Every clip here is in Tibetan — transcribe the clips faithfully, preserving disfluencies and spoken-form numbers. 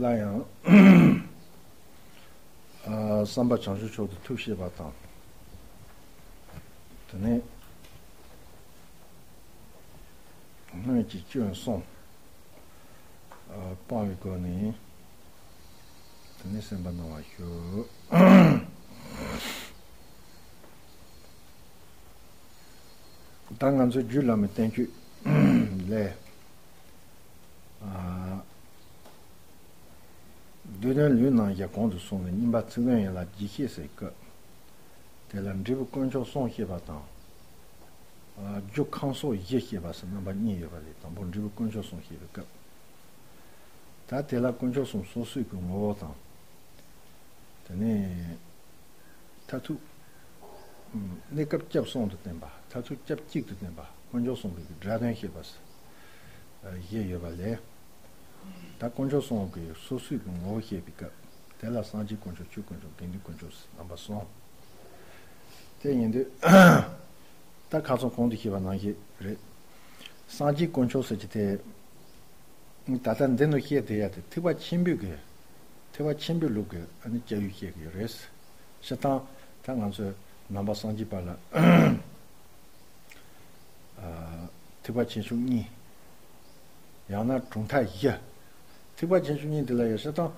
ལ་ཡང་ཨ་བསམ་པ་བྱང་ཆུབ་མཆོག་ཏུ་ཐུགས་བསྐྱེད་པ་དང་། དེ་ནས་སྔོན་གྱི་སྐྱོན་གསུམ་ཨ་སྤང་བའི་སྒོ་ནས། དེ་ནས་སེམས་པ་སྣང་བར་ཞུ། ད་ང་ཚོའི་རྒྱུད་བླ་མའི་བསྟན་བཅོས་ལས། ཨ། སྡེ་སྣོད་ལུས་རྣམ་གཞག་གོང་དུ་སོང་བའི་བསྙེན་པ་ཚིག་བདུན་ཡན་ལག་བཞི་བཤད་སའི་སྐབས། དེ་ལ་འབྲས་བུ་དཀོན་མཆོག་གསུམ་བཤད་པ་དང་། ཨ། རྒྱུ་ཁམས་གསུམ་བཞི་བཤད་པ་སོགས་རྣམ་པ་གཉིས་ཡོད་པ་ལས། དང་པོ་འབྲས་བུ་དཀོན་མཆོག་གསུམ་བཤད་པའི་སྐབས། ད་དེ་ལ་དཀོན་མཆོག་གསུམ་སོ་སོའི་གི་ངོ་བོ་དང་། དེ་ནས་མཐར་ཐུག་གནས་སྐབས་སྐྱབས་གསུམ་དུ་བསྟན་པ། མཐར་ཐུག་སྐྱབས་གཅིག་ཏུ་བསྟན་པ། དཀོན་མཆོག་གསུམ་གྱི་སྒྲ་དོན་བཤད་པ་བཞི་ཡོད་པ་ལས། ད་དཀོན་མཆོག་གསུམ་གྱི་སོ་སོའི་གི་ངོ་བོ་བཤད་པའི་སྐབས། དེ་ལ་སངས་རྒྱས་དཀོན་མཆོག་ཆོས་དཀོན་མཆོག་དགེ་འདུན་དཀོན་མཆོག་རྣམ་པ་གསུམ། དེ་ཡིན་དུས། ད་ཁ་སང་གོང་དུ་བཤད་པ་ནང་བཞིན་རེད། སངས་རྒྱས་དཀོན་མཆོག་ཟེར་གྱི་དེ། ད་ལྟ་འདི་ནས་བཤད་བསྡད་ཡ་དེ་ཐེག་པ་ཆེན་པོའི་གི། ཐེག་པ་ཆེན་པོའི་ལུགས་ཀྱི་ཨ་ནི་སྐྱབས་ཡུལ་བཤད་ཀྱི་ཡོད་རེད། སྤྱིར་བཏང་ད་ང་ཚོས་ནང་པ་སངས་རྒྱས་པ་ལ། ཨ། ཐེག་པ་ཆེ་ཆུང་གཉིས། ཡང་ན་གྲུབ་མཐའ་བཞི། ཐེག་པ་ཆེ་ཆུང་གཉིས་འདི་ལ་ཡང་སྤྱིར་བཏང་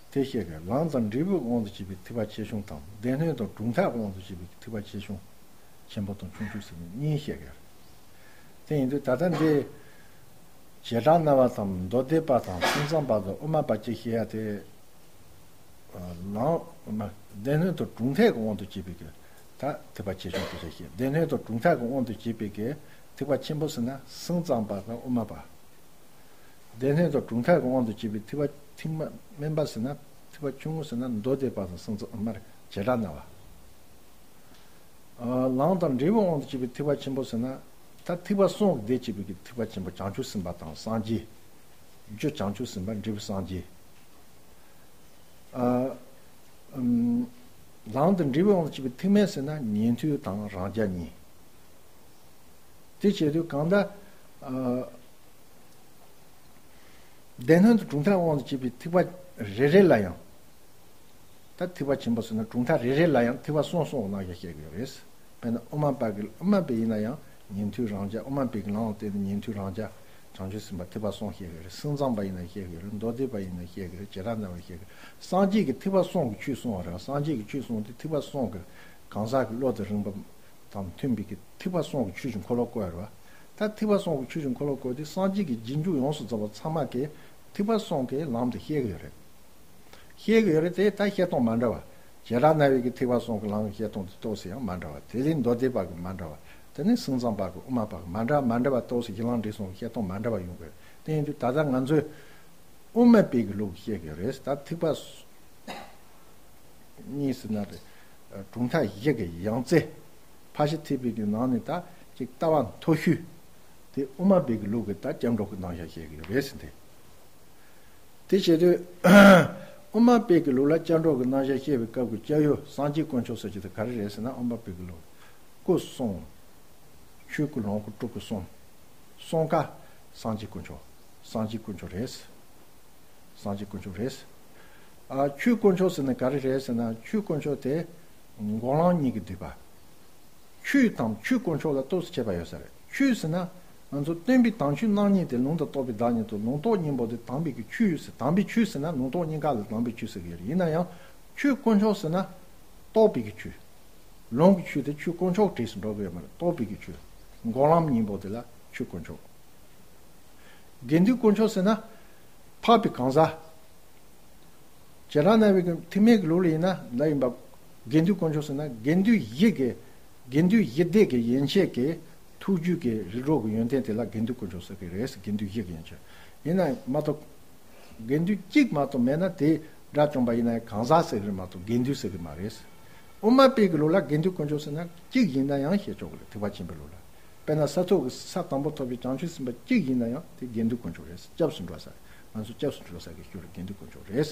དེ་བཤད་ཀྱི། ལམ་དང་འབྲས་བུའི་དབང་དུ་བྱས་པའི་ཐེག་པ་ཆེ་ཆུང་དང་། སྡེ་སྣོད་དང་གྲུབ་མཐའི་དབང་དུ་བྱས་པའི་ཐེག་པ་ཆེ་ཆུང་། ཆེན་པོ་དང་ཆུང་ཆུང་ཟེར་ནས་གཉིས་བཤད་ཀྱི་ཡོད་རེད། དེ་ཡིན་དུས་ད་ལྟ་འདི་བྱེ་བྲག་སྨྲ་བ་དང་མདོ་སྡེ་པ་དང་སེམས་ཙམ་པ་དང་དབུ་མ་པ་གཅིག་བཤད་ཡ་དེ། ལམ། སྡེ་སྣོད་དང་གྲུབ་མཐའི་དབང་དུ་བྱས་པའི་གི་ད་ཐེག་པ་ཆེ་ཆུང་དེ་ཆ་བཤད། སྡེ་སྣོད་དང་གྲུབ་མཐའི་དབང་དུ་བྱས་པའི་གི་ཐེག་པ་ཆེན་པོ་ཟེར་ན་སེམས་ཙམ་པ་དང་དབུ་མ་པ། སྡེ་སྣོད་དང་གྲུབ་མཐའི་དབང་དུ་བྱས་པའི་ཐེག་པ་ཐེག་དམན་པ་ཟེར་ན། ཐེག་པ་ཆུང་ངུ་ཟེར་ན་མདོ་སྡེ་པ་དང་སེམས་ཙམ། མར་བྱེ་བྲག་སྨྲ་བ། ལམ་དང་འབྲས་བུའི་དབང་དུ་བྱས་པའི་ཐེག་པ་ཆེན་པོ་ཟེར་ན། ད་ཐེག་པ་གསུམ་གྱིས་བསྡུས་བྱས་པའི་གི་ཐེག་པ་ཆེན་པོ་བྱང་ཆུབ་སེམས་དཔའ་དང་སངས་རྒྱས། རྒྱུ་བྱང་ཆུབ་སེམས་དཔའ་འབྲས་བུ་སངས་རྒྱས། ཨ། ཨམ། ལམ་དང་འབྲས་བུའི་དབང་དུ་བྱས་པའི་ཐེག་དམན་ཟེར་ན་ཉན་ཐོས་དང་རང་རྒྱལ་གཉིས། དེ་བྱེད་དུས་གང་ལྟར། ཨ། སྡེ་སྣོད་དང་གྲུབ་མཐའི་དབང་དུ་བྱས་པའི་ཐེག་པ་རེ་རེ་ལ་ཡང་། ད་ཐེག་པ་ཆེན་པོ་ཟེར་ན་གྲུབ་མཐའ་རེ་རེ་ལ་ཡང་ཐེག་པ་གསུམ་གསུམ་གྱི་རྣམ་གཞག་བཤད་ཀྱི་ཡོད་རེད། དཔེར་ན་དབུ་མ་པ་གི། དབུ་མ་པའི་ཡིན་ན་ཡང་ཉན་ཐོས་རང་རྒྱལ། དབུ་མ་པའི་གི་ལམ་ལ་བརྟེན་ནས་ཉན་ཐོས་རང་རྒྱལ། བྱང་ཆུབ་སེམས་དཔའ། ཐེག་པ་གསུམ་བཤད་ཀྱི་རེད། སེམས་ཙམ་པ་ཡིན་ན་བཤད་ཀྱི་རེད། མདོ་སྡེ་པ་ཡིན་ན་བཤད་ཀྱི་རེད། བྱེ་བྲག་སྨྲ་བ་བཤད་ཀྱི་རེད། སངས་རྒྱས་ཀྱིས་ཐེག་པ་གསུམ་གྱི་ཆོས་གསུངས་པ་རེད། སངས་རྒྱས་ཀྱི་ཆོས་གསུངས་དེ་ཐེག་པ་གསུམ་གྱི་གང་ཟག་གི་བློ་དང་རིགས་པ་དང་མཐུན་པའི་གི་ཐེག་པ་གསུམ་གྱི་ཆོས་ཀྱི་འཁོར་ལོ་བསྐོར་རེད་བ། ད་ཐེག་པ་གསུམ་གྱི་ཆོས་ཀྱི་འཁོར་ལོ་བསྐོར་དུས་སངས་རྒྱས་ཀྱི་རྗེས་འཇུག་ཡོངས་སུ་རྫོགས་པ་ཚང་མ་གིས་ཐེག་པ་གསུམ་གྱི་ལམ་དེ་བཤད་ཀྱི་ཡོད་རེད། བཤད་ཀྱི་ཡོད་རེད་དེ། ད་བཤད་སྟངས་མ་འདྲ་བ། བྱེ་བྲག་སྨྲ་བའི་གི་ཐེག་པ་གསུམ་གྱི་ལམ་གྱི་བཤད་སྟངས་དེ་ཏོག་ཙམ་ཡང་མ་འདྲ་བ། དེ་ལས་མདོ་སྡེ་པ་གི་མ་འདྲ་བ། དེ་ནས་སེམས་ཙམ་པ་གི། དབུ་མ་པ་གི་མ་འདྲ་མ་འདྲ་བ་ཏོག་ཙམ་གཞི་ལམ་འབྲས་གསུམ་གྱི་བཤད་སྟངས་མ་འདྲ་བ་ཡོང་གི་རེད། དེ་ཡིན་དུས་ད་ལྟ་ང་ཚོས་དབུ་མ་པའི་གི་ལུགས་བཤད་ཀྱི་རེད། ད་ཐེག་པ་གཉིས་ཟེར་ན་རེད། གྲུབ་མཐའ་བཞི་གི་ཡང་རྩེ། ཕར་ཕྱིན་ཐེག་པའི་གི་ནང་ནས་ད་ཅིག་ལྟ་བ་མཐོ་ཤོས་དེ་དབུ་མ་པའི་གི་ལུགས་ཀྱི་ད་སྐྱབས་འགྲོ་གི་རྣམ་གཞག་བཤད་ཀྱི་ཡོད་རེད་ཟེར་ཏེ། དེ་བྱེད་དུས་དབུ་མ་པའི་གི་ལུགས་ལ་སྐྱབས་འགྲོ་གི་རྣམ་གཞག་བཤད་པའི་སྐབས་ཀྱི་སྐྱབས་ཡུལ་སངས་རྒྱས་དཀོན་མཆོག་ཟེར་གྱི་དེ་ག་རེ་རེད་ཟེར་ན། དབུ་མ་པའི་གི་ལུགས་སྐུ་གསུམ། ཆོས་སྐུ་ལོངས་སྐུ་སྤྲུལ་སྐུ་གསུམ། གསུམ་ཀ་སངས་རྒྱས་དཀོན་མཆོག་སངས་རྒྱས་དཀོན་མཆོག་རེད། སངས་རྒྱས་དཀོན་མཆོག་རེད། ཨ། ཆོས་དཀོན་མཆོག་ཟེར་ན་ག་རེ་རེད་ཟེར་ན། ཆོས་དཀོན་མཆོག་དེ་འགོག་ལམ་གཉིས་ཀྱིས་བསྡུས་པ། ཆོས་དང་ཆོས་དཀོན་མཆོག་ལ་ཏོག་ཙམ་ཁྱད་པར་ཡོད་ས་རེད། ཆོས་ཟེར་ན་ང་ཚོ་སྟོན་པའི་དམ་ཆོས་རྣམ་གཉིས་ཏེ། ལུང་དང་རྟོགས་པའི་བདག་ཉིད་དོ། ལུང་རྟོགས་སྙིང་པོ་སྟེ། དམ་པའི་གི་ཆོས་ཟེར། དམ་པའི་ཆོས་ཟེར་ན་ལུང་རྟོགས་སྙིང་ག་ལ་དམ་པའི་ཆོས་ཟེར་གྱི་ཡོད་རེད། ཡིན་ན་ཡང་ཆོས་དཀོན་མཆོག་ཟེར་ན་རྟོགས་པའི་གི་ཆོས། ལུང་གི་ཆོས་དེ་ཆོས་དཀོན་མཆོག་གྲས་སུ་འགྲོ་གི་ཡོད་མ་རེད། རྟོགས་པའི་གི་ཆོས། འགོག་ལམ་སྙིང་པོ་དེ་ལ་ཆོས་དཀོན་མཆོག་དགེ་འདུན་དཀོན་མཆོག་ཟེར་ན་འཕགས་པའི་གང་ཟག་བྱེ་བྲག་སྨྲ་བའི་གི་ཐེག་དམན་གྱི་ལུགས་ལ་ཡིན་ན་ལ་ཡིན་པ། དགེ་འདུན་དཀོན་མཆོག་ཟེར་ན་དགེ་འདུན་བཞི་གི། དགེ་འདུན་བཞི་སྡེ་གི་ཡན་ཆད་ཀྱི་ཐུགས་རྒྱུད་ཀྱི་རིགས་དྲུག་གི་ཡོན་ཏན་དེ་ལ་དགེ་འདུན་དཀོན་མཆོག་ཟེར་གི་རེད། དགེ་འདུན་བཞི་གི་ཡན་ཆད་ཡིན་ན་མ་གཏོགས། དགེ་འདུན་གཅིག་མ་གཏོགས་མེད་ན་དེ་དགྲ་བཅོམ་པ་ཡིན་ན་ཡང་གང་ཟག་ཟེར་གི་རེད་མ་གཏོགས་དགེ་འདུན་ཟེར་གི་མ་རེད། དབུ་མ་པའི་གི་ལུགས་ལ་དགེ་འདུན་དཀོན་མཆོག་ཟེར་ན་གཅིག་ཡིན་ན་ཡང་བཤད་ཆོག་གི་རེད། ཐེག་པ་ཆེན་པོའི་ལུགས་ལ། དཔེར་ན་ས་ཐོབ་ཀྱི། ས་དང་པོ་ཐོབ་པའི་བྱང་ཆུབ་སེམས་དཔའ་གཅིག་ཡིན་ན་ཡང་དེ་དགེ་འདུན་དཀོན་མཆོག་རེད། སྐྱབས་སུ་འགྲོ་ས། ང་ཚོ་སྐྱབས་སུ་འགྲོ་ས་གི་རྒྱུ་རུ་དགེ་འདུན་དཀོན་མཆོག་རེད།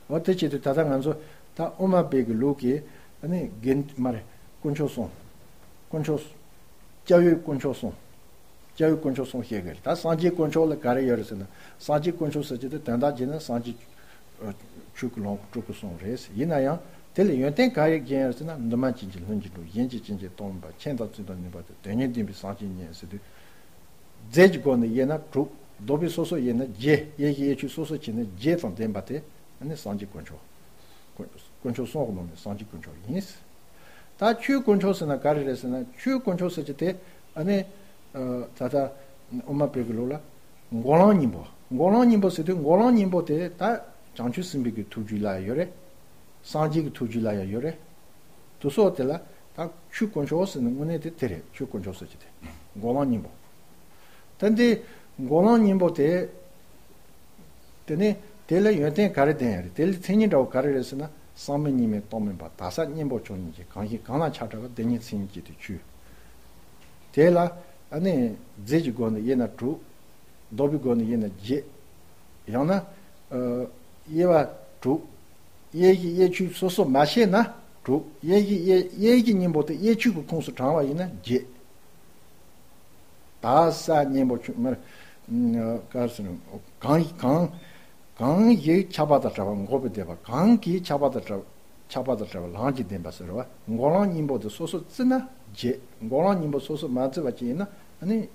འོ་དེ་བྱེད་དུས་ད་ལྟ་ང་ཚོ་ད་དབུ་མ་པའི་གི་ལུགས་ཀྱི་ཨ་ནི་དགེ་མ་རེད། དཀོན་མཆོག་གསུམ། དཀོན་མཆོག་སྐྱབས་ཡུལ་དཀོན་མཆོག་གསུམ། སྐྱབས་ཡུལ་དཀོན་མཆོག་གསུམ་བཤད་གི་རེད། ད་སངས་རྒྱས་དཀོན་མཆོག་ལ་ག་རེ་ཡོད་རེད་ཟེར་ན། སངས་རྒྱས་དཀོན་མཆོག་ཟེར་གྱི་དེ་དོན་དག་བྱས་ན་སངས་རྒྱས་ཆོས་ཀྱི་ལོངས་སྐུ་སྤྲུལ་སྐུ་གསུམ་རེད། ཡིན་ན་ཡང་དེ་ལ་ཡོན་ཏན་ག་རེ་སྦྱིན་ཡོད་ཟེར་ན། འདུས་མ་བྱས་ཀྱི་ལྷུན་གྱིས་གྲུབ། གཞན་གྱིས་བྱིན་གྱིས་གཏོང་མིན་པ། མཁྱེན་དང་བརྩོན་དང་ནུས་པ་དང་། དོན་གཉེར་འདུན་པའི་བསམ་བྱེད་ཉིད་ཟེར་དུས། རྫས་ཀྱི་སྒོ་ནས་དབྱེ་ན་དྲུག་ལྡོག་པའི་སོ་སོར་དབྱེ་ན་བརྒྱད། དབྱེ་གཞི་དབྱེ་ཆོས་སོ་སོར་ཕྱེ་ན་བརྒྱད་དང་ལྡན་པ་དེ་ཨ་ནི་སངས་རྒྱས་དཀོན་མཆོག་དཀོན་དཀོན་མཆོག་གསུམ་གྱི་ནང་ནས་སངས་རྒྱས་དཀོན་མཆོག་ཡིན། ད་ཆོས་དཀོན་མཆོག་ཟེར་ན་ག་རེ་རེད་ཟེར་ན། ཆོས་དཀོན་མཆོག་ཟེར་གྱི་དེ་ཨ་ནི་ད་ལྟ་དབུ་མ་པའི་གི་ལུགས་ལ་འགོག་ལམ་སྙིང་པོ། འགོག་ལམ་སྙིང་པོ་ཟེར་དུས། འགོག་ལམ་སྙིང་པོ་དེ་ད་བྱང་ཆུབ་སེམས་དཔའི་གི་ཐུགས་རྒྱུད་ལ་ཡང་ཡོད་རེད། སངས་རྒྱས་ཀྱི་ཐུགས་རྒྱུད་ལ་ཡང་ཡོད་རེད། དུ་སོགས་དེ་ལ་ད་ཆོས་དཀོན་མཆོག་ཟེར་ན་དངོས་གནས་དེ་དེ་རེད། ཆོས་དཀོན་མཆོག་ཟེར་གྱི་དེ་འགོག་ལམ་སྙིང་པོ། ད་འདི་འགོག་ལམ་སྙིང་པོ་དེ། དེ་ནས་དེ་ལ་ཡོན་ཏན་ག་རེ་ལྡན་ཡོད་རེད། དེ་ལ་མཚན་ཉིད་འདྲ་བོ་ག་རེ་རེད་ཟེར་ན། གསང་མིག་གཉིས་མེད་རྟོག་མིན་པ། དག་ས་གཉེན་པོ་མཆོག་གཉིས་ཀྱི། གང་ཞིག་གང་ལ་ཆགས་བྲལ་བ། དེ་ཉིད་མཚན་ཉིད་ཀྱི་དེ་ཆོས། དེ་ལ་ཨ་ནི་རྫས་ཀྱི་སྒོ་ནས་དབྱེ་ན་དྲུག་ལྡོག་པའི་སྒོ་ནས་དབྱེ་ན་བརྒྱད། ཡང་ན་ཨ་དབྱེ་བ་དྲུག་དབྱེ་གཞི་དབྱེ་ཆོས་སོ་སོ་མ་ཕྱེ་ན་དྲུག་དབྱེ་གཞི་དབྱེ་དབྱེ་གཞི་གཉེན་པོ་དེ་དབྱེ་ཆོས་ཀྱི་ཁོངས་སུ་བགྲང་བ་ཡིན་ན་བརྒྱད། དག་ས་གཉེན་པོ་ཆུ་མར། ག་རེ་ཟེར་ན། གང་གང་གང་ཞིག་ཆགས་པ་དང་བྲལ་བ་འགོག་པའི་བདེན་པ། གང་གིས་ཆགས་པ་དང་བྲལ་ཆགས་པ་དང་བྲལ་བ་ལམ་གྱི་བདེན་པ་ཟེར་བ། འགོག་ལམ་སྙིང་པོ་དེ་སོ་སོ་བརྩིས་ན་བརྒྱད། འགོག་ལམ་སྙིང་པོ་སོ་སོ་མ་བརྩིས་པ་ཅིག་ཡིན་ན་ཨ་ནི་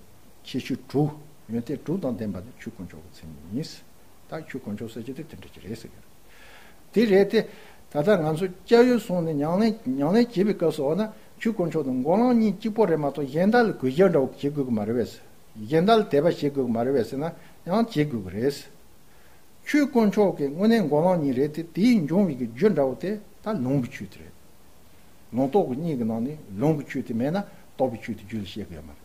ཁྱད་ཆོས་དྲུག་ཡོན་ཏན་དྲུག་དང་ལྡན་པ་དེ་ཆོས་དཀོན་མཆོག་གི་མཚན་ཉིད་ཡིན། ད་ཆོས་དཀོན་མཆོག་ཟེར་གྱི་དེ་དེ་འདྲ་ཅིག་རེད་ཟེར་གྱི་རེད། དེ་རེད་དེ། ད་ལྟ་ང་ཚོ་སྐྱབས་ཡུལ་སོང་ནས་ཉམས་ལེན་ཉམས་ལེན་བྱེད་པའི་སྐབས་སུ་འོ་ན་ཆོས་དཀོན་མཆོག་དང་འགོག་ལམ་གཉིས་གཅིག་པོ་རེད་མ་གཏོགས་གཞན་དག་ལ་གུས་ཞབས་འདྲ་བོ་བྱེད་དགོས་ཀྱི་མ་རེད་པས། གཞན་དག་ལ་དད་པ་བྱེད་དགོས་ཀྱི་མ་རེད་པས་ཟེར་ན་ཡང་བྱེད་དགོས་ཀྱི་རེད། ཆོས་དཀོན་མཆོག་གི་དངོས་གནས་འགོག་ལམ་གཉིས་རེད་དེ། དེའི་འབྱུང་བའི་གི་རྒྱུ་འདྲ་བོ་དེ་ད་ལུང་གི་ཆོས་དེ་རེད། ལུང་རྟོགས་ཀྱི་གཉིས་ཀྱི་ནང་ནས་ལུང་གི་ཆོས་དེ་མེད་ན་རྟོགས་པའི་ཆོས་དེ་རྒྱུད་ལ་སྐྱེ་དགོས་ཡ་མ་རེད།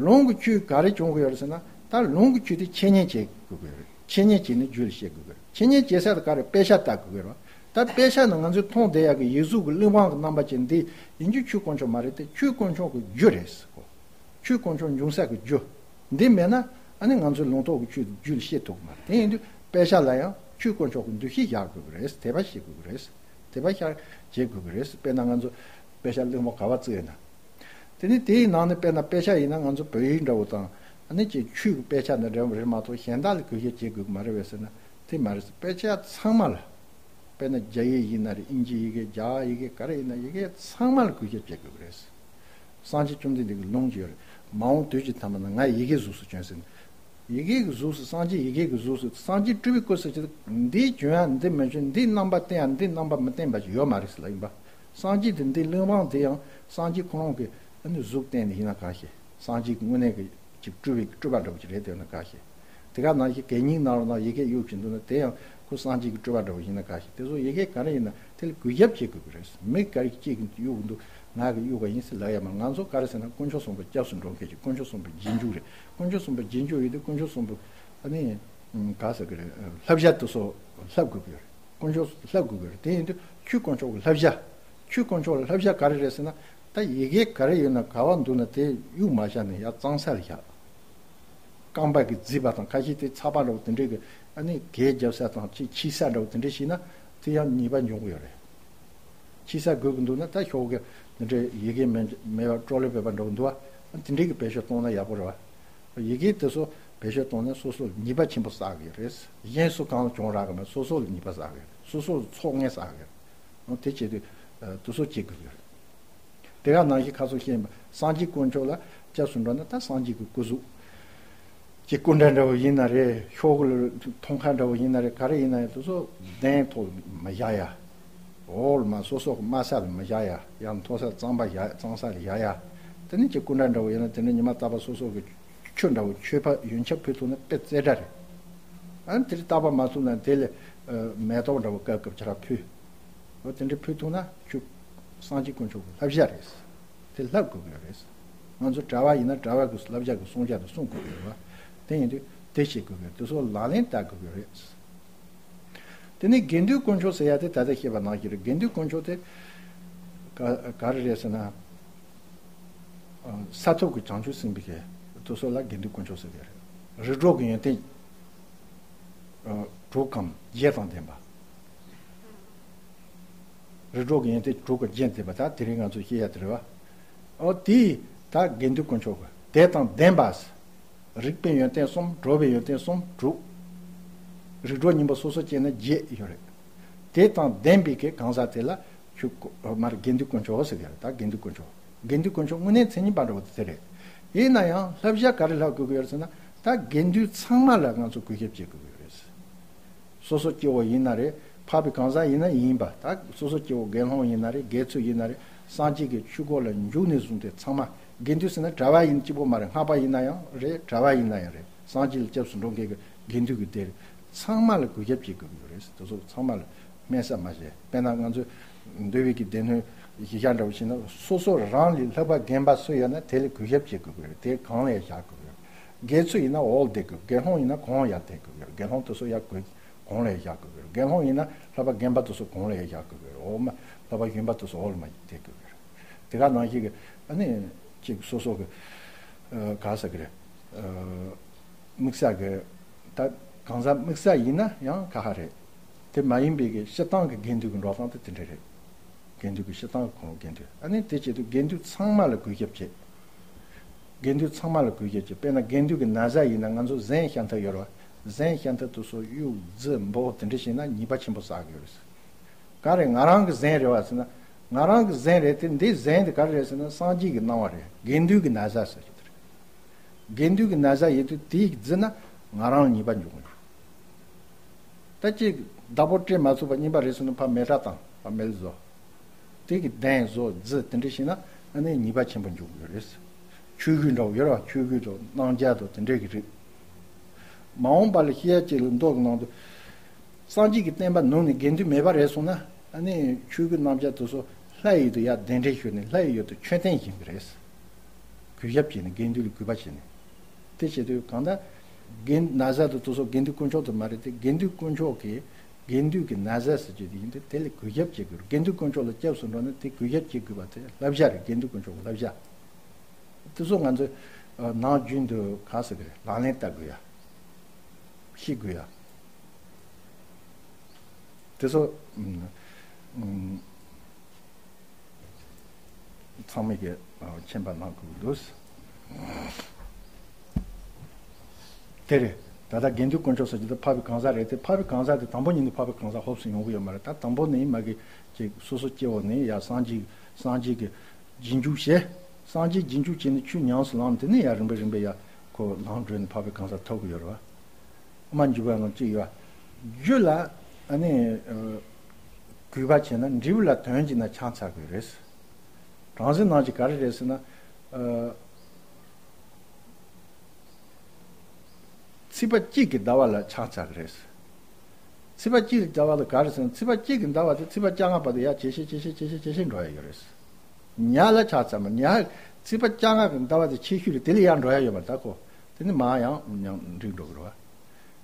ལུང་གི་ཆོས་ག་རེ་བྱུང་གི་ཡོད་རེད་ཟེར་ན། ད་ལུང་གི་ཆོས་དེ་འཆད་ཉན་བྱེད་དགོས་ཀྱི་རེད། འཆད་ཉན་བྱས་ནས་རྒྱུད་ལ་བཤད་དགོས་ཀྱི་རེད། འཆད་ཉན་བྱེད་ས་དེ་ག་རེ། དཔེ་ཆ་ལྟ་དགོས་ཀྱི་རེད། ད་དཔེ་ཆ་ནི་ང་ཚོས་མཐོང་བསྡད་ཡག་གི་ཡིག་གཟུགས་ཀྱི་གླེགས་བམ་གྱི་རྣམ་པ་ཅན་འདི་ཡིན་རྒྱུ་ཆོས་དཀོན་མཆོག་མ་རེད་དེ། ཆོས་དཀོན་མཆོག་གི་རྒྱུ་རེད་ཟེར་གོ། ཆོས་དཀོན་མཆོག་འབྱུང་ས་གི་རྒྱུ། འདི་མེད་ན་ཨ་ནི་ང་ཚོས་ལུང་རྟོགས་ཀྱི་ཆོས་དེ་རྒྱུད་ལ་བཤད་ཐུབ་ཀྱི་མ་རེད། དེ་ཡིན་དུས་དཔེ་ཆ་ལ་ཡང་ཆོས་དཀོན་མཆོག་གི་འདུ་ཤེས་བཞག་དགོས་ཀྱི་རེད། དད་པ་བྱེད་དགོས་ཀྱི་རེད། དད་པ་བྱ་བྱེད་དགོས་ཀྱི་རེད། དཔེར་ན་ང་ཚོ་དཔེ་ཆ་གླེགས་བམ་ག་པར་བཙལ་ཡོད་ན། དེ་ནི་དེའི་ནང་ནས་དཔེར་ན་དཔེ་ཆ་ཡིན་ན་ང་ཚོ་བོད་ཡིག་འདྲ་བོ་དང་ཨ་ནི་ཅིག་ཆོས་ཀྱི་དཔེ་ཆ་འདི་འདྲ་བོ་རེད་མ་གཏོགས་གཞན་དག་ལ་གུས་ཞབས་བྱེད་དགོས་ཀྱི་མ་རེད་པས་ཟེར་ན་དེ་མ་རེད། དཔེ་ཆ་ཚང་མ་ལ། དཔེར་ན་རྒྱ་ཡིག་ཡིན་ན་རེད། དབྱིན་ཇི་ཡི་གེ། རྒྱ་གར་ཡི་གེ། ག་རེ་ཡིན་ན་ཡི་གེ་ཚང་མ་ལ་གུས་ཞབས་བྱེད་དགོས་ཀྱི་རེད། སངས་རྒྱས་བཅོམ་ལྡན་འདས་ཀྱི་ལུང་ཅིག་ཡོད་རེད། མ་འོངས་དུས་ཀྱི་མཐའ་མ་ན་ང་ཡི་གེའི་གཟུགས་སུ་བྱོན་ཟེར་ནས། ཡི་གེ་གི་གཟུགས་སུ། སངས་རྒྱས་ཡི་གེ་གི་གཟུགས་སུ། སངས་རྒྱས་སྤྲུལ་པའི་སྐུ་ཟེར་གྱི་འདི་བྱོན་ཡ་འདི་མི་བྱོན། འདིའི་རྣམ་པ་བསྟན་ཡ་འདིའི་རྣམ་པ་མི་བསྟན་པ་ཞིག་ཡོད་མ་རེད་ཟེར་ལབ་ཡིན་པ། སངས་རྒྱས་དེ་འདི་གླེགས་བམ་དེ་ཡང་སངས་རྒྱས་ཁོ་རང་གི་ཨ་ནི་གཟུགས་བསྟན་ནས་ཡིན་ན་གང་ཤེས། སངས་རྒྱས་ཀྱི་དངོས་གནས་ཀྱི་ཅིག་སྤྲུལ་པའི་སྤྲུལ་པ་འདྲ་བོ་ཅིག་རེད་དེ་ཡོད་ན་གང་ཤེས། དེ་ག་ནང་བཞིན་གད་སྙིགས་ནང་ལོགས་ན་ཡི་གེ་གཡུག་བཞིན་འདུག་ན་དེ་ཡང་ཁོ་སངས་རྒྱས་ཀྱི་སྤྲུལ་པ་འདྲ་བོ་ཡིན་ན་གང་ཤེས། དེ་ཚོ་ཡི་གེ་ག་རེ་ཡིན་ན་དེ་ལ་གུས་ཞབས་བྱེད་དགོས་ཀྱི་རེད། མི་ག་རེ་གཅིག་གིས་གཡུག་འདུག་ང་གིས་གཡུག་པ་ཡིན་ཟེར་ལབ་ཡ་མ། ང་ཚོ་ག་རེ་ཟེར་ན་དཀོན་མཆོག་གསུམ་པོ་སྐྱབས་སུ་འགྲོ་མཁན་ཞིག་དཀོན་མཆོག་གསུམ་པོ་རྗེས་འཇུག་རེད། དཀོན་མཆོག་གསུམ་པོ་རྗེས་འཇུག་ཡིན་དུས་དཀོན་མཆོག་གསུམ་པོ་ཨ་ནི་ག་ཟེར་གི་རེད། བསླབ་བྱ་དེ་ཚོ་བསླབ་དགོས་ཀྱི་རེད། དཀོན་མཆོག་བསླབ་དགོས་ཀྱི་རེད། དེ་ཡིན་དུས་ཆོས་དཀོན་མཆོག་གི་བསླབ་བྱ། ཆོས་དཀོན་མཆོག་ལ་བསླབ་བྱ་ག་རེ་རེད་ཟེར་ན། ད་ཡི་གེ་ག་རེ་ཡོད་ན་ག་བ་འདུག་ན་དེ་གཡུག་མ་བཞག་ནས་ཡར་གཙང་ས་ལ་བཞག་རྐང་པ་གིས་བརྫིས་པ་དང་། ཁ་ཤས་དེ་ཚགས་པ་འདྲ་བོ་དེ་འདྲས་ཀྱི་ཨ་ནི་གད་རྒྱབ་ས་དང་ཅིག་ཕྱིས་ས་འདྲ་བོ་དེ་འདྲས་བྱས་ན་དེ་ཡང་ཉེས་པ་འབྱུང་གི་ཡོད་རེད། ཕྱིས་ས་དགོས་ཀྱི་འདུག་ན་ད་ཤོག་གུ་དེ་འདྲས་ཡི་གེ་མེད་མེད་པ་ཀྲོ་ལེ་བེ་པ་འདྲ་བོ་འདུག་བ། དེ་འདྲས་ཀྱི་བེད་སྤྱོད་གཏོང་ན་ཡག་པོ་རེད་བ། ཡི་གེ་དེ་ཚོ་བེད་སྤྱོད་གཏོང་ན་སོ་སོ་ལ་ཉེས་པ་ཆེན་པོ་བསགས་ཀྱི་རེད། གཞན་སུ་གང་ལ་གྱོང་རག་གི་མེད། སོ་སོ་ལ་ཉེས་པ་བསགས་ཀྱི་རེད། སོ་སོ་ལ་ཚོགས་ངན་བསགས་ཀྱི་རེད། འོ་དེ་བྱེད་དུས་དེ་ཚོ་བྱེད་དགོས་ཀྱི་རེད། དེ་ག་ནང་བཞིན་ཁ་སང་བཤད་པ་སངས་རྒྱས་དཀོན་མཆོག་ལ་སྐྱབས་སུ་འགྲོ་ན་ད་སངས་རྒྱས་ཀྱི་སྐུ་གཟུགས་ཀྱི་སྐུ་འདྲ་འདྲ་བོ་ཡིན་ན་རེད། ཤོག་གུ་ལ་མཐོང་ཁ་འདྲ་བོ་ཡིན་ན་རེད། ག་རེ་ཡིན་ན་རེད། དེ་ཚོ་གདན་ཐོག་མ་བཞག་ཡ། འོག་ལ་མ་སོ་སོ་གི་དམའ་ས་ལ་མ་བཞག་ཡ། ཡང་མཐོ་ས་གཙང་པ་བཞག་གཙང་ས་ལ་བཞག་ཡ། དེ་ནས་ཀྱི་སྐུ་འདྲ་འདྲ་བོ་ཡིན་ན་དེ་ནས་ཉི་མ་རྟག་པར་སོ་སོ་གི་ཆུ་འདྲ་བོ་མཆོད་པ་ཡོན་ཆབ་ཕུལ་ཐུབ་ན་དཔེ་རྩེ་གྲ་རེད། ཨ་ནི་དེ་རིང་རྟག་པར་མ་ཐུབ་ན་དེ་ལ་མེ་ཏོག་འདྲ་བོ་སྐབས་སྐབས་ཅིག་ར་ཕུལ། འོ་དེ་འདྲ་ཕུལ་ཐུབ་ན་ཁྱོད་སངས་རྒྱས་དཀོན་མཆོག་གི་བསླབ་བྱ་རེད། དེ་བསླབ་དགོས་ཀྱི་རེད། ང་ཚོ་གྲྭ་པ་ཡིན་ན་གྲྭ་པ་གི་བསླབ་བྱ་གི་སྲུང་བྱ་དེ་སྲུང་དགོས་ཀྱི་རེད་བ། དེ་ཡིན་དུས་དེ་བྱེད་དགོས་ཀྱི་རེད། དེ་ཚོ་ལག་ལེན་བསྟར་དགོས་ཀྱི་རེད། དེ་ནས་དགེ་འདུན་དཀོན་མཆོག་ཟེར་ཡ་དེ་ད་ལྟ་བཤད་པ་ནང་བཞིན་རེད། དགེ་འདུན་དཀོན་མཆོག་དེ་ག་ག་རེ་རེད་ཟེར་ན། ས་ཐོབ་ཀྱི་བྱང་ཆུབ་སེམས་དཔའི་དེ་ཚོ་ལ་དགེ་འདུན་དཀོན་མཆོག་ཟེར་གྱི་རེད། རིགས་དྲུག་གི་ཡོན་ཏན་དྲུག་གམ་བརྒྱད་དང་ལྡན་པ། རིགས་དྲུག་གི་ཡོན་ཏན་དྲུག་གམ་བརྒྱད་ལྡན་པ། ད་དེ་རིང་ང་ཚོ་བཤད་ཡ་དེ་རེད་བ། ཨོ་དེ་ད་དགེ་འདུན་དཀོན་མཆོག་གི་ དེ་དང་ལྡན་པ། རིག་པའི་ཡོན་ཏན་གསུམ། གྲུབ་པའི་ཡོན་ཏན་གསུམ་དྲུག་རིགས་གྲོ་སྙིང་པོ་སོ་སོ་སྐྱེས་ན་བརྒྱད་ཡོད་རེད། དེ་དང་ལྡན་པའི་གི་གང་ཟག་དེ་ལ་ཆོས་སྐུ་མར་དགེ་འདུན་དཀོན་མཆོག་ཟེར་གི་རེད། ད་དགེ་འདུན་དཀོན་མཆོག་དགེ་འདུན་དཀོན་མཆོག་དངོས་གནས་མཚན་ཉིད་པ་འདྲ་བོ་དེ་རེད། ཡིན་ན་ཡང་བསླབ་བྱ་ག་རེ་བསླབ་དགོས་ཀྱི་ཡོད་ཟེར་ན། ད་དགེ་འདུན་ཚང་མ་ལ་ང་ཚོ་གུས་ཞབས་བྱེད་དགོས་ཀྱི་ཡོད་རེད། སོ་སོ་སྐྱེ་བོ་ཡིན་ན་རེད། འཕགས་པའི་གང་ཟག་ཡིན་ན་ཡིན་པ། ད་སོ་སོ་སྐྱེ་བོ་དགེ་སློང་ཡིན་ན་རེད། དགེ་ཚུལ་ཡིན་ན་རེད། སངས་རྒྱས་ཀྱི་ཆོས་སྒོ་ལ་འཇུག་ནས་བཟུང་སྟེ་ཚང་མ། དགེ་འདུན་ཟེར་ན་གྲྭ་པ་ཡིན་གཅིག་པོ་མ་རེད། སྔགས་པ་ཡིན་ན་ཡང་རེད། གྲྭ་པ་ཡིན་ན་ཡང་རེད། སངས་རྒྱས་ལ་སྐྱབས་སུ་འགྲོ་མཁན་གྱི་དགེ་འདུན་གྱི་སྡེ་རེད། ཚང་མ་ལ་གུས་ཞབས་བྱེད་དགོས་ཀྱི་ཡོད་རེད། དེ་ཚོ་ཚང་མ་ལ་སྨད་ས་མ་བྱེད། དཔེར་ན་ང་ཚོས་འདུལ་བའི་གི་སྡེ་སྣོད་གཞི་བཞག་འདྲ་བོ་བྱས་ན། སོ་སོ་རང་ལས་ལྷག་པ་རྒན་པ་སུ་ཡོད་ན་དེ་ལ་གུས་ཞབས་བྱེད་དགོས་ཀྱི་རེད། དེ་གོང་ལ་ཡར་བཞག་དགོས་ཀྱི་རེད། དགེ་ཚུལ་ཡིན་ན་འོག་ལ་བསྡད་དགོས། དགེ་སློང་ཡིན་ན་གོང་ལ་ཡར་བསྡད་དགོས་ཀྱི་རེད། དགེ་སློང་དེ་ཚོ་ཡར་གོང་ལ་ཡར་བཞག་དགོས་ཀྱི་རེད། དགེ་སློང་ཡིན་ན་ལྷག་པ་རྒན་པ་དེ་ཚོ་གོང་ལ་ཡར་བཞག་དགོས་ཀྱི་རེད། འོག་མ་ལྷག་པ་གཞོན་པ་དེ་ཚོ་འོག་ལ་མར་བསྡད་དགོས་ཀྱི་རེད། དེ་ག་ནང་བཞིན་གྱི་ཨ་ནི་གཅིག་སོ་སོ་གི་ཨ་ག་ཟེར་གི་རེད། ཨ་དམིགས་བསལ་གི་ད་གང་ཟག་དམིགས་བསལ་ཡིན་ན་ཡང་ཁ་ཁ་རེད། དེ་མ་ཡིན་པའི་གི་སྤྱིར་བཏང་གི་དགེ་འདུན་གྱི་འགྲོ་སྟངས་དེ་དེ་འདྲ་རེད། དགེ་འདུན་གྱི་སྤྱིར་བཏང་གི་ཁོང་དགེ་འདུན། ཨ་ནི་དེ་བྱེད་དུས་དགེ་འདུན་ཚང་མ་ལ་གུས་ཞབས་བྱེད། དགེ་འདུན་ཚང་མ་ལ་གུས་ཞབས་བྱེད། དཔེར་ན་དགེ་འདུན་གྱི་ན་བཟའ་ཡིན་ན་ང་ཚོ་གཟན་ཤ་འཐབ་ཡོད་རེད་བ། གཟན་ཤ་འཐབ་དུས་སུ་དབྱུག་རྫི་འབོག་དེ་འདྲ་བྱས་ན་ཉེས་པ་ཆེན་པོ་བསགས་ཀྱི་ཡོད་རེད། ག་རེ་ང་རང་གི་གཟན་རེད་བ་ཟེར་ན། ང་རང་གི་གཟན་རེད་དེ། འདི་གཟན་དེ་ག་རེ་རེད་ཟེར་ན་སངས་རྒྱས་ཀྱི་གནང་བ་རེད། དགེ་འདུན་གྱི་ན་བཟའ་ཟེར་གྱི་དེ་རེད། དགེ་འདུན་གྱི་ན་བཟའ་ཡིན་དུས་དེའི་རྫི་ན་ང་རང་ལ་ཉེས་པ་འབྱུང་གི་རེད། ད་ཅིག་བདག་པོ་སྤྲད་མ་ཐུབ་པ་རྙིང་པ་རེད་ཟེར་ན་ཕར་མེ་སྲེག་བཏང་། ཕར་མེ་ལ་བཟོ། དེ་གི་གདན་བཟོ་རྫི་དེ་འདྲ་བྱས་ན་ཨ་ནི་ཉེས་པ་ཆེན་པོ་འབྱུང་གི་ཡོད་རེད། ཆོས་གོས་འདྲ་བོ་ཡོད་རེད་བ། ཆོས་གོས་དང་སྣམ་སྦྱར་དང་དེ་འདྲ་གི་རིགས། མ་འོངས་པ་ལ་ཤེས་ཡ་ཅིག་ལ་མདོ་གི་ནང་དུ། སངས་རྒྱས་ཀྱི་བསྟན་པ་ནང་ནས་དགེ་འདུན་མེད་པ་རེད་སོང་ན། ཨ་ནི་ཆོས་གོས་སྣམ་སྦྱར་དེ་ཚོ་ལྷ་ཡི་ཡུལ་དུ་ཡར་གདན་འདྲེན་ཞུས་ནས་ལྷ་ཡི་ཡུལ་དུ་མཆོད་རྟེན་བཞེངས་གི་རེད། གུས་ཞབས་བྱས་ནས་དགེ་འདུན་ལ་གུས་པ་བྱས་ནས། དེ་བྱེད་དུས་གང་ལྟར་དགེ་ན་བཟའ་དེ་ཚོ་དགེ་འདུན་དཀོན་མཆོག་དེ་མ་རེད་དེ། དགེ་འདུན་དཀོན་མཆོག་གི་དགེ་འདུན་གྱི་ན་བཟའ་ཟེར་རྒྱུ་དེ་ཡིན་དུས་དེ་ལ་གུས་ཞབས་བྱེད་དགོས། དགེ་འདུན་དཀོན་མཆོག་ལ་སྐྱབས་སུ་འགྲོ་ན་དེ་གུས་ཞབས་བྱེད་དགོས་པ་དེ་བསླབ་བྱ་རེད། དགེ་འདུན་དཀོན་མཆོག་གི་བསླབ་བྱ། དེ་ཚོ་ང་ཚོས་ཨ་ནམ་རྒྱུན་དུ་ག་ཟེར་གི་རེད། ལག་ལེན་བསྟར་དགོས་ཡ། ཤེས་དགོས་ཡ། དེ་ཚོ་ཨམ་ཨམ་ཚང་མས་ཀྱི་ཨ་མཁྱེན་པ་གནང་དགོས་འདུག། དེ་རེད། ད་ལྟ་དགེ་འདུན་དཀོན་མཆོག་ཟེར་རྒྱུ་དེ་འཕགས་པའི་གང་ཟག་རེད་དེ། འཕགས་པའི་གང་ཟག་དེ་དང་པོ་ཉིད་ནས་འཕགས་པའི་གང་ཟག་ཧོབ་སུ་ཡོང་གི་ཡོད་མ་རེད། ད་དང་པོ་ནས་མ་གི་ཅིག་སོ་སོ་སྐྱེ་བོ་ནས་ཡར་སངས་རྒྱས། སངས་རྒྱས་ཀྱི་རྗེས་འཇུག་བྱས། སངས་རྒྱས་རྗེས་འཇུག་བྱས་ནས་ཆོས་ཉམས་སུ་བླངས། དེ་ནས་ཡར་རིམ་པས་རིམ་པས་ཡར་ཁོ་ལམ་བགྲོད་ནས་འཕགས་པའི་གང་ཟག་ཐོབ་ཀྱི་ཡོད་རེད་བ། དབུ་མ་འཇུག་པ་ནང་གཅིག་ཡོད། རྒྱུ་ལ་ཨ་ནི་ཨ་གུས་པ་བྱས་ན་འབྲས་བུ་ལ་དོན་བྱས་ན་ཆང་ཚ་དགོས་རེད། གྲངས་ཚད་ནང་གཅིག་ག་རེ་རེད་ཟེར་ན། ཨ་ཚེས་པ་གཅིག་གི་ཟླ་བ་ལ་ཆང་ཚ་གི་རེད། ཚེས་པ་གཅིག་གི་ཟླ་བ་ལ་ག་རེ་ཟེར་ན། ཚེས་པ་གཅིག་གི་ཟླ་བ་དེ་ཚེས་པ་བཅོ་ལྔ་བར་དུ་ཡར་ཇེ་ཆེ་ཇེ་ཆེ་ཇེ་ཆེ་ཇེ་ཆེ་འགྲོ་ཡ་ཡོད་རེད། ཉ་ལ་ཆང་ཚ་མ། ཉ་ཚེས་པ་བཅོ་ལྔ་གི་ཟླ་བ་དེ་ཆེ་ཤོས་རེད། དེ་ལས་ཡར་འགྲོ་ཡ་ཡོད་མ་རེད། ད་ཁོ་དེ་ནི་མར་ཡང་ཡང་འགྲིག་འགྲོ་གི་རེད་བ།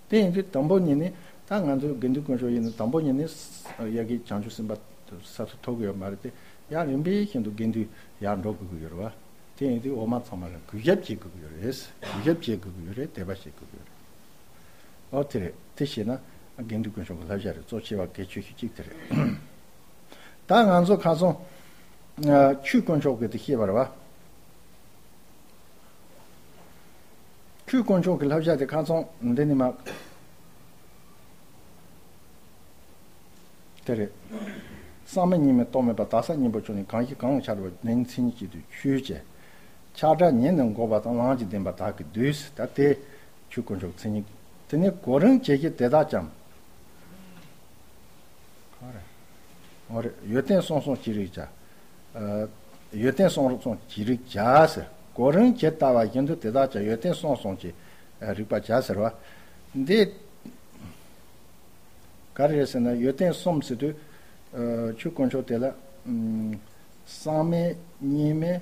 དེ་ཡིན་དུས་དང་པོ་ཉིད་ནས་ད་ང་ཚོའི་དགེ་འདུན་དཀོན་མཆོག་ཡིན་ན་དང་པོ་ཉིད་ནས་ཡ་གི་བྱང་ཆུབ་སེམས་དཔའ་ས་ཐོབ་ཐོབ་གི་ཡོད་མ་རེད་དེ། ཡང་རིམ་པས་བཞིན་དུ་དགེ་འདུན་ཡར་འགྲོ་དགོས་ཀྱི་ཡོད་རེད་བ། དེ་ཡིན་དུས་འོག་མ་ཚང་མ་ལ་གུས་ཞབས་བྱེད་དགོས་ཀྱི་ཡོད་རེད། གུས་ཞབས་བྱེད་དགོས་ཀྱི་ཡོད་རེད། དད་པ་བྱེད་དགོས་ཀྱི་ཡོད་རེད། ཨོ་དེ་རེད། དེ་བྱས་ན་དགེ་འདུན་དཀོན་མཆོག་གི་བསླབ་བྱ་རེད། གཙོ་ཆེ་བ་གལ་ཆེ་ཤོས་གཅིག་དེ་རེད། ད་ང་ཚོ་ཁ་སང་ཨ་ཆོས་དཀོན་མཆོག་གི་དེ་བཤད་པ་རེད་བ། ཆོས་དཀོན་མཆོག་གི་བསླབ་བྱ་དེ་ཁ་སང་འདི་ནི་མ། དེ་རེད། བསམ་མེད་གཉིས་མེད་རྟོག་མེད་པ། དག་ས་གཉེན་པོ་མཆོག་ནི། གང་ཞིག་གང་ལ་ཆགས་པ་ནི། མཚན་ཉིད་གཅིག་ཏུ་ཆོས་ཅན། ཆགས་བྲལ་ཉིད་ནི་འགོག་པ་དང་། ལམ་གྱི་བདེན་པ་དག་གིས་བསྡུས། ད་དེ་ཆོས་དཀོན་མཆོག་མཚན་ཉིད། དེ་ནི་གོ་རིམ་ཇི་བཞིན་དེ་དག་ཀྱང་། གང་རེད། འོ་རེད། ཡོན་ཏན་གསུམ་གསུམ་གྱིས་རིག་བྱ། ཨ་ཡོན་ཏན་གསུམ་གསུམ་གྱིས་རིག་བྱ་ཟེར། གོ་རིམ་ཇི་ལྟ་བ་བཞིན་དུ་དེ་དག་ཀྱང་། ཡོན་ཏན་གསུམ་གསུམ་གྱིས་རིག་པར་བྱ་ཟེར་བ། འདི་ག་རེ་རེད་ཟེར་ན། ཡོན་ཏན་གསུམ་ཟེར་དུས་ཨ་ཆོས་དཀོན་མཆོག་དེ་ལ་ཨམ་བསམ་མེད་གཉིས་མེད་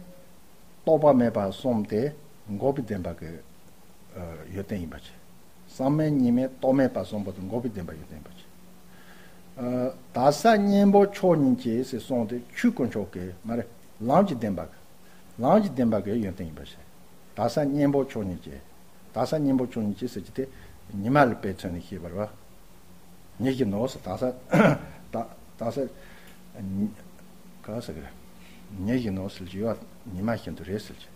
རྟོག་པ་མེད་པ་གསུམ་དེ་འགོག་པའི་བདེན་པ་གི་ཨ་ཡོན་ཏན་ཡིན་པ་བྱས། བསམ་མེད་གཉིས་མེད་རྟོག་མེད་པ་གསུམ་པོ་དེ་འགོག་པའི་བདེན་པ་ཡོན་ཏན་ཡིན་པ་བྱས། ཨ་དག་ས་གཉེན་པོ་མཆོག་ཉིད་ཀྱིས་ཟེར་གསུངས་ཏེ་ཆོས་དཀོན་མཆོག་གི་མ་རེད། ལམ་གྱི་བདེན་པ། ལམ་གྱི་བདེན་པ་གི་ཡོན་ཏན་ཡིན་པ་བྱས། དག་ས་གཉེན་པོ་མཆོག་ཉིད་ཀྱིས། དག་ས་གཉེན་པོ་མཆོག་ཉིད་ཀྱིས་ཟེར་གྱི་དེ་ཉི་མ་ལ་དཔེ་མཚོན་ནས་བཤད་པ་རེད་བ། ཉིད་ཀྱི་ནོར་ཟེར། དག་ས་དག་དག་ས་ཉི་ག་ཟེར་གི་རེད། ཉིད་ཀྱི་ནོར་ཟེར་གྱི་ཡོད། ཉི་མ་བཞིན་དུ་རེད་ཟེར་གྱི།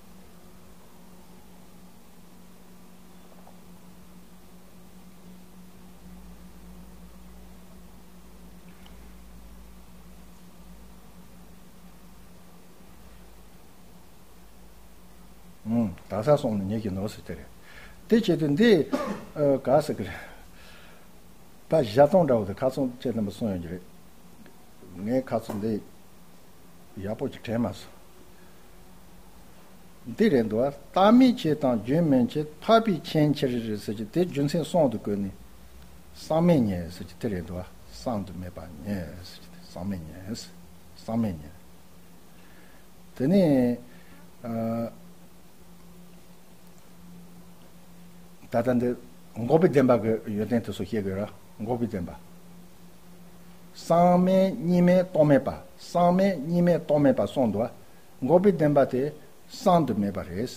ག་ས་སོང་ནས་ཉེ་གི་ནོ་ཟེར་དེ་རེད། དེ་བྱེད་དུས་འདི་ཨ་ག་ཟེར་གི་རེད། ད་བཞག་སྟངས་འདྲ་བོ་དེ་ཁ་ཚོན་བཅད་ཐུབ་པ་གསུངས་ཡོང་གི་རེད། ངས་ཁ་ཚོན་འདི་ཡག་པོ་ཅིག་དྲན་མ་སོང་། འདི་རེད་འདུག་བ། བརྟགས་མིན་ཆོས་དང་རྒྱུན་མིན་ཆོས། འཕགས་པའི་ཆོས་ཉིད་ཕྱིར་རེད་ཟེར་གྱི་དེ་རྒྱུ་མཚན་གསུམ་དུ་བཀོད་ནས། བསམ་མེད་ཉིད་ཟེར་གྱི་དེ་རེད་འདུག་བ། བསམ་དུ་མེད་པ་ཉིད་ཟེར་གྱི་དེ་བསམ་མེད་ཉིད། བསམ་མེད་ཉིད། དེ་ནས་ཨ། ད་ལྟ་འདི་འགོག་པའི་བདེན་པ་གི་ཡོན་ཏན་དེ་ཚོ་བཤད་དགོས་ར། འགོག་པའི་བདེན་པ། བསམ་མེད་གཉིས་མེད་རྟོག་མེད་པ། བསམ་མེད་གཉིས་མེད་རྟོག་མེད་པ་གསུངས་འདུག་བ། འགོག་པའི་བདེན་པ་དེ་བསམ་དུ་མེད་པ་རེད།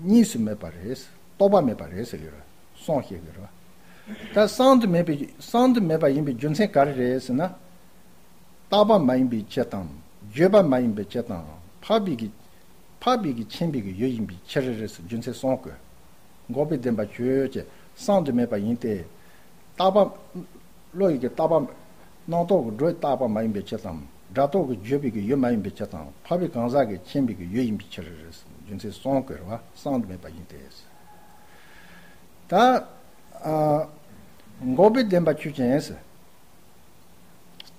གཉིས་སུ་མེད་པ་རེད། རྟོག་པ་མེད་པ་རེད་ཟེར་གི་ར། གསུངས་བཤད་དགོས་ར། ད་བསམ་དུ་མེད་པའི་བསམ་དུ་མེད་པ་ཡིན་པའི་རྒྱུ་མཚན་ག་རེ་རེད་ཟེར་ན། རྟག་པ་མ་ཡིན་པའི་ཕྱིར་དང་། བརྗོད་པ་མ་ཡིན་པའི་ཕྱིར་དང་། འཕགས་པའི་གི་འཕགས་པའི་གི་མཁྱེན་པའི་གི་ཡུལ་ཡིན་པའི་ཕྱིར་རེད་ཟེར་རྒྱུ་མཚན་གསུམ་བཀོད། འགོག་པའི་བདེན་པ་ཆོས་ཅན། བསམ་དུ་མེད་པ་ཡིན་ཏེ། རྟག་པ། བློ་ཡི་གི་རྟག་པ། རྣམ་རྟོག་གི་སྒྲོ་རྟག་པ་མ་ཡིན་པའི་ཕྱིར་དང་། སྒྲ་རྟོག་གི་བརྗོད་པའི་གི་ཡུལ་མ་ཡིན་པའི་ཕྱིར་དང་། འཕགས་པའི་གང་ཟག་གི་མཁྱེན་པའི་གི་ཡུལ་ཡིན་པའི་ཕྱིར་རེད་ཟེར་རྒྱུ་མཚན་གསུམ་བཀོད་རེད་བ། བསམ་དུ་མེད་པ་ཡིན་ཏེ། ད། ཨ། འགོག་པའི་བདེན་པ་ཆོས་ཅན་ཟེར།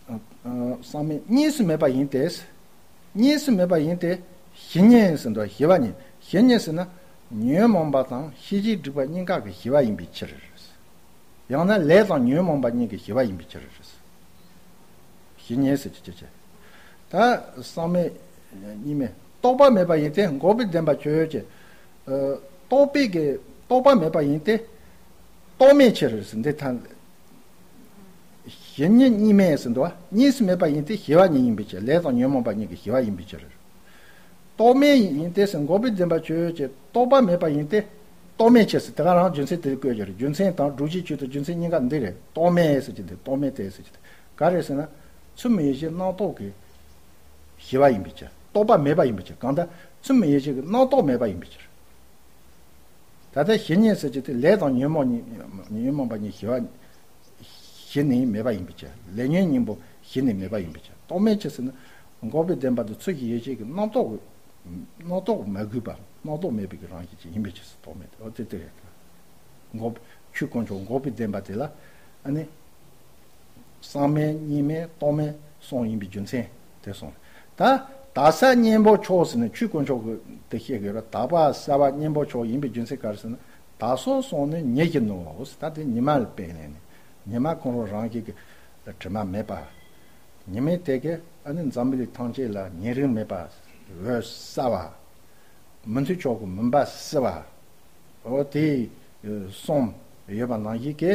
ཨ། ཨ། བསམ་མེད་གཉིས་སུ་མེད་པ་ཡིན་ཏེ། གཉིས་སུ་མེད་པ་ཡིན་ཏེ། ཞི་ཉིད་ཟེར་འདུག་ཞི་བ་ཉིད། ཞི་ཉིད་ཟེར་ན། ཉོན་མོངས་པ་དང་ཤེས་བྱའི་སྒྲིབ་པ་གཉིས་ཀ་གི་ཞི་བ་ཡིན་པའི་ཕྱིར། ཡང་ན་ལས་དང་ཉོན་མོངས་པ་གཉིས་ཀྱི་ཞི་བ་ཡིན་པའི་ཕྱིར། ཞི་ཉིད་ཟེར་གྱི་ཅི་ཅི། ད་བསམ་མེད་གཉིས་མེད་རྟོག་པ་མེད་པ་ཡིན་ཏེ། འགོག་པའི་བདེན་པ་ཆོས་ཅན། ཨ། རྟོག་པའི་གི་རྟོག་པ་མེད་པ་ཡིན་ཏེ། རྟོག་མེད་ཕྱིར་ཟེར་འདི་ཐ། ཞི་ཉིད་གཉིས་མེད་ཟེར་འདུག་བ། གཉིས་སུ་མེད་པ་ཡིན་ཏེ་ཞི་བ་ཉིད་ཡིན་པའི་ཕྱིར། ལས་དང་ཉོན་མོངས་པ་གཉིས་ཀྱི་ཞི་བ་ཡིན་པའི་ཕྱིར། རྟོག་མེད་ཡིན་ཏེ་ཟེར། འགོག་པའི་བདེན་པ་ཆོས་ཅན། རྟོག་པ་མེད་པ་ཡིན་ཏེ། རྟོག་མེད་ཕྱིར་ཟེར་དེ་ག་རང་རྒྱུ་མཚན་དེ་བཀོད་ཀྱི་རེད། རྒྱུ་མཚན་དང་སྒྲུབ་བྱའི་ཆོས་དང་རྒྱུ་མཚན་གཉིས་ཀ་འདི་རེད། རྟོག་མེད་ཟེར་གྱི་འདི། རྟོག་མེད་དེ་ཟེར་གྱི་འདི་ག་རེད་ཟེར་ན། ཚུལ་མིན་ཡིད་བྱེད་རྣམ་རྟོག་གི་ཞི་བ་ཡིན་པའི་ཕྱིར། རྟོག་པ་མེད་པ་ཡིན་པའི་ཕྱིར། གང་ལྟར་ཚུལ་མིན་ཡིད་བྱེད་ཀྱི་རྣམ་རྟོག་མེད་པ་ཡིན་པའི་ཕྱིར། ད་ལྟ་ཞི་ཉིད་ཟེར་གྱི་དེ་ལས་དང་ཉོན་མོངས་གཉིས། ཉོན་མོངས་པ་གཉིས་ཞི་བ། གཞི་ནས་མེད་པ་ཡིན་པའི་ཕྱིར། ལས་ཉོན་གཉིས་པོ་གཞི་ནས་མེད་པ་ཡིན་པའི་ཕྱིར། རྟོག་མེད་ཕྱིར་ཟེར་ན། འགོག་པའི་བདེན་པ་དེ་ཚུལ་གྱི་ཡིད་བྱེད་ཀྱི་རྣམ་རྟོག་གི། རྣམ་རྟོག་མ་གུས་པ། རྣམ་རྟོག་མེད་པའི་གི་རང་བཞིན་ཅན་ཡིན་པའི་ཕྱིར་ཟེར། རྟོག་མེད་དེ། འོ་དེ་དེ་རེད། འགོག་ཆོས་དཀོན་མཆོག་འགོག་པའི་བདེན་པ་དེ་ལ་ཨ་ནི། བསམ་མེད་གཉིས་མེད་རྟོག་མེད་གསུམ་ཡིན་པའི་རྒྱུ་མཚན་དེ་གསུངས། ད་དག་ས་གཉེན་པོ་མཆོག་ཟེར་ནས་ཆོས་དཀོན་མཆོག་གི་དེ་བཤད་དགོས་ར། དག་པ་བསལ་བ་གཉེན་པོ་མཆོག་ཡིན་པའི་རྒྱུ་མཚན་ག་རེ་ཟེར་ན། དག་སོགས་གསུམ་ནི་ཉིད་ཀྱི་ནོར་བའོ་ཟེར། ད་དེ་ཉི་མ་ལ་དཔེ་ལེན་ནས། ཉི་མ་ཁོ་རང་རང་བཞིན་གྱི་དྲི་མ་མེད་པ། ཉི་མའི་དེ་གས་ཨ་ནི་འཛམ་བུ་གླིང་ཐམས་ཅད་ལ་ཉེ་རིང་མེད་པ། འོད་གསལ་བ། མུ་མཐུད་ཕྱོགས་ཀྱི་མུན་པ་བསལ་བ། འོ་དེ་གསུམ་ཡོད་པ་ནང་བཞིན་གྱི།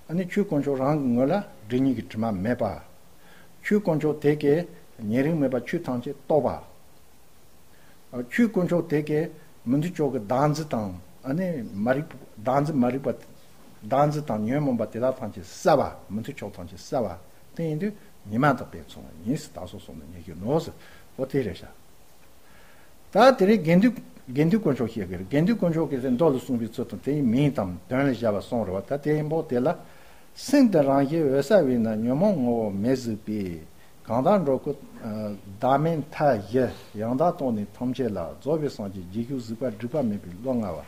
ཨ་ནི་ཆོས་དཀོན་མཆོག་རང་གི་ངོས་ལ་སྒྲིབ་གཉིས་ཀྱི་དྲི་མ་མེད་པ། ཆོས་དཀོན་མཆོག་དེ་གས་ཉེ་རིང་མེད་པ་ཆོས་ཐམས་ཅད་རྟོགས་པ། ཆོས་དཀོན་མཆོག་དེ་གས་མུ་མཐུད་ཕྱོགས་ཀྱི་བདག་འཛིན་དང་ཨ་ནི་མ་རིག་པ། བདག་འཛིན་མ་རིག་པ། བདག་འཛིན་དང་ཉོན་མོངས་པ་དེ་དག་ཐམས་ཅད་བསལ་བ། མུ་མཐུད་ཕྱོགས་ཐམས་ཅད་བསལ་བ། དེ་ཡིན་དུས་ཉི་མ་དང་དཔེ་མཚུངས་པ་ཡིན་ཟེར། དག་སོགས་གསུམ་ནི་ཉིད་ཀྱི་ནོར་བའོ་ཟེར། འོ་དེ་རེད་ཤག་ད་དེ་རིང་དགེ་འདུན། དགེ་འདུན་དཀོན་མཆོག་བཤད་ཀྱི་རེད། དགེ་འདུན་དཀོན་མཆོག་གིས་དེ་མདོ་ལ་གསུངས་པའི་ཚུལ་དང་དེའི་མིང་དང་དོན་ལ་བཞག་པ་གསུམ་རེད་བ། ད་དེའི་འབོག་དེ་ལ། སེམས་དེ་རང་བཞིན་འོད་གསལ་བས་ན། ཉོན་མོངས་ངོ་བོ་མེད་གཟིགས་པས། གང་དག་འགྲོ་ཀུན་བདག་མེད་མཐའ་བཞི་ཡང་དག་རྟོགས་ནས་ཐམས་ཅད་ལ། རྫོགས་པའི་སངས་རྒྱས་རྗེས་འཇུག་གཟིགས་པ་སྒྲིབ་པ་མེད་པའི་བློ་མངའ་བ།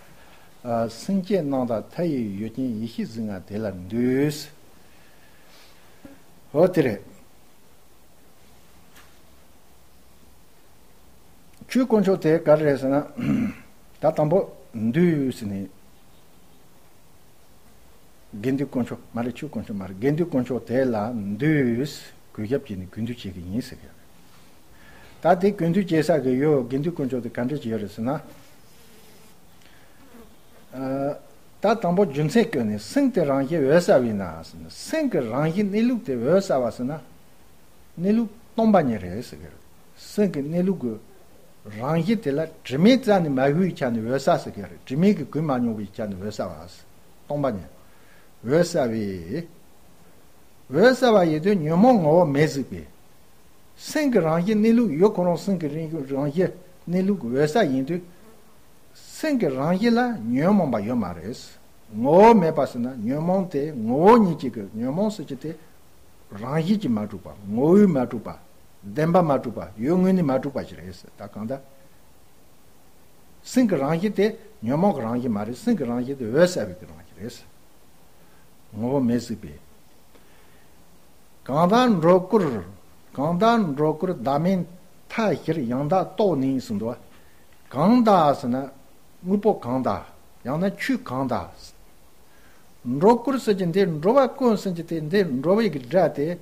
སེམས་བསྐྱེད་རྣམ་དག་མཐའ་ཡས་ཡུལ་ཅན་ཡེ་ཤེས་གཟིགས་ང་དེ་ལ་འདུད། འོ་དེ་རེད། ཆོས་དཀོན་མཆོག་དེ་ག་རེ་རེད་ཟེར་ན། ད་དང་པོ་འདུད་ཟེར་ནས། དགེ་འདུན་དཀོན་མཆོག་མ་རེད། ཆོས་དཀོན་མཆོག་མ་རེད། དགེ་འདུན་དཀོན་མཆོག་དེ་ལ་འདུད། གུས་ཞབས་བྱས་ནས་གུས་འདུད་བྱེད་ཀྱི་ཡིན་ཟེར་གི། ད་དེ་གུས་འདུད་བྱེད་ས་གི་ཡོད། དགེ་འདུན་དཀོན་མཆོག་དེ་ག་འདྲ་ཅིག་ཡོད་རེད་ཟེར་ན། ཨ། ད་དང་པོ་རྒྱུ་མཚན་བཀོད་ནས། སེམས་དེ་རང་བཞིན་འོད་གསལ་བས་ན་ཟེར་ན། སེམས་ཀྱི་རང་བཞིན་གནས་ལུགས་དེ་འོད་གསལ་བ་ཟེར་ན། གནས་ལུགས་སྟོང་པ་ཉིད་རེད་ཟེར་གི་རེད། སེམས་ཀྱི་གནས་ལུགས་ཀྱི་རང་བཞིན་དེ་ལ་དྲི་མས་རྩད་ནས་མ་གོས་པའི་ཆ་ནས་འོད་གསལ་ཟེར་གི་རེད། དྲི་མས་ཀྱིས་གོས་མ་མྱོང་བའི་ཆ་ནས་འོད་གསལ་བ་ཟེར། སྟོང་པ་ཉིད། འོད་གསལ་བས། འོད་གསལ་བ་ཡིན་དུས་ཉོན་མོངས་ངོ་བོ་མེད་གཟིགས་པས། སེམས་ཀྱི་རང་བཞིན་གནས་ལུགས་ཡུལ་ཁོ་རང་སེམས་ཀྱི་རང་བཞིན་གནས་ལུགས་འོད་གསལ་ཡིན་དུས། སེམས་ཀྱི་རང་བཞིན་ལ་ཉོན་མོངས་པ་ཡོད་མ་རེད། ངོ་བོ་མེད་པ་ཟེར་ན། ཉོན་མོངས་དེ་ངོ་བོ་ཉིད་ཅིག་གི། ཉོན་མོངས་ཟེར་གྱི་དེ་རང་བཞིན་གྱིས་མ་གྲུབ་པ། ངོ་བོས་མ་གྲུབ་པ། བདེན་པ་མ་གྲུབ་པ། ཡུལ་དངོས་ནས་མ་གྲུབ་པ་ཞིག་རེད་ཟེར། ད་གང་ལྟར། སེམས་ཀྱི་རང་བཞིན་དེ་ཉོན་མོངས་ཀྱི་རང་བཞིན་མ་རེད། སེམས་ཀྱི་རང་བཞིན་དེ་འོད་གསལ་བའི་གི་རང་བཞིན་རེད། ངོ་བོ་མེད་གཟིགས་པས། གང་དག་འགྲོ་ཀུན། གང་དག་འགྲོ་ཀུན་བདག་མེད་མཐའ་བཞིར་ཡང་དག་རྟོགས་ནས་ཟེར་འདུག་གང་དག་ཟེར་ན་དངོས་པོ་གང་དག། ཡང་ན་ཆོས་གང་དག། འགྲོ་ཀུན་ཟེར་གྱི་འདི་འགྲོ་བ་ཀུན་ཟེར་གྱི་དེ་འདི་འགྲོ་བའི་གི་སྒྲ་དེ།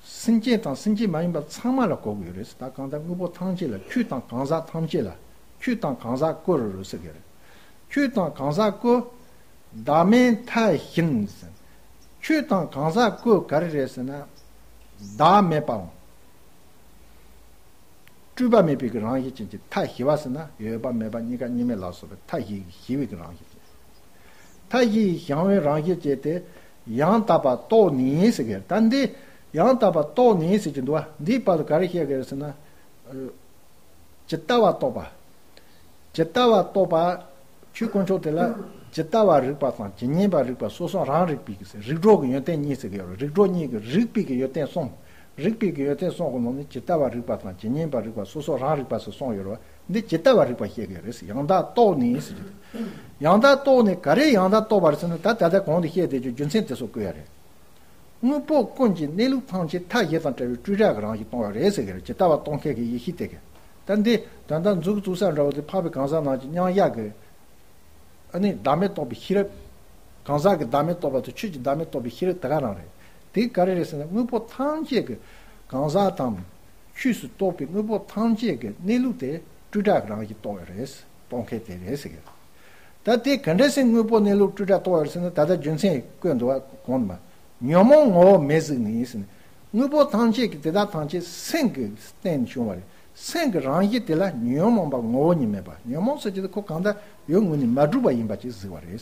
སེམས་ཅན་དང་སེམས་ཅན་མ་ཡིན་པ་ཚང་མ་ལ་གོ་གི་ཡོད་རེད། ད་གང་ལྟར་དངོས་པོ་ཐམས་ཅད་ལ། ཆོས་དང་གང་ཟག་ཐམས་ཅད་ལ། ཆོས་དང་གང་ཟག་ཀུན་ཟེར་གི་རེད། ཆོས་དང་གང་ཟག་ཀུན་བདག་མེད་མཐའ་བཞིན་ཟེར། ཆོས་དང་གང་ཟག་ཀུན་ག་རེ་རེད་ཟེར་ན། བདག་མེད་པའམ། སྤྲོས་པ་མེད་པའི་གི་རང་བཞིན་ཅན་གྱི་མཐའ་བཞི་པ་ཟེར་ན། ཡོད་པ་མེད་པ་གཉིས་ཀ་གཉིས་མེད་ལ་སོགས་པའི་མཐའ་བཞི་ཞི་བའི་གི་རང་བཞིན་ཅན། མཐའ་བཞི་ཞི་བའི་རང་བཞིན་ཅན་དེ་ཡང་དག་པར་རྟོགས་ནས་ཟེར་གི། ད་འདི་ཡང་དག་པར་རྟོགས་ནས་ཟེར་གྱི་འདུག་བ། འདིའི་བར་དུ་ག་རེ་བཤད་གི་རེད་ཟེར་ན། ཇི་ལྟ་བ་རྟོགས་པ། ཇི་ལྟ་བ་རྟོགས་པ། ཆོས་དཀོན་མཆོག་དེ་ལ་ཇི་ལྟ་བ་རིག་པ་དང་ཇི་སྙེད་པ་རིག་པ། སོ་སོ་རང་རིག་པའི་གི་ཟེར། རིག་གྲོལ་གྱི་ཡོན་ཏན་གཉིས་ཟེར་གི་ཡོད་རེད། རིག་གྲོལ་གཉིས་ཀྱི་རིག་པའི་གི་ཡོན་ཏན་གསུམ། རིག་པའི་གི་ཡོན་ཏན་གསུམ་གྱི་ནང་ནས་ཇི་ལྟ་བ་རིག་པ་དང་ཇི་སྙེད་པ་རིག་པ། སོ་སོ་རང་རིག་པ་ཟེར་གསུམ་ཡོད་རེད་བ། འདི་ཇི་ལྟ་བ་རིག་པ་བཤད་གི་ཡོད་རེད་ཟེར། ཡང་དག་རྟོགས་ནས་ཟེར་གྱི་འདུག་ཡང་དག་རྟོགས་ནས་ག་རེ་ཡང་དག་རྟོགས་པ་རེད་ཟེར་ན། ད་ད་ལྟ་གོང་དུ་བཤད་བསྡད་རྒྱུ་རྒྱུ་མཚན་དེ་ཚོ་བཀོད་ཡ་རེད། དངོས་པོ་ཀུན་གྱི་གནས་ལུགས་ཐམས་ཅད་མཐའ་བཞི་དང་བྲལ་བའི་སྤྲོས་བྲལ་གྱི་རང་བཞིན་སྟོང་པ་རེད་ཟེར་གྱི་རེད། ཇི་ལྟ་བ་སྟོང་མཁན་གྱི་ཡེ་ཤེས་དེ་གི། ད་འདི་དོན་དག་མཛུབ་གུ་བཙུགས་ས་འདྲ་བོ་དེ་འཕགས་པའི་གང་ཟག་རྣམས་ཀྱི་མཉམ་གཞག་གི། ཨ་ནི་བདག་མེད་རྟོགས་པའི་ཤེས་རབ། གང་ཟག་གི་བདག་མེད་རྟོགས་པ་དང་ཆོས་ཀྱི་བདག་མེད་རྟོགས་པའི་ཤེས་རབ་དེ་ག་རང་རེད། དེ་ག་རེ་རེད་ཟེར་ན། དངོས་པོ་ཐམས་ཅད་ཀྱི་གང་ཟག་དང་ཆོས་སུ་རྟོགས་པའི་དངོས་པོ་ཐམས་ཅད་ཀྱི་གནས་ལུགས་དེ་སྤྲོས་བྲལ་གྱི་རང་བཞིན་རྟོགས་ཡོད་རེད། རྟོགས་མཁན་དེ་རེད་ཟེར་གྱི། ད་དེ་ག་འདྲ་སེ་དངོས་པོ་གནས་ལུགས་སྤྲོས་བྲལ་རྟོགས་ཡོད་ཟེར་ན། ད་ལྟ་རྒྱུ་མཚན་བཀོད་འདུག་བ། གོང་དུ་མ། ཉོན་མོངས་ངོ་བོ་མེད་གཟིགས་ནས་ཟེར་ན། དངོས་པོ་ཐམས་ཅད་ཀྱི་དེ་དག་ཐམས་ཅད་སེམས་ཀྱི་སྟེང་ནས་བྱུང་བ་རེད། སེམས་ཀྱི་རང་བཞིན་དེ་ལ་ཉོན་མོངས་པ་ངོ་བོ་ཉིད་མེད་པ། ཉོན་མོངས་ཟེར་གྱི་དེ་ཁོ་གང་ལྟར་ཡོད་ངོས་ནས་མ་གྲུབ་པ་ཡིན་པ་ཅིག་གཟིགས་པ་རེད།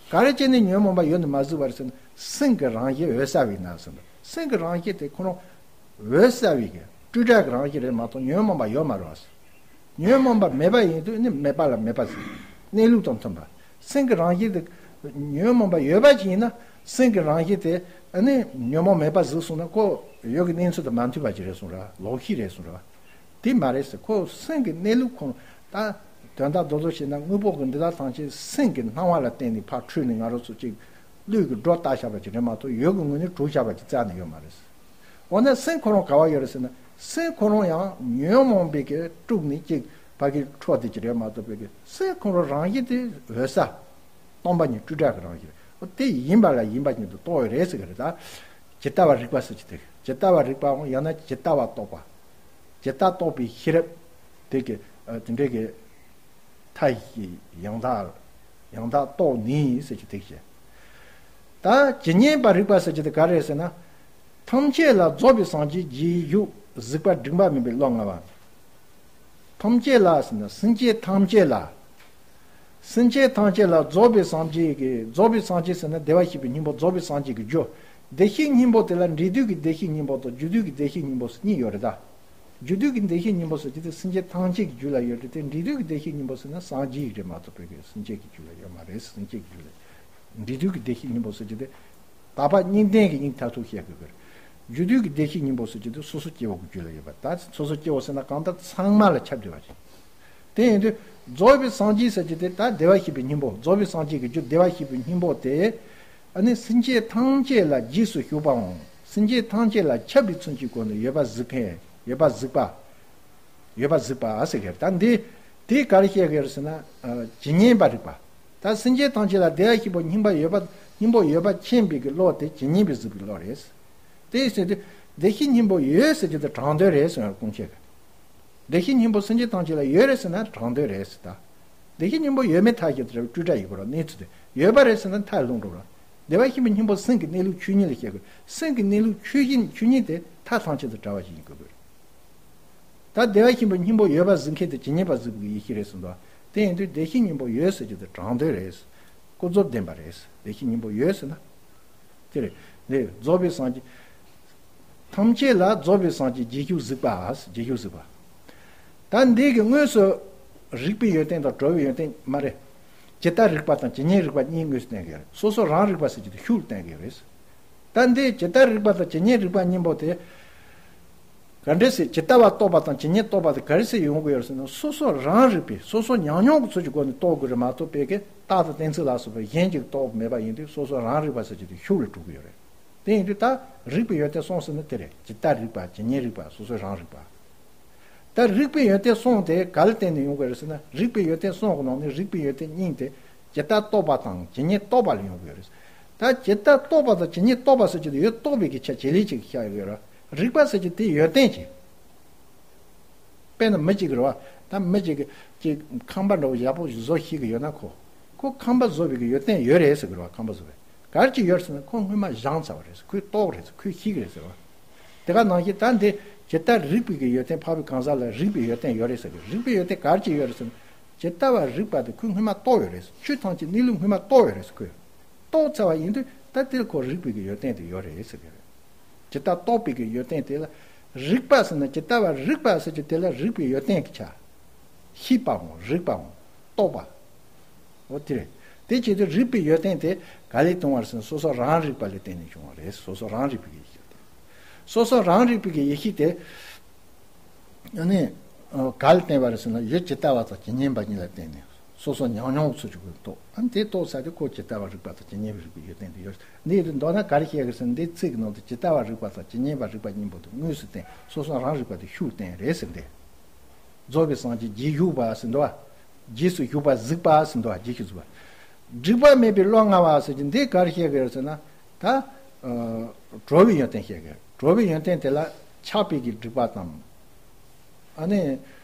ག་རེ་བྱས་ནས་ཉོན་མོངས་པ་ཡོད་ནས་མ་གཟིགས་པ་རེད་ཟེར་ན། སེམས་ཀྱི་རང་བཞིན་འོད་གསལ་བས་ན་ཟེར་ན། སེམས་ཀྱི་རང་བཞིན་དེ་ཁོ་རང་འོད་གསལ་བའི་གི་སྤྲོས་བྲལ་གྱི་རང་བཞིན་རེད་མ་གཏོགས་ཉོན་མོངས་པ་ཡོད་མ་རེད་བ། ཉོན་མོངས་པ་མེད་པ་ཡིན་དུས་ནི་མེད་པ་ལ་མེད་པ་ཟེར། གནས་ལུགས་དང་མཐུན་པ། སེམས་ཀྱི་རང་བཞིན་དེ་ཉོན་མོངས་པ་ཡོད་པ་ཅིག་ཡིན་ན། སེམས་ཀྱི་རང་བཞིན་དེ་ཨ་ནི་ཉོན་མོངས་མེད་པ་གཟིགས་སོང་ན། ཁོ་ཡོད་ཀྱི་གནས་ཚུལ་དང་མ་མཐུན་པ་ཅིག་རེད་གསུངས་ར། ལོག་ཤེས་རེད་གསུངས་ར། དེ་མ་རེད་ཟེར། ཁོ་སེམས་ཀྱི་གནས་ལུགས་ཁོ་ད་དོན་དག་རྡོག་རྡོག་བཤད་ན། དངོས་པོ་གི་འདི་དག་ཐམས་ཅད་སེམས་ཀྱི་སྣང་བ་ལ་བརྟེན་ནས་ཕར་འཕྲོས་ནས་ང་རང་ཚོ་ཅིག་ལུས་ཀྱི་སྒྲོ་བཏགས་བཞག་པ་ཅིག་རེད་མ་གཏོགས། ཡོད་ཀྱི་ངོས་ནས་གྲུབ་བཞག་པ་ཅིག་རྩ་ནས་ཡོད་མ་རེད། འོ་ན་སེམས་ཁོ་རང་ག་བ་ཡོད་རེད་ཟེར་ན། སེམས་ཁོ་རང་ཡང་ཉོན་མོངས་པའི་གི་དཀྲུགས་ནས་ཅིག་ཕ་གི་འཕྲོ་བསྡད་ཀྱི་རེད་མ་གཏོགས། པའི་གི་སེམས་ཁོ་རང་རང་བཞིན་དེ་འོད་གསལ། སྟོང་པ་ཉིད་སྤྲོས་བྲལ་གྱི་རང་བཞིན་རེད། འོ་དེ་ཡིན་པ་ལ་ཡིན་པ་ཉིད་དུ་རྟོགས་ཡོད་རེད་ཟེར་གི་རེད། ད་ཇི་ལྟ་བ་རིག་པ་ཟེར་གྱི་དེ། ཇི་ལྟ་བ་རིག་པའམ་ཡང་ན་ཇི་ལྟ་བ་རྟོགས་པ། ཇི་ལྟ་རྟོགས་པའི་ཤེས་རབ་དེ་གི་ཨ་དེ་འདྲའི་གི་མཐའ་བཞི་ཡང་དག་ཡང་དག་རྟོགས་ནས་ཟེར་གྱི་དེ་བཤད། ད་ཇི་སྙེད་པ་རིག་པ་ཟེར་གྱི་དེ་ག་རེ་རེད་ཟེར་ན། ཐམས་ཅད་ལ་རྫོགས་པའི་སངས་རྒྱས་རྗེས་འཇུག་གཟིགས་པ་དྲི་མ་མེད་པའི་བློ་མངའ་བ། ཐམས་ཅད་ལ་ཟེར་ན་སེམས་ཅན་ཐམས་ཅད་ལ། སེམས་ཅན་ཐམས་ཅད་ལ་རྫོགས་པའི་སངས་རྒྱས་ཀྱི། རྫོགས་པའི་སངས་རྒྱས་ཟེར་ན་བདེ་བར་གཤེགས་པའི་སྙིང་པོ། རྫོགས་པའི་སངས་རྒྱས་ཀྱི་རྒྱུ། བདེ་གཤེགས་སྙིང་པོ་དེ་ལ་འབྲས་དུས་ཀྱི་བདེ་གཤེགས་སྙིང་པོ་དང་རྒྱུ་དུས་ཀྱི་བདེ་གཤེགས་སྙིང་པོ་ཟེར་གཉིས་ཡོད་རེད་ད། རྒྱུ་དུས་ཀྱི་བདེ་གཤེགས་སྙིང་པོ་ཟེར་གྱི་དེ་སེམས་ཅན་ཐམས་ཅད་ཀྱི་རྒྱུད་ལ་ཡོད་རེད་དེ། འབྲས་དུས་ཀྱི་བདེ་གཤེགས་སྙིང་པོ་ཟེར་ན་སངས་རྒྱས་ཀྱི་རེད་མ་གཏོགས། བོད་ཀྱི་སེམས་ཅན་གྱི་རྒྱུད་ལ་ཡོད་མ་རེད། སེམས་ཅན་གྱི་རྒྱུད་ལ། འབྲས་དུས་ཀྱི་བདེ་གཤེགས་སྙིང་པོ་ཟེར་གྱི་དེ། དག་པ་གཉིས་ལྡན་གྱི་སྙིང་མཐར་ཐུག་བཤད་དགོས་ཀྱི་རེད། རྒྱུ་དུས་ཀྱི་བདེ་གཤེགས་སྙིང་པོ་ཟེར་གྱི་དེ་སོ་སོ་སྐྱེ་བོ་གི་རྒྱུད་ལ་ཡོད་པ། ད་སོ་སོ་སྐྱེ་བོ་ཟེར་ན་གང་ལྟར་ཚང་མ་ལ་ཁྱབ་བསྡད་པ་ཅིག་དེ་ཡིན་དུས་རྫོགས་པའི་སངས་རྒྱས་ཟེར་གྱི་དེ། ད་བདེ་བར་གཤེགས་པའི་སྙིང་པོ། རྫོགས་པའི་སངས་རྒྱས་ཀྱི་རྒྱུ་བདེ་བར་གཤེགས་པའི་སྙིང་པོ་དེ། ཨ་ནི་སེམས་ཅན་ཐམས་ཅད་ལ་རྗེས་སུ་ཞུགས་པའམ། སེམས་ཅན་ཐམས་ཅད་ལ་ཁྱབ་པའི་ཚུལ་གྱི་སྒོ་ནས་ཡོད་པ་གཟིགས་མཁན། ཡོད་པ་གཟིགས་པ། ཡོད་པ་གཟིགས་པ་ཟེར་གྱི་རེད། ད་འདི་དེ་ག་རེ་བཤད་ཀྱི་རེད་ཟེར་ན། ཨ་ཇི་སྙེད་པ་རིག་པ། ད་སེམས་ཅན་ཐམས་ཅད་ལ་བདེ་བར་གཤེགས་པའི་སྙིང་པོ་ཡོད་པ། སྙིང་པོ་ཡོད་པ་མཁྱེན་པའི་གི་བློ་དེ་ཇི་སྙེད་པའི་གཟིགས་པའི་བློ་རེད། དེ་ཟེར་དུས་བདེ་གཤེགས་སྙིང་པོ་ཡོད་ཟེར་གྱི་དེ་དྲང་དོན་རེད་ཟེར་བ། ཀུན་མཁྱེན་གྱིས། བདེ་གཤེགས་སྙིང་པོ་སེམས་ཅན་ཐམས་ཅད་ལ་ཡོད་རེད་ཟེར་ན་དྲང་དོན་རེད་ཟེར་ད། བདེ་གཤེགས་སྙིང་པོ་ཡོད་མེད་མཐའ་བཞི་དེ་སྤྲོས་བྲལ་ཡིན་དགོས་ར། གནས་ཚུལ་དེ་ཡོད་པ་རེད་ཟེར་ན་མཐའ་ལྷུང་འགྲོ་ར། བདེ་བར་གཤེགས་པའི་སྙིང་པོ་སེམས་ཀྱི་གནས་ལུགས་ཆོས་ཉིད་ལ་བཤད་དགོས། སེམས་ཀྱི་གནས་ལུགས་ཆོས་ཉིད། ཆོས་ཉིད་དེ་མཐའ་ཐམས་ཅད་དུ་བྲལ་བ་ཞིག་ཡིན་དགོས་ཀྱི་རེད། ད་བདེ་བར་གཤེགས་པའི་སྙིང་པོ་ཡོད་པ་གཟིགས་མཁན་དེ་ཇི་སྙེད་པ་གཟིགས་པའི་ཡེ་ཤེས་རེད་གསུངས་འདུག་དེ་ཡིན་དུས་བདེ་གཤེགས་སྙིང་པོ་ཡོད་ཟེར་གྱི་དེ་དྲང་དོན་རེད། ཀུན་རྫོབ་བདེན་པ་རེད། བདེ་གཤེགས་སྙིང་པོ་ཡོད་ཟེར་ན། དེ་རེད། ལས་རྫོགས་པའི་སངས་རྒྱས། ཐམས་ཅད་ལ་རྫོགས་པའི་སངས་རྒྱས་རྗེས་འཇུག་གཟིགས་པ། རྗེས་འཇུག་གཟིགས་པ། ད་འདི་གི་དངོས་སུ་རིག་པའི་ཡོན་ཏན་དང་གྲོལ་བའི་ཡོན་ཏན་མ་རེད། ཇི་ལྟར་རིག་པ་དང་ཇི་སྙེད་རིག་པ་གཉིས་དངོས་སུ་བསྟན་གྱི་རེད། སོ་སོ་རང་རིག་པ་ཟེར་གྱི་དེ་ཤུགས་བསྟན་གྱི་རེད། ད་འདི་ཇི་ལྟར་རིག་པ་དང་ཇི་སྙེད་རིག་པ་གཉིས་པོ་དེ། ག་འདྲ་སེ་ཇི་ལྟ་བ་རྟོགས་པ་དང་ཇི་སྙེད་རྟོགས་པ་དེ་ག་རེ་སེ་ཡོང་གི་ཡོད་ཟེར་ན། སོ་སོ་རང་རིག་པའི་སོ་སོ་ཉམས་མྱོང་གི་ཚུལ་གྱི་སྒོ་ནས་རྟོགས་དགོས་རེད་མ་གཏོགས། དཔེ་གི་རྟགས་དང་གཏན་ཚིགས་ལ་སོགས་པ་གཞན་གྱིས་རྟོགས་མེད་པ་ཡིན་དུས། སོ་སོ་རང་རིག་པ་ཟེར་གྱི་དེ་ཤུགས་ལ་གྲུབ་ཀྱི་ཡོད་རེད། དེ་ཡིན་དུས་ད་རིག་པའི་ཡོན་ཏན་གསུམ་ཟེར་ན་དེ་རེད། ཇི་ལྟ་རིག་པ། ཇི་སྙེད་རིག་པ། སོ་སོའི་རང་རིག་པ། ད་རིག་པའི་ཡོན་ཏན་གསུམ་དེ་ག་ལ་བརྟེན་ནས་ཡོང་གི་རེད་ཟེར་ན། རིག་པའི་ཡོན་ཏན་གསུམ་གྱི་ནང་ནས་རིག་པའི་ཡོན་ཏན་གཉིས་དེ་ཇི་ལྟར་རྟོགས་པ་དང་ཇི་སྙེད་རྟོགས་པ་ལ་ཡོང་གི་ཡོད་རེད། ད་ཇི་ལྟར་རྟོགས་པ་དང་ཇི་སྙེད་རྟོགས་པ་ཟེར་གྱི་དེ་ཡོད་རྟོགས་པའི་གི་ཆ་བྱེད་ལས་ཅིག་བཤད་ཡོད་རེད། རིག་པ་ཟེར་གྱི་དེ་ཡོན་ཏན་ཅིག་དཔེར་ན་མི་གཅིག་གི་རེད་བ། ད་མི་གཅིག་གི་ཅིག་ཁང་པ་འདྲ་བོ་ཡག་པོ་བཟོ་ཤེས་ཀྱི་ཡོད་ན། ཁོ་ཁོ་ཁང་པ་བཟོ་བའི་གི་ཡོན་ཏན་ཡོད་རེད་ཟེར་གི་རེད་བ། ཁང་པ་བཟོ་བའི་ག་རེ་ཅིག་ཡོད་རེད་ཟེར་ན། ཁོ་སྔོན་མ་སྦྱངས་ཚར་བ་རེད་ཟེར། ཁོས་རྟོགས་རེད་ཟེར། ཁོས་ཤེས་ཀྱི་རེད་ཟེར་བ། དེ་ག་ནང་བཞིན་ད་འདི་ཇི་ལྟར་རིག་པའི་གི་ཡོན་ཏན། འཕགས་པའི་གང་ཟག་ལ་རིག་པའི་ཡོན་ཏན་ཡོད་རེད་ཟེར་གི། རིག་པའི་ཡོན་ཏན་ག་རེ་ཅིག་ཡོད་རེད་ཟེར་ན། ཇི་ལྟ་བ་རིག་པ་དེ་ཁོས་སྔོན་མ་རྟོགས་ཡོད་རེད་ཟེར། ཆོས་ཐམས་ཅད་གནས་ལུགས་སྔོན་མ་རྟོགས་ཡོད་རེད་ཟེར། ཁོས་རྟོགས་ཚར་བ་ཡིན་དུས་ད་དེར་ཁོ་རིག་པའི་གི་ཡོན་ཏན་དེ་ཡོད་རེད་ཟེར་གི་རེད། ཇི་ལྟར་རྟོགས་པའི་གི་ཡོན་ཏན་དེ་ལ། རིག་པ་ཟེར་ན་ཇི་ལྟ་བ་རིག་པ་ཟེར་གྱི་དེ་ལ་རིག་པའི་ཡོན་ཏན་གྱི་ཆ། ཤེས་པའམ་རིག་པའམ་རྟོགས་པ། འོ་དེ་རེད། དེ་བྱེད་དུས་རིག་པའི་ཡོན་ཏན་དེ་ག་ལས་སྟོན་པ་རེད་ཟེར་ན། སོ་སོ་རང་རིག་པ་ལ་བརྟེན་ནས་བྱུང་བ་རེད། སོ་སོ་རང་རིག་པའི་ཡེ་ཤེས་དེ། སོ་སོ་རང་རིག་པའི་ཡེ་ཤེས་དེ་ཨ་ནི་ག་ལ་བརྟེན་པ་རེད་ཟེར་ན། ཡུལ་ཇི་ལྟ་བ་དང་ཇི་སྙེད་པ་གཉིས་ལ་བརྟེན་ནས་སོ་སོ་ཉམས་མྱོང་ཚུལ་གྱི་སྒོ་ནས་རྟོགས། ཨ་ནི་དེ་རྟོགས་ཚར་དུས་ཁོ་ཇི་ལྟ་བ་རིག་པ་དང་ཇི་སྙེད་པའི་རིག་པའི་ཡོན་ཏན་དེ་ཡོད། འདི་ཡིན་དུས་མདོར་ན་ག་རེ་བཤད་ཀྱི་རེད་ཟེར་ན། འདིའི་ཚིག་གི་ནང་དུ་ཇི་ལྟ་བ་རིག་པ་དང་ཇི་སྙེད་པ་རིག་པ་གཉིས་པོ་དེ་དངོས་སུ་བསྟན། སོ་སོ་རང་རིག་པ་དེ་ཤུགས་བསྟན་རེད་ཟེར། འདི་རྫོགས་པའི་སངས་རྒྱས་རྗེས་ཞུགས་པ་ཟེར་འདུག་བ། རྗེས་སུ་ཞུགས་པ་གཟིགས་པ་ཟེར་འདུག་བ། རྗེས་ཞུགས་གཟིགས་པ། སྒྲིབ་པ་མེད་པའི་བློ་མངའ་བ་ཟེར་གྱི་འདི་ག་རེ་བཤད་ཀྱི་རེད་ཟེར་ན། ད་ཨ་གྲོལ་བའི་ཡོན་ཏན་བཤད་ཀྱི་རེད། གྲོལ་བའི་ཡོན་ཏན་དེ་ལ་ཆགས་པའི་གི་སྒྲིབ་པ་དང་། ཨ་ནི་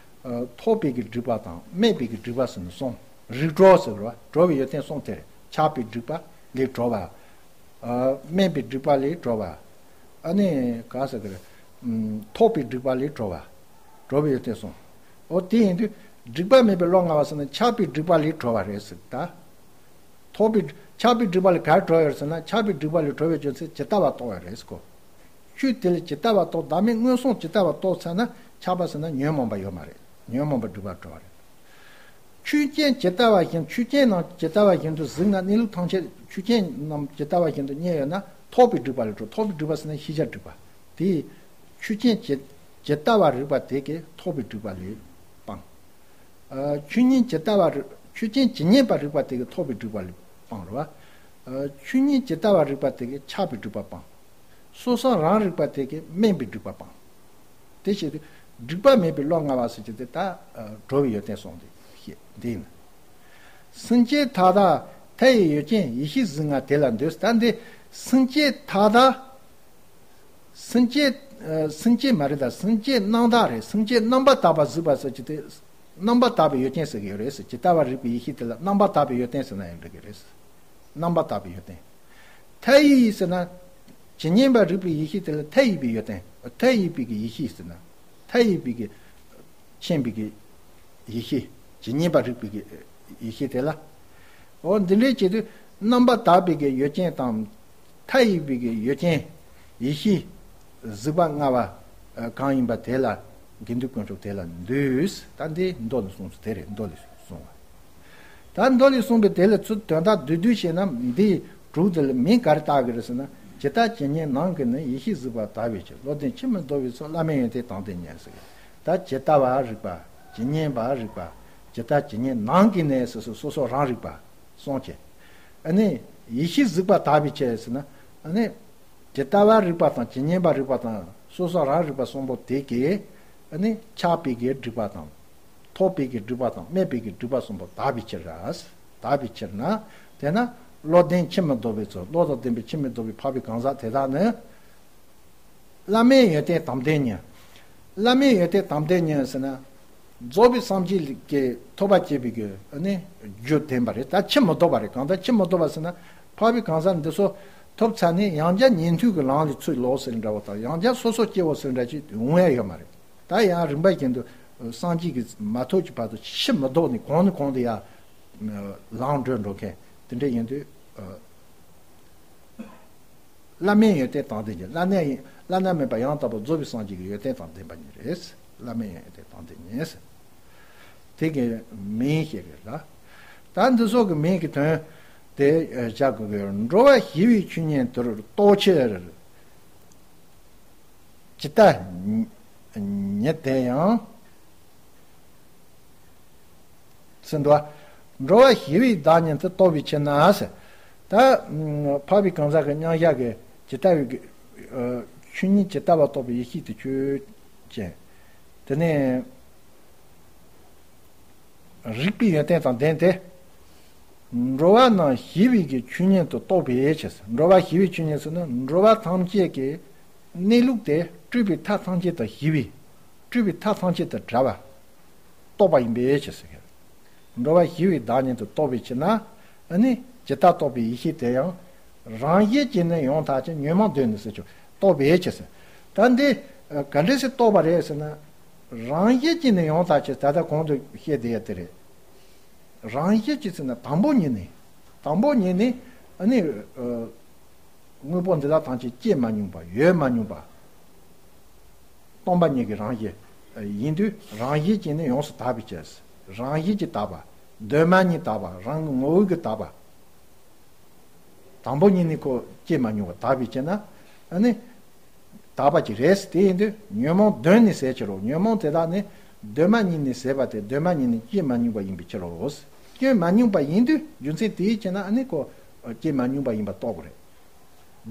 ཨ་ཐོབ་པའི་གི་སྒྲིབ་པ་དང་སྨད་པའི་གི་སྒྲིབ་པ་ཟེར་ནས་གསུངས། རིག་གྲོལ་ཟེར་བ། གྲོལ་བའི་ཡོན་ཏན་གསུམ་དེ་རེད། ཆགས་པའི་སྒྲིབ་པ་ལས་གྲོལ་བ། ཨ་སྨད་པའི་སྒྲིབ་པ་ལས་གྲོལ་བ། ཨ་ནི་ག་ཟེར་གི་རེད། ཨམ་ཐོབ་པའི་སྒྲིབ་པ་ལས་གྲོལ་བ། གྲོལ་བའི་ཡོན་ཏན་གསུམ། འོ་དེ་ཡིན་དུས་སྒྲིབ་པ་མེད་པའི་བློ་མངའ་བ་ཟེར་ན་ཆགས་པའི་སྒྲིབ་པ་ལས་གྲོལ་བ་རེད་ཟེར། ད་ཐོབ་པའི་ཆགས་པའི་སྒྲིབ་པ་ལས་ག་རེ་གྲོལ་ཡོད་ཟེར་ན། ཆགས་པའི་སྒྲིབ་པ་ལས་གྲོལ་བའི་རྒྱུ་མཚན་ཇི་ལྟ་བ་རྟོགས་ཡོད་རེད་ཟེར་གོ། ཆོས་དེ་ལ་ཇི་ལྟ་བ་རྟོགས། བདག་མེད་མངོན་སུམ་ཇི་ལྟ་བ་རྟོགས་ཚར་ན་ཆགས་པ་ཟེར་ན་ཉོན་མོངས་པ་ཡོད་མ་རེད། ཉོན་མོངས་པ་སྒྲིབ་པ་གྲོལ་བ་རེད། ཆོས་ཅན་ཇི་ལྟ་བ་བཞིན། ཆོས་ཅན་རྣམས་ཇི་ལྟ་བ་བཞིན་དུ་གཟིགས་ན། གནས་ལུགས་ཐམས་ཅད་ཆོས་ཅན་རྣམས་ཇི་ལྟ་བ་བཞིན་དུ་རྙེད་ཡོད་ན། ཐོབ་པའི་སྒྲིབ་པ་ལས་གྲོལ། ཐོབ་པའི་སྒྲིབ་པ་ཟེར་ན་ཤེས་བྱ་སྒྲིབ་པ། དེས་ཆོས་ཅན་ཇི་ཇི་ལྟ་བ་རིག་པ་དེ་གིས་ཐོབ་པའི་སྒྲིབ་པ་ལས་སྤངས། ཨ་ཆོས་ཉིད་ཇི་ལྟ་བ་རི་ཆོས་ཅན་ཇི་སྙེད་པ་རིག་པ་དེ་གིས་ཐོབ་པའི་སྒྲིབ་པ་ལས་སྤངས་རེད་བ། ཨ་ཆོས་ཉིད་ཇི་ལྟ་བ་རིག་པ་དེ་གིས་ཆགས་པའི་སྒྲིབ་པ་སྤངས། སོ་སོ་རང་རིག་པ་དེ་གིས་དམན་པའི་སྒྲིབ་པ་སྤངས། དེ་བྱེད་དུས་སྒྲིབ་པ་མེད་པའི་བློ་མངའ་བ་ཟེར་གྱི་དེ་ད་ཨ་གྲོལ་བའི་ཡོན་ཏན་གསུམ་དེ་བཤད་འདི་ཡིན། སེམས་ཅན་མཐའ་དག་མཐའ་ཡས་ཡུལ་ཅན། ཡེ་ཤེས་གཟིགས་ང་དེ་ལ་འདུད། ད་འདི་སེམས་ཅན་མཐའ་དག་སེམས་ཅན་ཨ་སེམས་ཅན་མ་རེད། ད་སེམས་ཅན་རྣམ་དག་རེད། སེམས་ཅན་རྣམ་པར་དག་པ་གཟིགས་པ་ཟེར་གྱི་དེ་རྣམ་པར་དག་པའི་ཡུལ་ཅན་ཟེར་གྱི་ཡོད་རེད་ཟེར། ཇི་ལྟ་བ་རིག་པའི་ཡེ་ཤེས་དེ་ལ་རྣམ་པར་དག་པའི་ཡུལ་ཅན་ཟེར་ན་ཡང་འགྲིག་གི་རེད། རྣམ་པར་དག་པའི་ཡུལ་ཅན། མཐའ་ཡས་ཟེར་ན་ཇི་སྙེད་པ་རིག་པའི་ཡེ་ཤེས་དེ་ལ་མཐའ་ཡས་པའི་ཡུལ་ཅན། མཐའ་ཡས་པའི་གི་ཡེ་ཤེས་ཟེར་ན། མཐའ་ཡས་པའི་གི་མཁྱེན་པའི་གི་ཡེ་ཤེས། ཇི་སྙེད་པ་རིག་པའི་གི་ཡེ་ཤེས་དེ་ལ། འོ་འདི་འདྲའི་ཆེད་དུ་རྣམ་པར་དག་པའི་གི་ཡུལ་ཅན་དང་། མཐའ་ཡས་པའི་གི་ཡུལ་ཅན། ཡེ་ཤེས་གཟིགས་པ་མངའ་བ་ཨ་གང་ཡིན་པ་དེ་ལ། དགེ་འདུན་དཀོན་མཆོག་དེ་ལ་འདུད། ད་འདི་མདོ་ནས་གསུངས་སོ། དེ་རེད། མདོ་ལས་གསུངས་པ། ད་མདོ་ལས་གསུངས་པའི་དེ་ལ་ཚུར་དོན་དག་བསྡུས་བསྡུས་བྱས་ན། འདིའི་དྲུག་འདི་ལ་མིང་ག་རེ་བཏགས་ཀྱི་རེད་ཟེར་ན། ཇི་ལྟ་ཇི་སྙེད་ནང་གི་ནི། ཡེ་ཤེས་གཟིགས་པ་དག་པའི་ཕྱིར། བློ་ལྡན་ཕྱིར་མི་ལྡོག་པའི་ཚུལ། བླ་མེད་ཡོན་ཏན་དམ་ལྡན་ཉིད་ཟེར། ད་ཇི་ལྟ་བ་རིག་པ། ཇི་སྙེད་པ་རིག་པ། ཇི་ལྟ་ཇི་སྙེད་ནང་གི་ནི་ཟེར། སོ་སོ་རང་རིག་པ་གསུངས་བྱས། ཨ་ནི་ཡེ་ཤེས་གཟིགས་པ་དག་པའི་ཕྱིར་ཟེར་ན། ཨ་ནི་ཇི་ལྟ་བ་རིག་པ་དང་ཇི་སྙེད་པ་རིག་པ་དང་སོ་སོ་རང་རིག་པ་གསུམ་པོ་དེ་གིས་ཨ་ནི་ཆགས་པའི་གི་སྒྲིབ་པ་དང་། ཐོབ་པའི་གི་སྒྲིབ་པ་དང་དམན་པའི་གི་སྒྲིབ་པ་གསུམ་པོ་དག་པའི་ཕྱིར་ར། དག་པའི་ཕྱིར་ན། དེས་ན་བློ་ལྡན་ཕྱིར་མི་ལྡོག་པའི་ཚུལ། བློ་དང་ལྡན་པའི་ཕྱིར་མི་ལྡོག་པའི་འཕགས་པའི་གང་ཟག་དེ་དག་ནི། བླ་མེད་ཡོན་ཏན་དམ་ལྡན་ཉིད། བླ་མེད་ཡོན་ཏན་དམ་ལྡན་ཉིད་ཟེར་ན། རྫོགས་པའི་སངས་རྒྱས་ཀྱི་ཐོབ་པ་བྱེད་པའི་གི་ཨ་ནི་རྒྱུ་ལྡན་པ་རེད། ད་ཕྱིར་མི་ལྡོག་པ་རེད། གང་ལྟར་ཕྱིར་མི་ལྡོག་པ་ཟེར་ན། འཕགས་པའི་གང་ཟག་འདི་ཚོ་ཐོབ་ཚར་ནས་ཡང་བསྐྱར་ཉན་ཐོས་ཀྱི་ལམ་ལ་ཚུར་ལོག་ཟེར་འདྲ་བོ་དང་། ཡང་བསྐྱར་སོ་སོ་སྐྱེ་བོ་ཟེར་འདྲ་ཅིག་འོང་ཡ་ཡོད་མ་རེད། ད་ཡང་རིམ་པ་བཞིན་དུ་སངས་རྒྱས་ཀྱི་མ་ཐོབ་ཀྱི་བར་དུ་ཕྱིར་མི་ལྡོག་ནས་གོང་ནས་གོང་དུ་ཡར་ལམ་བགྲོད་འགྲོ་མཁན་དེ་འདྲ་ཡིན་དུས། བླ་མེད་ཡོན་ཏན་དམ་ལྡན་ཉིད། བླ་ན་བླ་ན་མེད་པ་ཡང་དག་པར་རྫོགས་པའི་སངས་རྒྱས་ཀྱི་ཡོན་ཏན་དང་ལྡན་པ་ཉིད་རེད། བླ་མེད་ཡོན་ཏན་དམ་ལྡན་ཉིད། དེ་གི་མིང་ཞིག་རེད་ལ། ད་འདི་ཚོ་གི་མིང་གི་དོན་དེ་བཞག་དགོས་ཀྱི་ཡོད། འགྲོ་བ་ཞི་བའི་ཆོས་ཉིད་དུ་རྟོགས་ཕྱིར། ཇི་ལྟ་ ཉིད་དེ་ཡང་། ཟེར་འདུག་འགྲོ་བ་ཞི་བའི་བདག་ཉིད་དུ་རྟོགས་པའི་ཕྱིར་ན་ཟེར། ད་འཕགས་པའི་གང་ཟག་གི་མཉམ་གཞག་གི་ཇི་ལྟ་བའི་གི་ཆོས་ཉིད་ཇི་ལྟ་བ་རྟོགས་པའི་ཡེ་ཤེས་དེ་ཆོས་ཅན། དེ་ནས། རིག་པའི་ཡོན་ཏན་དང་ལྡན་ཏེ། འགྲོ་བ་རྣམས་ཞི་བའི་གི་ཆོས་ཉིད་དུ་རྟོགས་པའི་ཕྱིར། འགྲོ་བ་ཞི་བའི་ཆོས་ཉིད་ཟེར་ན་འགྲོ་བ་ཐམས་ཅད་ཀྱི་གནས་ལུགས་དེ་སྤྲོས་པའི་མཐའ་ཐམས་ཅད་དང་ཞི་བའི། སྤྲོས་པའི་མཐའ་ཐམས་ཅད་དང་བྲལ་བ་རྟོགས་པ་ཡིན་པའི་ཕྱིར་ཟེར། འགྲོ་བ་ཞི་བའི་བདག་ཉིད་དུ་རྟོགས་པའི་ཕྱིར་ན། ཨ་ནི་ཇི་ལྟར་རྟོགས་པའི་ཡེ་ཤེས་དེ་ཡང་རང་བཞིན་གྱིས་ནི་ཡང་དག་ཅིང་ཉོན་མོངས་གདོན་ནི་ཟེར་ཆོག་རྟོགས་པའི་ཕྱིར་ཟེར། ད་འདི་ག་འདྲ་སེ་རྟོགས་པ་རེད་ཟེར་ན། རང་བཞིན་གྱིས་ནི་ཡང་དག་ཅིང་ད་ལྟ་གོང་དུ་བཤད་བསྡད་ཡ་དེ་རེད། རང་བཞིན་གྱིས་ཟེར་ན་དང་པོ་ཉིད་ནས། དང་པོ་ཉིད་ནས་ཨ་ནི་དངོས་པོ་འདི་དག་ཐམས་ཅད་སྐྱེ་མ་མྱོང་བ་ཡོད་མ་མྱོང་བ། སྟོང་པ་ཉིད་ཀྱི་རང་བཞིན་ཡིན་དུས་རང་བཞིན་གྱིས་ནི་ཡོངས་སུ་དག་པའི་ཕྱིར། རང་བཞིན་གྱིས་དག་པ། གདོད་མ་ཉིད་དག་པ། རང་གི་ངོ་བོ་གིས་དག་པ། དང་པོ་ཉིད་ནས་ཁོ་སྐྱེ་མ་མྱོང་བ་དག་པའི་ཕྱིར་ན། ཨ་ནི་དག་པ་ཅིག་རེད། དེ་ཡིན་དུས་ཉོན་མོངས་གདོན་ནི་ཟེར་ཕྱིར་རོ། ཉོན་མོངས་དེ་དག་ནི་གདོད་མ་ཉིད་ནས་ཟད་པ་སྟེ་གདོད་མ་ཉིད་ནས་སྐྱེ་མ་མྱོང་བ་ཡིན་པའི་ཕྱིར་རོ། སྐྱེ་མ་མྱོང་བ་ཡིན་དུས་རྒྱུ་མཚན་དེའི་ཕྱིར་ན་ཨ་ནི་ཁོ་སྐྱེ་མ་མྱོང་བ་ཡིན་པ་རྟོགས་དགོས་རེད།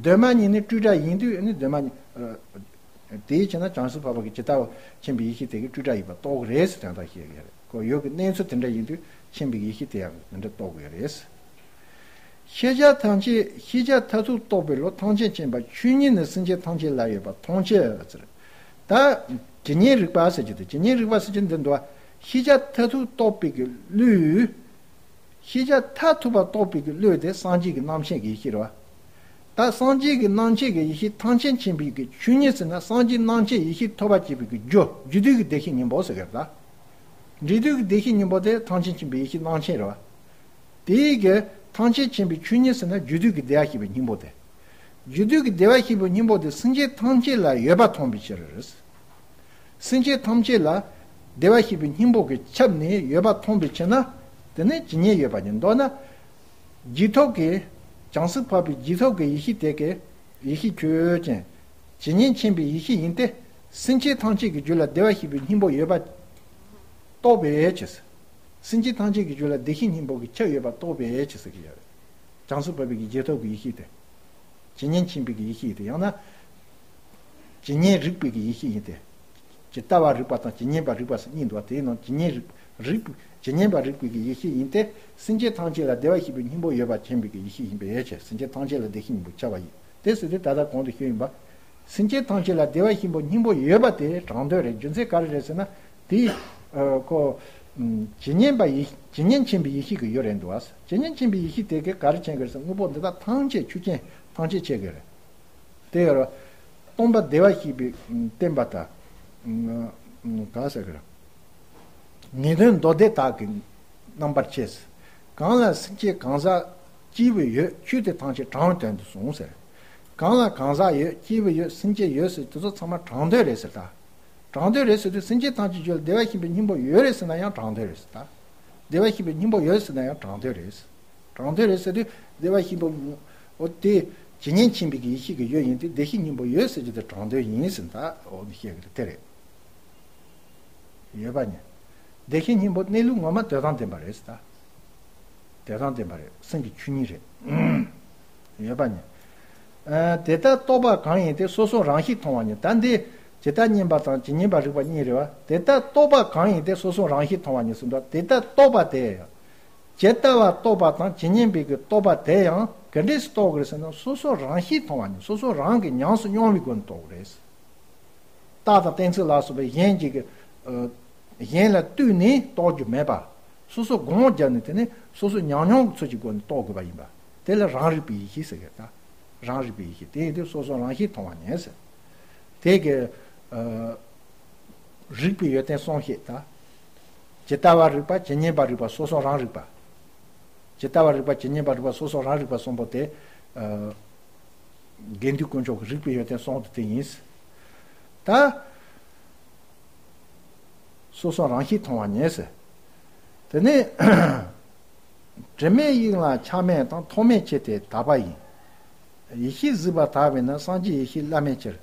གདོད་མ་ཉིད་ནས་སྤྲོས་བྲལ་ཡིན་དུས་ཨ་ནི་གདོད་མ་ཉིད། དེའི་ཕྱིར་ན་བྱང་ཆུབ་འཕགས་པ་གི་ཇི་ལྟ་བ་མཁྱེན་པའི་ཡེ་ཤེས་དེ་གིས་སྤྲོས་བྲལ་ཡིན་པ་རྟོགས་དགོས་རེད་ཟེར་དོན་དག་བཤད་ཀྱི་རེད། ཁོ་ཡུལ་གྱི་གནས་ཚུལ་དེ་འདྲ་ཡིན་དུས་མཁྱེན་པའི་ཡེ་ཤེས་དེ་ཡང་དེ་འདྲ་རྟོགས་དགོས་རེད། ཤེས་བྱ་ཐམས་ཅད་ཤེས་བྱ་མཐར་ཐུག་རྟོགས་པའི་བློ་ཐམས་ཅད་མཁྱེན་པ་ཆོས་ཉིད་ནི་སེམས་ཅན་ཐམས་ཅད་ལ་ཡོད་པ་མཐོང་ཕྱིར་ཟེར། ད་ཇི་སྙེད་རིག་པ་ཟེར་གྱི་འདུག་ཇི་སྙེད་རིག་པ་ཟེར་གྱི་འདི་འདུག་ཤེས་བྱ་མཐར་ཐུག་རྟོགས་པའི་གི་བློས། ཤེས་བྱ་མཐར་ཐུག་པ་རྟོགས་པའི་གི་བློ་དེ་སངས་རྒྱས་ཀྱི་རྣམ་མཁྱེན་གྱི་ཡེ་ཤེས་རེད་བ། ད་སངས་རྒྱས་ཀྱི་རྣམ་མཁྱེན་གྱི་ཡེ་ཤེས་ཐམས་ཅད་མཁྱེན་པའི་གི་ཆོས་ཉིད་ཟེར་ན་སངས་རྒྱས་རྣམ་མཁྱེན་ཡེ་ཤེས་ཐོབ་པ་བྱེད་པའི་གི་རྒྱུ་རྒྱུ་དུས་ཀྱི་བདེ་གཤེགས་སྙིང་པོ་ཟེར་གི་རེད་ད། འབྲས་དུས་ཀྱི་བདེ་གཤེགས་སྙིང་པོ་དེ་ཐམས་ཅད་མཁྱེན་པའི་ཡེ་ཤེས་རྣམ་མཁྱེན་རེད་བ། དེའི་གི་ཐམས་ཅད་མཁྱེན་པའི་ཆོས་ཉིད་ཟེར་ན་རྒྱུ་དུས་ཀྱི་བདེ་བ་ཤེས་པའི་སྙིང་པོ་དེ། རྒྱུ་དུས་ཀྱི་བདེ་བ་ཤེས་པའི་སྙིང་པོ་དེ་སེམས་ཅན་ཐམས་ཅད་ལ་ཡོད་པ་མཐོང་བའི་ཕྱིར། སེམས་ཅན་ཐམས་ཅད་ལ་བདེ་བ་ཤེས་པའི་སྙིང་པོ་གིས་ཁྱབ་ནས་ཡོད་པ་མཐོང་བའི་ཕྱིར་ན། དེ་ནི་ཇི་སྙེད་ཡོད་པ་ཉིད། མདོར་ན། རྗེས་ཐོབ་ཀྱི། བྱང་སེམས་འཕགས་པའི་རྗེས་ཐོབ་ཀྱི་ཡེ་ཤེས་དེ་གའི་ཡེ་ཤེས་ཆོས་ཅན། ཇི་སྙེད་མཁྱེན་པའི་ཡེ་ཤེས་ཡིན་ཏེ། སེམས་ཅན་ཐམས་ཅད་ཀྱི་རྒྱུད་ལ་བདེ་བ་ཤེས་པའི་སྙིང་པོ་ཡོད་པ་རྟོགས་པའི་ཕྱིར། སེམས་ཅན་ཐམས་ཅད་ཀྱི་རྒྱུད་ལ་བདེ་གཤེགས་སྙིང་པོ་གིས་ཁྱབ་ཡོད་པ་རྟོགས་པའི་ཕྱིར་ཟེར་གྱི་ཡོད་རེད། བྱང་སེམས་འཕགས་པའི་གི་རྗེས་ཐོབ་ཀྱི་ཡེ་ཤེས་དེ། ཇི་སྙེད་མཁྱེན་པའི་གི་ཡེ་ཤེས་ཡིན་ཏེ། ཡང་ན། ཇི་སྙེད་རིག་པའི་གི་ཡེ་ཤེས་ཡིན་ཏེ། ཇི་ལྟ་བ་རིག་པ་དང་ཇི་སྙེད་པ་རིག་པ་ཟེར་གཉིས་འདུག་བ། དེའི་ནང་ཇི་སྙེད་རིག་རིག་ཇི་སྙེད་པ་རིག་པའི་གི་ཡེ་ཤེས་ཡིན་ཏེ། སེམས་ཅན་ཐམས་ཅད་ལ་བདེ་བ་ཤེས་པའི་སྙིང་པོ་ཡོད་པ་མཁྱེན་པའི་གི་ཡེ་ཤེས་ཡིན་པའི་ཕྱིར། སེམས་ཅན་ཐམས་ཅད་ལ་བདེ་གཤེགས་སྙིང་པོ་ཁྱབ་པ་ཡིན་ཏེ་ཟེར་དུས་ད་ལྟ་གོང་དུ་ཞུས་ཡིན་པ། སེམས་ཅན་ཐམས་ཅད་ལ་བདེ་བ་ཤེས་པའི་སྙིང་པོ་ཡོད་པ་དེ་དྲང་དོན་རེད། རྒྱུ་མཚན་ག་རེ་རེད་ཟེར་ན། དེ། ཨ། ཁོ། ཨམ། ཇི་སྙེད་པ་ཡེ་ཇི་སྙེད་མཁྱེན་པའི་ཡེ་ཤེས་ཀྱི་ཡུལ་རེད་འདུག་བ། ཇི་སྙེད་མཁྱེན་པའི་ཡེ་ཤེས་དེ་གས་ག་རེ་མཁྱེན་གྱི་རེད་ཟེར། དངོས་པོ་འདི་དག་ཐམས་ཅད་ཆོས་ཅན་ཐམས་ཅད་ཁྱེད་ཀྱི་རེད། དེ་ཡོད་རེད། སྟོང་པ་བདེ་བར་གཤེགས་པའི་བསྟན་པ་དང་། ཨམ། ག་ཟེར་གི་རེད། ངེས་དོན་མདོ་སྡེ་དག་གི་རྣམ་པར་ཕྱེ། གང་ལ་སེམས་ཅན་གང་ཟག་སྐྱེས་བུ་ཡོད། ཆོས་དེ་ཐམས་ཅད་དྲང་བའི་དོན་དུ་གསུངས་ཟེར། གང་ལ་གང་ཟག་ཡོད། སྐྱེས་བུ་ཡོད། སེམས་ཅན་ཡོད་ཟེར་དེ་ཚོ་ཚང་མ་དྲང་དོན་རེད་ཟེར་ད། དྲང་དོན་རེད་ཟེར་དུས་སེམས་ཅན་ཐམས་ཅད་རྒྱུད་ལ་བདེ་བར་གཤེགས་པའི་སྙིང་པོ་ཡོད་རེད་ཟེར་ན་ཡང་དྲང་དོན་རེད་ཟེར་ད། བདེ་བར་གཤེགས་པའི་སྙིང་པོ་ཡོད་ཟེར་ན་ཡང་དྲང་དོན་རེད། དྲང་དོན་རེད་ཟེར་དུས་བདེ་བར་གཤེགས་པའི། འོ་དེ་ཇི་སྙེད་མཁྱེན་པའི་གི་ཡེ་ཤེས་ཀྱི་ཡུལ་ཡིན་ཏེ་བདེ་གཤེགས་སྙིང་པོ་ཡོད་ཟེར་རྒྱུ་དེ་དྲང་དོན་ཡིན་ཟེར་ད། འོ་ནི་བཤད་གི་རེད་དེ་རེད། ཡོད་པ་ཉིད། བདེ་གཤེགས་སྙིང་པོ་གནས་ལུགས་ངོ་མ་དོན་དམ་བདེན་པ་རེད་ཟེར་ད། དོན་དམ་བདེན་པ་རེད། སེམས་ཀྱི་ཆོས་ཉིད་རེད། ཡོད་པ་ཉིད། ཨ། དེ་ལྟར་རྟོགས་པ་གང་ཡིན་ཏེ། སོ་སོ་རང་བཞིན་མཐོང་བ་ཉིད། ད་འདི་ཇི་ལྟར་མཁྱེན་པ་དང་ཇི་སྙེད་པ་རིག་པ་གཉིས་རེད་བ། དེ་ལྟར་རྟོགས་པ་གང་ཡིན་ཏེ། སོ་སོ་རང་བཞིན་མཐོང་བ་ཉིད་ཟེར་འདུག་དེ་ལྟར་རྟོགས་པ་དེ། ཇི་ལྟ་བ་རྟོགས་པ་དང་ཇི་སྙེད་པའི་གི་རྟོགས་པ་དེ་ཡང་ག་འདྲས་སུ་རྟོགས་དགོས་རེད་ཟེར་ན། སོ་སོ་རང་བཞིན་མཐོང་བ་ཉིད། སོ་སོ་རང་གིས་ཉམས་སུ་མྱོང་བའི་སྒོ་ནས་རྟོགས་དགོས་རེད། རྟགས་དང་གཏན་ཚིགས་ལ་སོགས་པའི་གཞན་གྱི་གི། ཨ། གཞན་ལ་ལྟོས་ནས་རྟོགས་རྒྱུ་མེད་པ། སོ་སོ་སྒོམ་བརྒྱབ་ནས་དེ་ནས་སོ་སོ་ཉམས་མྱོང་གི་ཚུལ་གྱི་སྒོ་ནས་རྟོགས་དགོས་པ་ཡིན་པ། དེ་ལ་རང་རིག་པའི་ཡེ་ཤེས་ཟེར་གི་ད། རང་རིག་པའི་ཡེ་ཤེས་དེ་ཡིན་དུས་སོ་སོ་རང་བཞིན་མཐོང་བ་ཉིད་ཟེར། དེ་གི། ཨ། རིག་པའི་ཡོན་ཏན་གསུམ་བཤད་ད། ཇི་ལྟ་བ་རིག་པ། ཇི་སྙེད་པ་རིག་པ། སོ་སོ་རང་རིག་པ། ཇི་ལྟ་བ་རིག་པ། ཇི་སྙེད་པ་རིག་པ། སོ་སོ་རང་རིག་པ་གསུམ་པོ་དེ། ཨ། དགེ་འདུན་དཀོན་མཆོག་གི་རིག་པའི་ཡོན་ཏན་གསུམ་དེ་དེ་ཡིན། ད། སོ་སོ་རང་བཞིན་མཐོང་བ་ཉིད་ཟེར། དེ་ནས། དྲི་མེད་དབྱིངས་ལ་ཆགས་མེད་དང་། ཐོགས་མེད་ཆོས་དེ་དག་པ་ཡིན། ཡེ་ཤེས་གཟིགས་པ་དག་པས་ན། སངས་རྒྱས་ཡེ་ཤེས་བླ་མེད་ཕྱིར།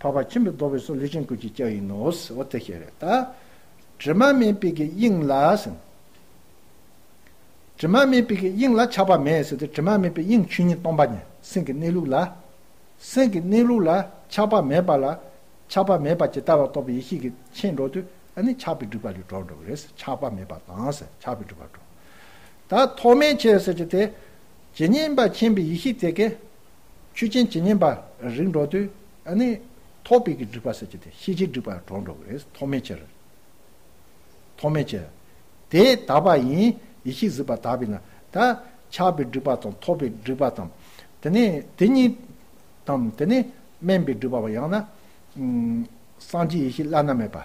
འཕགས་པ་ཆེན་པོས་བཟློག་པའི་ཕྱིར། ལུས་ཅན་ཀུན་གྱི་སྐྱབས་ཡིན་ནོ། འོ་དེ་བཤད་རེད་ད། དྲི་མ་མེད་པའི་གི་དབྱིངས་ལ་ཟེར། དྲི་མ་མེད་པའི་གི་དབྱིངས་ལ་ཆགས་པ་མེད་ཟེར་ཏེ། དྲི་མ་མེད་པའི་དབྱིངས་ཆོས་ཉིད་སྟོང་པ་ཉིད་སེམས་ཀྱི་གནས་ལུགས་ལ། སེམས་ཀྱི་གནས་ལུགས་ལ་ཆགས་པ་མེད་པ་ལ། ཆགས་པ་མེད་པ་ཇི་ལྟ་བར་རྟོགས་པའི་ཡེ་ཤེས་ཀྱིས་ཁེངས་འགྲོ་དུས། ཨ་ནི་ཆགས་པའི་སྒྲིབ་པ་ལས་གྲོལ་འགྲོ་གི་རེད། ཆགས་པ་མེད་པ་དང་ཟེར། ཆགས་པའི་སྒྲིབ་པ་གྲོལ། ད་ཐོགས་མེད་ཆེ་ཟེར་གྱི་དེ། ཇི་སྙེད་པ་མཁྱེན་པའི་ཡེ་ཤེས་དེ་གས། ཆོས་ཅན་ཇི་སྙེད་པ་རིག་འགྲོ་དུས། ཨ་ནི་ཐོགས་པའི་གི་སྒྲིབ་པ་ཟེར་གྱི་དེ། ཤེས་བྱའི་སྒྲིབ་པ་གྲོལ་འགྲོ་གི་རེད། ཐོགས་མེད་ཆེར། ཐོགས་མེད་ཆེར། དེ་དག་པ་ཡིན། ཡེ་ཤེས་གཟིགས་པ་དག་པས་ན། ད་ཆགས་པའི་སྒྲིབ་པ་དང་ཐོགས་པའི་སྒྲིབ་པ་དང་། དེ་ནས་དེ་གཉིས་དང་། དེ་ནས་དམན་པའི་སྒྲིབ་པ་བ། ཡང་ན་ཨུམ་སངས་རྒྱས་ཡེ་ཤེས་བླ་ན་མེད་པ།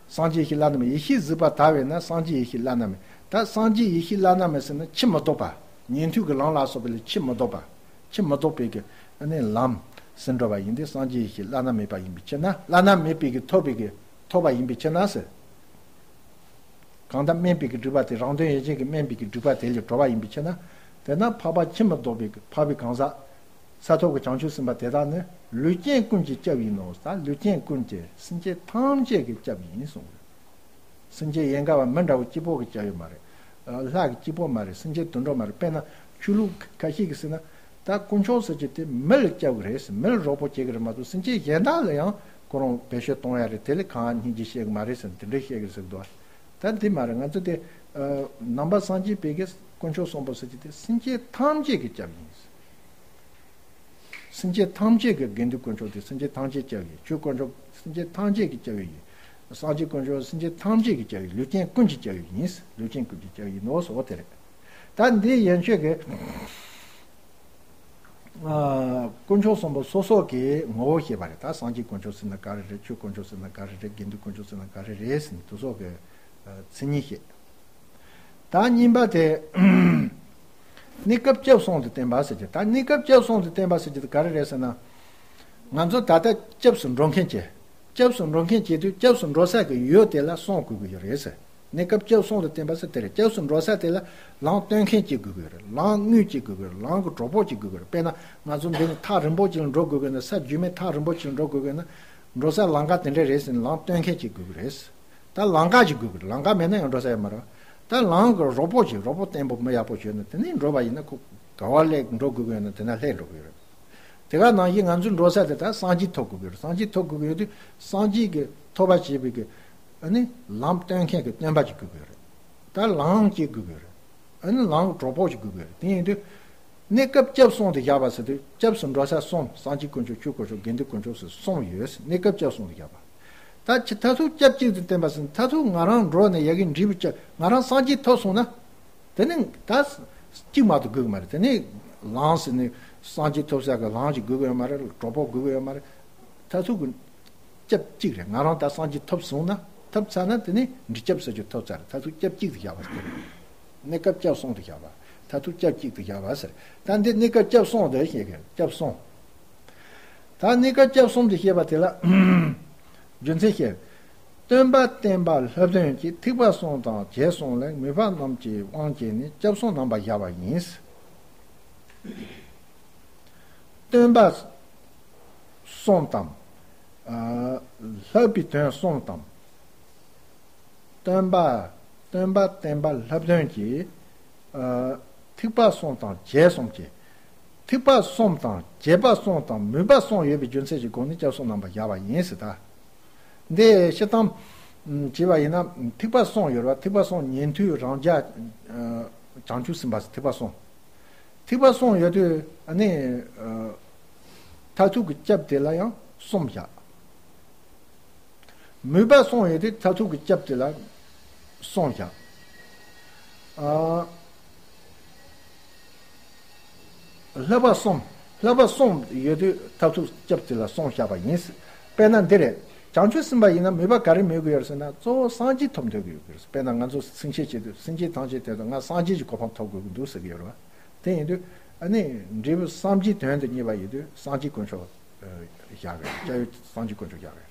སངས་རྒྱས་ཡེ་ཤེས་བླ་ན་མེད། ཡེ་ཤེས་གཟིགས་པ་དག་པས་ན། སངས་རྒྱས་ཡེ་ཤེས་བླ་ན་མེད། ད་སངས་རྒྱས་ཡེ་ཤེས་བླ་ན་མེད་ཟེར་ན། ཕྱིར་མི་ལྡོག་པ། ཉན་ཐོས་ཀྱི་ལམ་ལ་སོགས་པ་ལས་ཕྱིར་མི་ལྡོག་པ། ཕྱིར་མི་ལྡོག་པའི་གི་ཨ་ནི་ལམ་ཟེར་འགྲོ་བ་ཡིན་ཏེ། སངས་རྒྱས་ཡེ་ཤེས་བླ་ན་མེད་པ་ཡིན་པའི་ཕྱིར་ན། བླ་ན་མེད་པའི་གི་ཐོབ་པའི་གི་ཐོབ་པ་ཡིན་པའི་ཕྱིར་ན་ཟེར། གང་ལྟར་དམན་པའི་གི་སྒྲིབ་པ་དེ། རང་དོན་ཡན་ཆད་ཀྱི་དམན་པའི་གི་སྒྲིབ་པ་དེ་ལས་གྲོལ་བ་ཡིན་པའི་ཕྱིར་ན། དེས་ན་འཕགས་པ་ཕྱིར་མི་ལྡོག་པའི་གི་འཕགས་པའི་གང་ཟག་ས་ཐོབ་ཀྱི་བྱང་ཆུབ་སེམས་དཔའ་དེ་དག་ནི། ལུས་ཅན་ཀུན་གྱི་སྐྱབས་ཡིན་ནོ། ད་ལུས་ཅན་ཀུན་གྱི། སེམས་ཅན་ཐམས་ཅད་ཀྱི་སྐྱབས་ཡིན་གསུངས། སེམས་ཅན་ཡན་གར་བ་མི་འདྲ་བོ་གཅིག་པོ་གི་སྐྱབས་ཡོད་མ་རེད། ལྷ་གི་གཅིག་པོ་མ་རེད། སེམས་ཅན་དུད་འགྲོ་མ་རེད། དཔེར་ན་ཆོས་ལུགས་ཁ་ཤས་ཀྱིས་ཟེར་ན། ད་དཀོན་མཆོག་ཟེར་གྱི་དེ་མི་ལ་སྐྱབས་ཀྱི་རེད་ཟེར། མི་ལ་རོགས་པ་བྱེད་ཀྱི་རེད་མ་གཏོགས། སེམས་ཅན་གཞན་དག་ལ་ཡང་ཁོ་རང་བེད་སྤྱོད་གཏོང་ཡ་རེད། དེ་ལ་གང་སྙིང་རྗེ་བཤད་ཀྱི་མ་རེད་ཟེར་ན། དེ་འདྲ་བཤད་ཀྱི་རེད་ཟེར་གི་འདུག་ད་འདི་མ་རེད། ང་ཚོ་དེ་ནང་པ་སངས་རྒྱས་པའི་གི་དཀོན་མཆོག་གསུམ་པོ་ཟེར་གྱི་དེ་སེམས་ཅན་ཐམས་ཅད་ཀྱི་སྐྱབས་ཡིན། སེམས་ཅན་ཐམས་ཅད་ཀྱི། དགེ་འདུན་དཀོན་མཆོག་དེ་སེམས་ཅན་ཐམས་ཅད་སྐྱབས་ཡིན། ཆོས་དཀོན་མཆོག་སེམས་ཅན་ཐམས་ཅད་ཀྱི་སྐྱབས་ཡིན། སངས་རྒྱས་དཀོན་མཆོག་སེམས་ཅན་ཐམས་ཅད་ཀྱི་སྐྱབས་ཡིན། ལུས་ཅན་ཀུན་གྱི་སྐྱབས་ཡིན། ལུས་ཅན་ཀུན་གྱི་སྐྱབས་ཡིན་ནོ་ཟེར་བ་དེ་རེད། ད་འདི་ཡན་ཆོད་ཀྱི་ཨ་དཀོན་མཆོག་གསུམ་པོ་སོ་སོ་གི་ངོ་བོ་བཤད་པ་རེད། ད་སངས་རྒྱས་དཀོན་མཆོག་ཟེར་ན་ག་རེ་རེད། ཆོས་དཀོན་མཆོག་ཟེར་ན་ག་རེ་རེད། དགེ་འདུན་དཀོན་མཆོག་ཟེར་ན་ག་རེ་རེད་ཟེར་ནས་དེ་སོགས་ཀྱི་ཨ་མཚན་ཉིད་བཤད། ད་གཉིས་པ་དེ། གནས་སྐབས་སྐྱབས་གསུམ་དུ་བསྟན་པ་ཟེར་གྱི། ད་གནས་སྐབས་སྐྱབས་གསུམ་དུ་བསྟན་པ་ཟེར་གྱི་དེ་ག་རེ་རེད་ཟེར་ན། ང་ཚོ་ད་ལྟ་སྐྱབས་སུ་འགྲོ་མཁན་བྱེད། སྐྱབས་སུ་འགྲོ་མཁན་བྱེད་དུས། སྐྱབས་སུ་འགྲོ་ས་གི་ཡུལ་དེ་ལ་གསུམ་དགོས་ཀྱི་ཡོད་རེད་ཟེར། གནས་སྐབས་སྐྱབས་གསུམ་དུ་བསྟན་པ་ཟེར་དེ་རེད། སྐྱབས་སུ་འགྲོ་ས་དེ་ལ་ལམ་སྟོན་མཁན་གཅིག་དགོས་ཀྱི་ཡོད་རེད། ལམ་དངུལ་གཅིག་དགོས་ཀྱི་ཡོད་རེད། ལམ་གྱི་གྲོགས་པོ་གཅིག་དགོས་ཀྱི་ཡོད་རེད། དཔེར་ན་ང་ཚོ་འདི་ནས་ཐག་རིང་པོ་གཅིག་ལ་འགྲོ་དགོས་ཀྱི་ཡོད་ན། ས་རྒྱུས་མེད་ཐག་རིང་པོ་གཅིག་ལ་འགྲོ་དགོས་ཀྱི་ཡོད་ན། འགྲོ་ས་ལམ་ཁ་དེ་འདྲ་རེད་ཟེར་ནས་ལམ་སྟོན་མཁན་གཅིག་དགོས་ཀྱི་རེད། ད་ལམ་ཁ་ཅིག་དགོས་ཀྱི་རེད། ལམ་ཁ་མེད་ན་ཡང་འགྲོ་ས་ཡོད་མ་རེད། ད་ལམ་གྱི་རོགས་པོ་ཅིག་རོགས་པོ་བརྟན་པོ་མི་ཡག་པོ་བྱོས་ན། དེ་ནས་འགྲོ་བ་ཡིན་ན་ཁོ་ག་བ་སླེབས་འགྲོ་དགོས་ཀྱི་ཡོད་ན་དེ་ན་སླེབས་འགྲོ་གི་ཡོད་རེད། དེ་ག་ནང་བཞིན་ང་ཚོ་འགྲོ་ས་དེ་ད་སངས་རྒྱས་ཐོབ་དགོས་ཀྱི་རེད། སངས་རྒྱས་ཐོབ་དགོས་ཀྱི་ཡོད་དུས། སངས་རྒྱས་ཀྱི་ཐོབ་པ་བྱེད་པའི་གི་ཨ་ནི་ལམ་སྟོན་མཁན་གྱི་སྟོན་པ་ཅིག་དགོས་ཀྱི་ཡོད་རེད། ད་ལམ་ཅིག་དགོས་ཀྱི་ཡོད་རེད། ཨ་ནི་ལམ་གྱི་གྲོགས་པོ་ཅིག་དགོས་ཀྱི་ཡོད་རེད། དེ་ཡིན་དུས། གནས་སྐབས་སྐྱབས་གསུམ་དུ་བཞག་པ་ཟེར་དུས། སྐྱབས་སུ་འགྲོ་ས་གསུམ། སངས་རྒྱས་དཀོན་མཆོག་ཆོས་དཀོན་མཆོག་དགེ་འདུན་དཀོན་མཆོག་ཟེར་གསུམ་ཡོད། གནས་སྐབས་སྐྱབས་གསུམ་དུ་བཞག་པ། ད་ཅི་མཐར་ཐུག་སྐྱབས་གཅིག་ཏུ་བསྟན་པ་ཟེར་ན། མཐར་ཐུག་ང་རང་འགྲོ་ནས་ཡ་གི་འབྲས་བུ་སྐྱབས། ང་རང་སངས་རྒྱས་ཐོབ་སོང་ན། དེ་ནི་ད་གཅིག་མ་གཏོགས་དགོས་ཀྱི་མ་རེད། དེ་ནི་ལམ་ཟེར་ནས་སངས་རྒྱས་ཐོབ་ས་གི་ལམ་ཞིག་དགོས་ཀྱི་ཡོད་མ་རེད། གྲོགས་པོ་དགོས་ཀྱི་ཡོད་མ་རེད། མཐར་ཐུག་གི་སྐྱབས་གཅིག་རེད། ང་རང་ད་སངས་རྒྱས་ཐོབ་སོང་ན། ཐོབ་ཚར་ན་དེ་ནི་འབྲས་སྐྱབས་ཟེར་རྒྱུ་ཐོབ་ཚར་རེད། མཐར་ཐུག་སྐྱབས་གཅིག་ཏུ་བཞག་པ་ཟེར། གནས་སྐབས་སྐྱབས་གསུམ་དུ་བཞག་པ། མཐར་ཐུག་སྐྱབས་གཅིག་ཏུ་བཞག་པ་ཟེར། ད་འདི་གནས་སྐབས་སྐྱབས་གསུམ་དུ་བཤད་མཁན། སྐྱབས་གསུམ། ད་གནས་སྐབས་སྐྱབས་གསུམ་དུ་བཤད་པ་དེ་ལ་རྒྱུ་མཚན་བཤད། སྟོན་པ་བསྟན་པ་སློབ་སྟོན་གྱི། ཐེག་པ་གསུམ་དང་རྒྱལ་གསུམ་ལས། མོས་པ་རྣམས་ཀྱི་དབང་བྱས་ནས། སྐྱབས་གསུམ་རྣམ་པར་བཞག་པ་ཡིན། སྟོན་པ་གསུམ་དང་། ཨ་བསླབ་པའི་དོན་གསུམ་དང་། སྟོན་པ། སྟོན་པ་བསྟན་པ་སློབ་སྟོན་གྱི། ཨ་ཐེག་པ་གསུམ་དང་རྒྱལ་གསུམ་གྱི། ཐེག་པ་གསུམ་དང་རྒྱལ་པ་གསུམ་དང་མོས་པ་གསུམ་ཡོད་པའི་རྒྱུ་མཚན་གྱི་སྒོ་ནས་སྐྱབས་གསུམ་རྣམ་པར་བཞག་པ་ཡིན་ཟེར་ད། འདི་སྤྱིར་བཏང་བྱས་པ་ཡིན་ན་ཐེག་པ་གསུམ་ཡོད་རེད་བ། ཐེག་པ་གསུམ། ཉན་ཐོས་རང་རྒྱལ། ཨ་བྱང་ཆུབ་སེམས་དཔའ་ཟེར། ཐེག་པ་གསུམ། ཐེག་པ་གསུམ་ཡོད་དུས་ཨ་ནི་ཨ་མཐར་ཐུག་གི་སྐྱབས་དེ་ལ་ཡང་གསུམ་བཞག། མོས་པ་གསུམ་ཡོད་དུས་མཐར་ཐུག་གི་སྐྱབས་དེ་ལ་གསུམ་བཞག། ཨ་བསླབ་པ་གསུམ། བསླབ་པ་གསུམ་ཡོད་དུས་མཐར་ཐུག་སྐྱབས་དེ་ལ་གསུམ་བཞག་པ་ཡིན། དཔེར་ན་འདི་རེད། བྱང་ཆུབ་སེམས་དཔའ་ཡིན་ན་མོས་པ་ག་རེ་མོས་དགོས་ཡོད་ཟེར་ན། གཙོ་བོ་སངས་རྒྱས་ཐོབ་འདོད་ཀྱི་ཡོད་དགོས་རེད། དཔེར་ན་ང་ཚོ་སེམས་ཅན་བྱེད་དུས། སེམས་ཅན་ཐམས་ཅད་དེ་དང་ང་སངས་རྒྱས་ཀྱི་གོ་འཕང་ཐོབ་དགོས་ཀྱི་འདུག་ཟེར་གྱི་ཡོད་རེད་བ། དེ་ཡིན་དུས་ཨ་ནི་འབྲས་བུ་སངས་རྒྱས་དོན་དུ་གཉེར་བ་ཡིན་དུས་སངས་རྒྱས་དཀོན་མཆོག་བཞག་གི་རེད། སྐྱབས་ཡུལ་སངས་རྒྱས་དཀོན་མཆོག་བཞག་གི་རེད།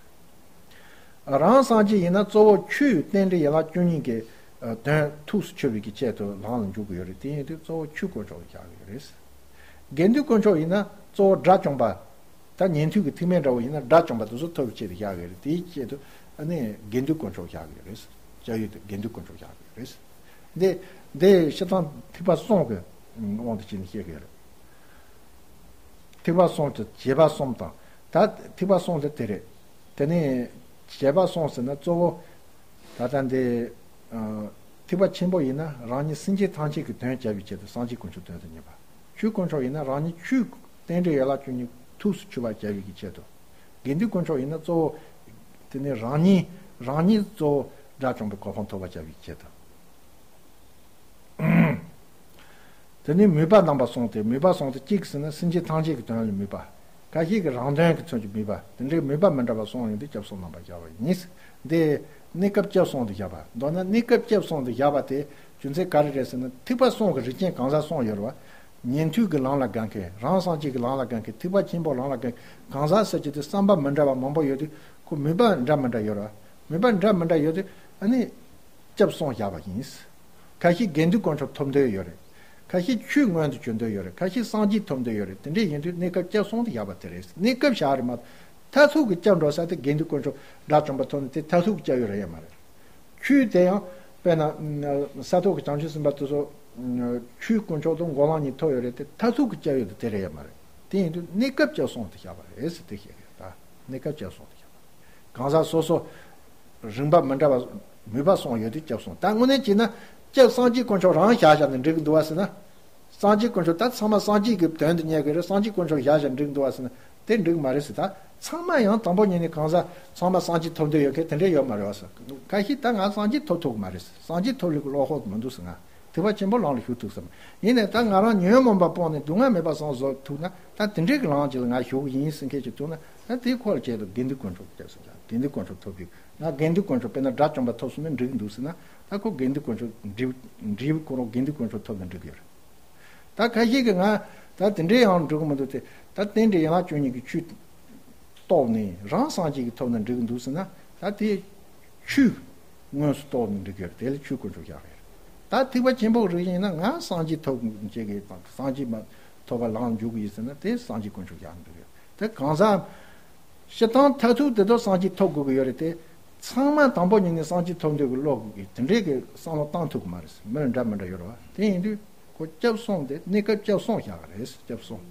རང་སངས་རྒྱས་ཡིན་ན་གཙོ་བོ་ཆོས་རྟེན་འབྲེལ་ཡན་ལག་བཅུ་གཉིས་ཀྱི་དོན་ཐུགས་སུ་ཆུད་པའི་གི་ཆེད་དུ་ལམ་ལ་འཇུག་གི་ཡོད་རེད། དེ་ཡིན་དུས་གཙོ་བོ་ཆོས་དཀོན་མཆོག་བཞག་གི་རེད། དགེ་འདུན་དཀོན་མཆོག་ཡིན་ན་གཙོ་བོ་དགྲ་བཅོམ་པ། ད་ཉན་ཐོས་ཀྱི་ཐེག་དམན་འདྲ་བོ་ཡིན་ན་དགྲ་བཅོམ་པ་དེ་ཚོ་ཐོབ་པའི་ཆེད་དུ་བཞག་གི་རེད། དེའི་ཆེད་དུ་ཨ་ནི་དགེ་འདུན་དཀོན་མཆོག་བཞག་གི་རེད། སྐྱབས་ཡུལ་དེ་དགེ་འདུན་དཀོན་མཆོག་བཞག་གི་རེད། འདི་འདི་སྤྱིར་བཏང་ཐེག་པ་གསུམ་གྱི་དབང་དུ་བྱས་ནས་བཤད་གི་རེད། ཐེག་པ་གསུམ་གྱི་བྱེད་པ་གསུམ་དང་། ད་ཐེག་པ་གསུམ་དེ་དེ་རེད། དེ་ནས་བྱེད་པ་གསུམ་ཟེར་ན་གཙོ་བོ་ད་ལྟ་འདི་ཨ་ཐེག་པ་ཆེན་པོ་ཡིན་ན་རང་ཉིད་སེམས་ཅན་ཐམས་ཅད་ཀྱི་དོན་བྱ་བའི་ཆེད་དུ་སངས་རྒྱས་དཀོན་མཆོག་དོན་དུ་གཉེར་བ། ཆོས་དཀོན་མཆོག་ཡིན་ན་རང་ཉིད་ཆོས་རྟེན་འབྲེལ་ཡན་ལག་བཅུ་གཉིས་ཐུགས་སུ་ཆུད་པར་བྱ་བའི་གི་ཆེད་དུ། དགེ་འདུན་དཀོན་མཆོག་ཡིན་ན་གཙོ་བོ་དེ་ནི་རང་ཉིད་རང་ཉིད་གཙོ་བོ་དགྲ་བཅོམ་པའི་གོ་འཕང་ཐོབ་པར་བྱ་བའི་ཆེད་དུ། དེ་ནས་མོས་པ་རྣམ་པ་གསུམ་སྟེ། མོས་པ་གསུམ་སྟེ་གཅིག་ཟེར་ན་སེམས་ཅན་ཐམས་ཅད་ཀྱི་དོན་ལ་མོས་པ། ཁ་ཤས་ཀྱིས་རང་དོན་གྱི་ཚུལ་གྱིས་མོས་པ། དེ་འདྲའི་མོས་པ་མི་འདྲ་བ་གསུམ་ཡོད་དུས་སྐྱབས་གསུམ་རྣམ་པར་བཞག་པ་ཡིན། འདི་གནས་སྐབས་སྐྱབས་གསུམ་དུ་བཞག་པ། མདོར་ན་གནས་སྐབས་སྐྱབས་གསུམ་དུ་བཞག་པ་དེ་རྒྱུ་མཚན་ག་རེ་རེད་ཟེར་ན། ཐེག་པ་གསུམ་གྱི་རིགས་ཅན་གང་ཟག་གསུམ་ཡོད་རེད་བ། ཉན་ཐོས་ཀྱི་ལམ་ལ་དགའ་མཁན། རང་སངས་རྒྱས་ཀྱི་ལམ་ལ་དགའ་མཁན། ཐེག་པ་ཆེན་པོའི་ལམ་ལ་དགའ་མཁན་གང་ཟག་ཟེར་གྱི་དེ་བསམ་པ་མི་འདྲ་བ་མང་པོ་ཡོད་དུས་ཁོ་མོས་པ་འདྲ་མི་འདྲ་ཡོད་རེད་བ། མོས་པ་འདྲ་མི་འདྲ་ཡོད་དུས་ཨ་ནི། སྐྱབས་གསུམ་བཞག་པ་ཡིན། ཁ་ཤས་དགེ་འདུན་དཀོན་མཆོག་ཐོབ་འདོད་ཡོད་རེད། ཁ་ཤས་ཆོས་མངོན་དུ་གྱུར་འདོད་ཡོད་རེད། ཁ་ཤས་སངས་རྒྱས་ཐོབ་འདོད་ཡོད་རེད། དེ་འདྲས་ཡིན་དུས་གནས་སྐབས་སྐྱབས་གསུམ་དུ་བཞག་པ་དེ་རེད། གནས་སྐབས་བཞག་རེད་མ་གཏོགས་མཐར་ཐུག་གི་སྐྱབས་འགྲོ་ས་དེ་དགེ་འདུན་དཀོན་མཆོག་དགྲ་བཅོམ་པ་ཐོབ་ནས་དེ་མཐར་ཐུག་གི་སྐྱབས་ཡུལ་རེད་ཡ་མ་རེད། ཆོས་དེ་ཡང་དཔེར་ན་ས་ཐོབ་ཀྱི་བྱང་ཆུབ་སེམས་དཔའ་དེ་ཚོ་ཆོས་དཀོན་མཆོག་དང་འགོག་ལམ་གཉིས་ཐོབ་ཡོད་རེད་དེ་མཐར་ཐུག་གི་སྐྱབས་ཡུལ་དེ་དེ་རེད་ཡ་མ་རེད། དེ་ཡིན་དུས་གནས་སྐབས་སྐྱབས་གསུམ་དུ་བཞག་པ་རེད་ཟེར་དེ་བཤད་ཡོད་ད། གནས་སྐབས་སྐྱབས་གསུམ་དུ་བཞག་པ། གང་ཟག་སོ་སོ། རིམ་པ་མི་འདྲ་བ་མོས་པ་གསུམ་ཡོད་དུས་སྐྱབས་གསུམ། ད་དངོས་གནས་བྱས་ན་སྐྱབས་སངས་རྒྱས་དཀོན་མཆོག་རང་བཞག་བཞག་ནས་འགྲིག་གི་འདུག་བ་ཟེར་ན། སངས་རྒྱས་དཀོན་མཆོག་ད་ཚང་མ་སངས་རྒྱས་ཀྱི་དོན་དུ་གཉེར་གི་རེད། སངས་རྒྱས་དཀོན་མཆོག་བཞག་བཞག་འགྲིག་གི་འདུག་བ་ཟེར་ན་དེ་འགྲིག་མ་རེད་ཟེར། ད་ཚང་མ་ཡང་དང་པོ་ཉིད་ནས་གང་ཟག་ཚང་མ་སངས་རྒྱས་ཐོབ་འདོད་ཡོད་མཁན་དེ་འདྲས་ཡོད་མ་རེད་བ་ཟེར། ཁ་ཤས་ད་ང་སངས་རྒྱས་ཐོབ་ཐུབ་གི་མ་རེད་ཟེར། སངས་རྒྱས་ཐོབ་ལུགས་ཀྱི་བློ་ཁོག་མི་འདུག་ཟེར། ང་ཐེག་པ་ཆེན་པོའི་ལམ་ལ་ཞུགས་ཐུབ་ཟེར། ཡིན་ནའི་ད་ང་རང་ཉོན་མོངས་པ་སྤངས་ནས་སྡུག་བསྔལ་མེད་པ་བཟང་བཟོ་ཐུབ་ན་ད་དེ་འདྲས་ཀྱི་ལམ་ཅིག་ལ་ང་ཞུགས་གི་ཡིན་ཟེར་མཁན་ཅིག་ཐུག་ན། ད་དེའི་ཁོ་ལ་བྱས་ཏེ་དགེ་འདུན་དཀོན་མཆོག་སྐྱབས་སུ་བཅར། དགེ་འདུན་དཀོན་མཆོག་ཐོབ་ཀྱི། ང་དགེ་འདུན་དཀོན་མཆོག་དཔེར་ན་དགྲ་བཅོམ་པ་ཐོབ་སོང་ན་འགྲིག་འདུག་ཟེར་ན། ད་ཁོ་དགེ་འདུན་དཀོན་མཆོག་འགྲིག་འགྲིག་ཁོ་རང་དགེ་འདུན་དཀོན་མཆོག་ཐོབ་ན་འགྲིག་གི་ཡོད་རེད། ད་ཁ་ཤས་ཀྱིས་ང་ད་དེ་འདྲའི་ཡང་འགྲིག་གི་མི་འདུག་སྟེ། ད་རྟེན་འབྲེལ་ཡན་ལག་བཅུ་གཉིས་ཀྱི་ཆོས་རྟོགས་ནས་རང་སངས་རྒྱས་ཀྱི་ཐོབ་ན་འགྲིག་གི་འདུག་ཟེར་ན། ད་དེ་ཆོས་དངོས་སུ་རྟོགས་ནས་འགྲིག་གི་རེད། དེ་ལ་ཆོས་དཀོན་མཆོག་བཞག་གི་རེད། ད་ཐེག་པ་ཆེན་པོའི་རིགས་ཡིན་ན་ང་སངས་རྒྱས་ཐོབ་བྱེད་ཀྱི་དང་སངས་རྒྱས་མ་ཐོབ་པ་ལམ་འཇུག་གི་ཡིན་ཟེར་ན་དེ་སངས་རྒྱས་དཀོན་མཆོག་བཞག་འགྲིག་གི་རེད། དེ་གང་ཟག་སྤྱིར་བཏང་མཐར་ཐུག་དེ་དག་སངས་རྒྱས་ཐོབ་དགོས་ཀྱི་ཡོད་རེད་དེ། ཚང་མ་དང་པོ་ཉིད་ནས་སངས་རྒྱས་ཐོབ་འདོད་ཀྱི་བློ་དགོས་ཀྱི་དེ་འདྲའི་གི་བསམ་བློ་བཏང་ཐུབ་ཀྱི་མ་རེད། མི་འདྲ་མི་འདྲ་ཡོད་རེད་བ། དེ་ཡིན་དུས་ཁོ་སྐྱབས་གསུམ་དེ་གནས་སྐབས་སྐྱབས་གསུམ་བཞག་གི་རེད། སྐྱབས་གསུམ་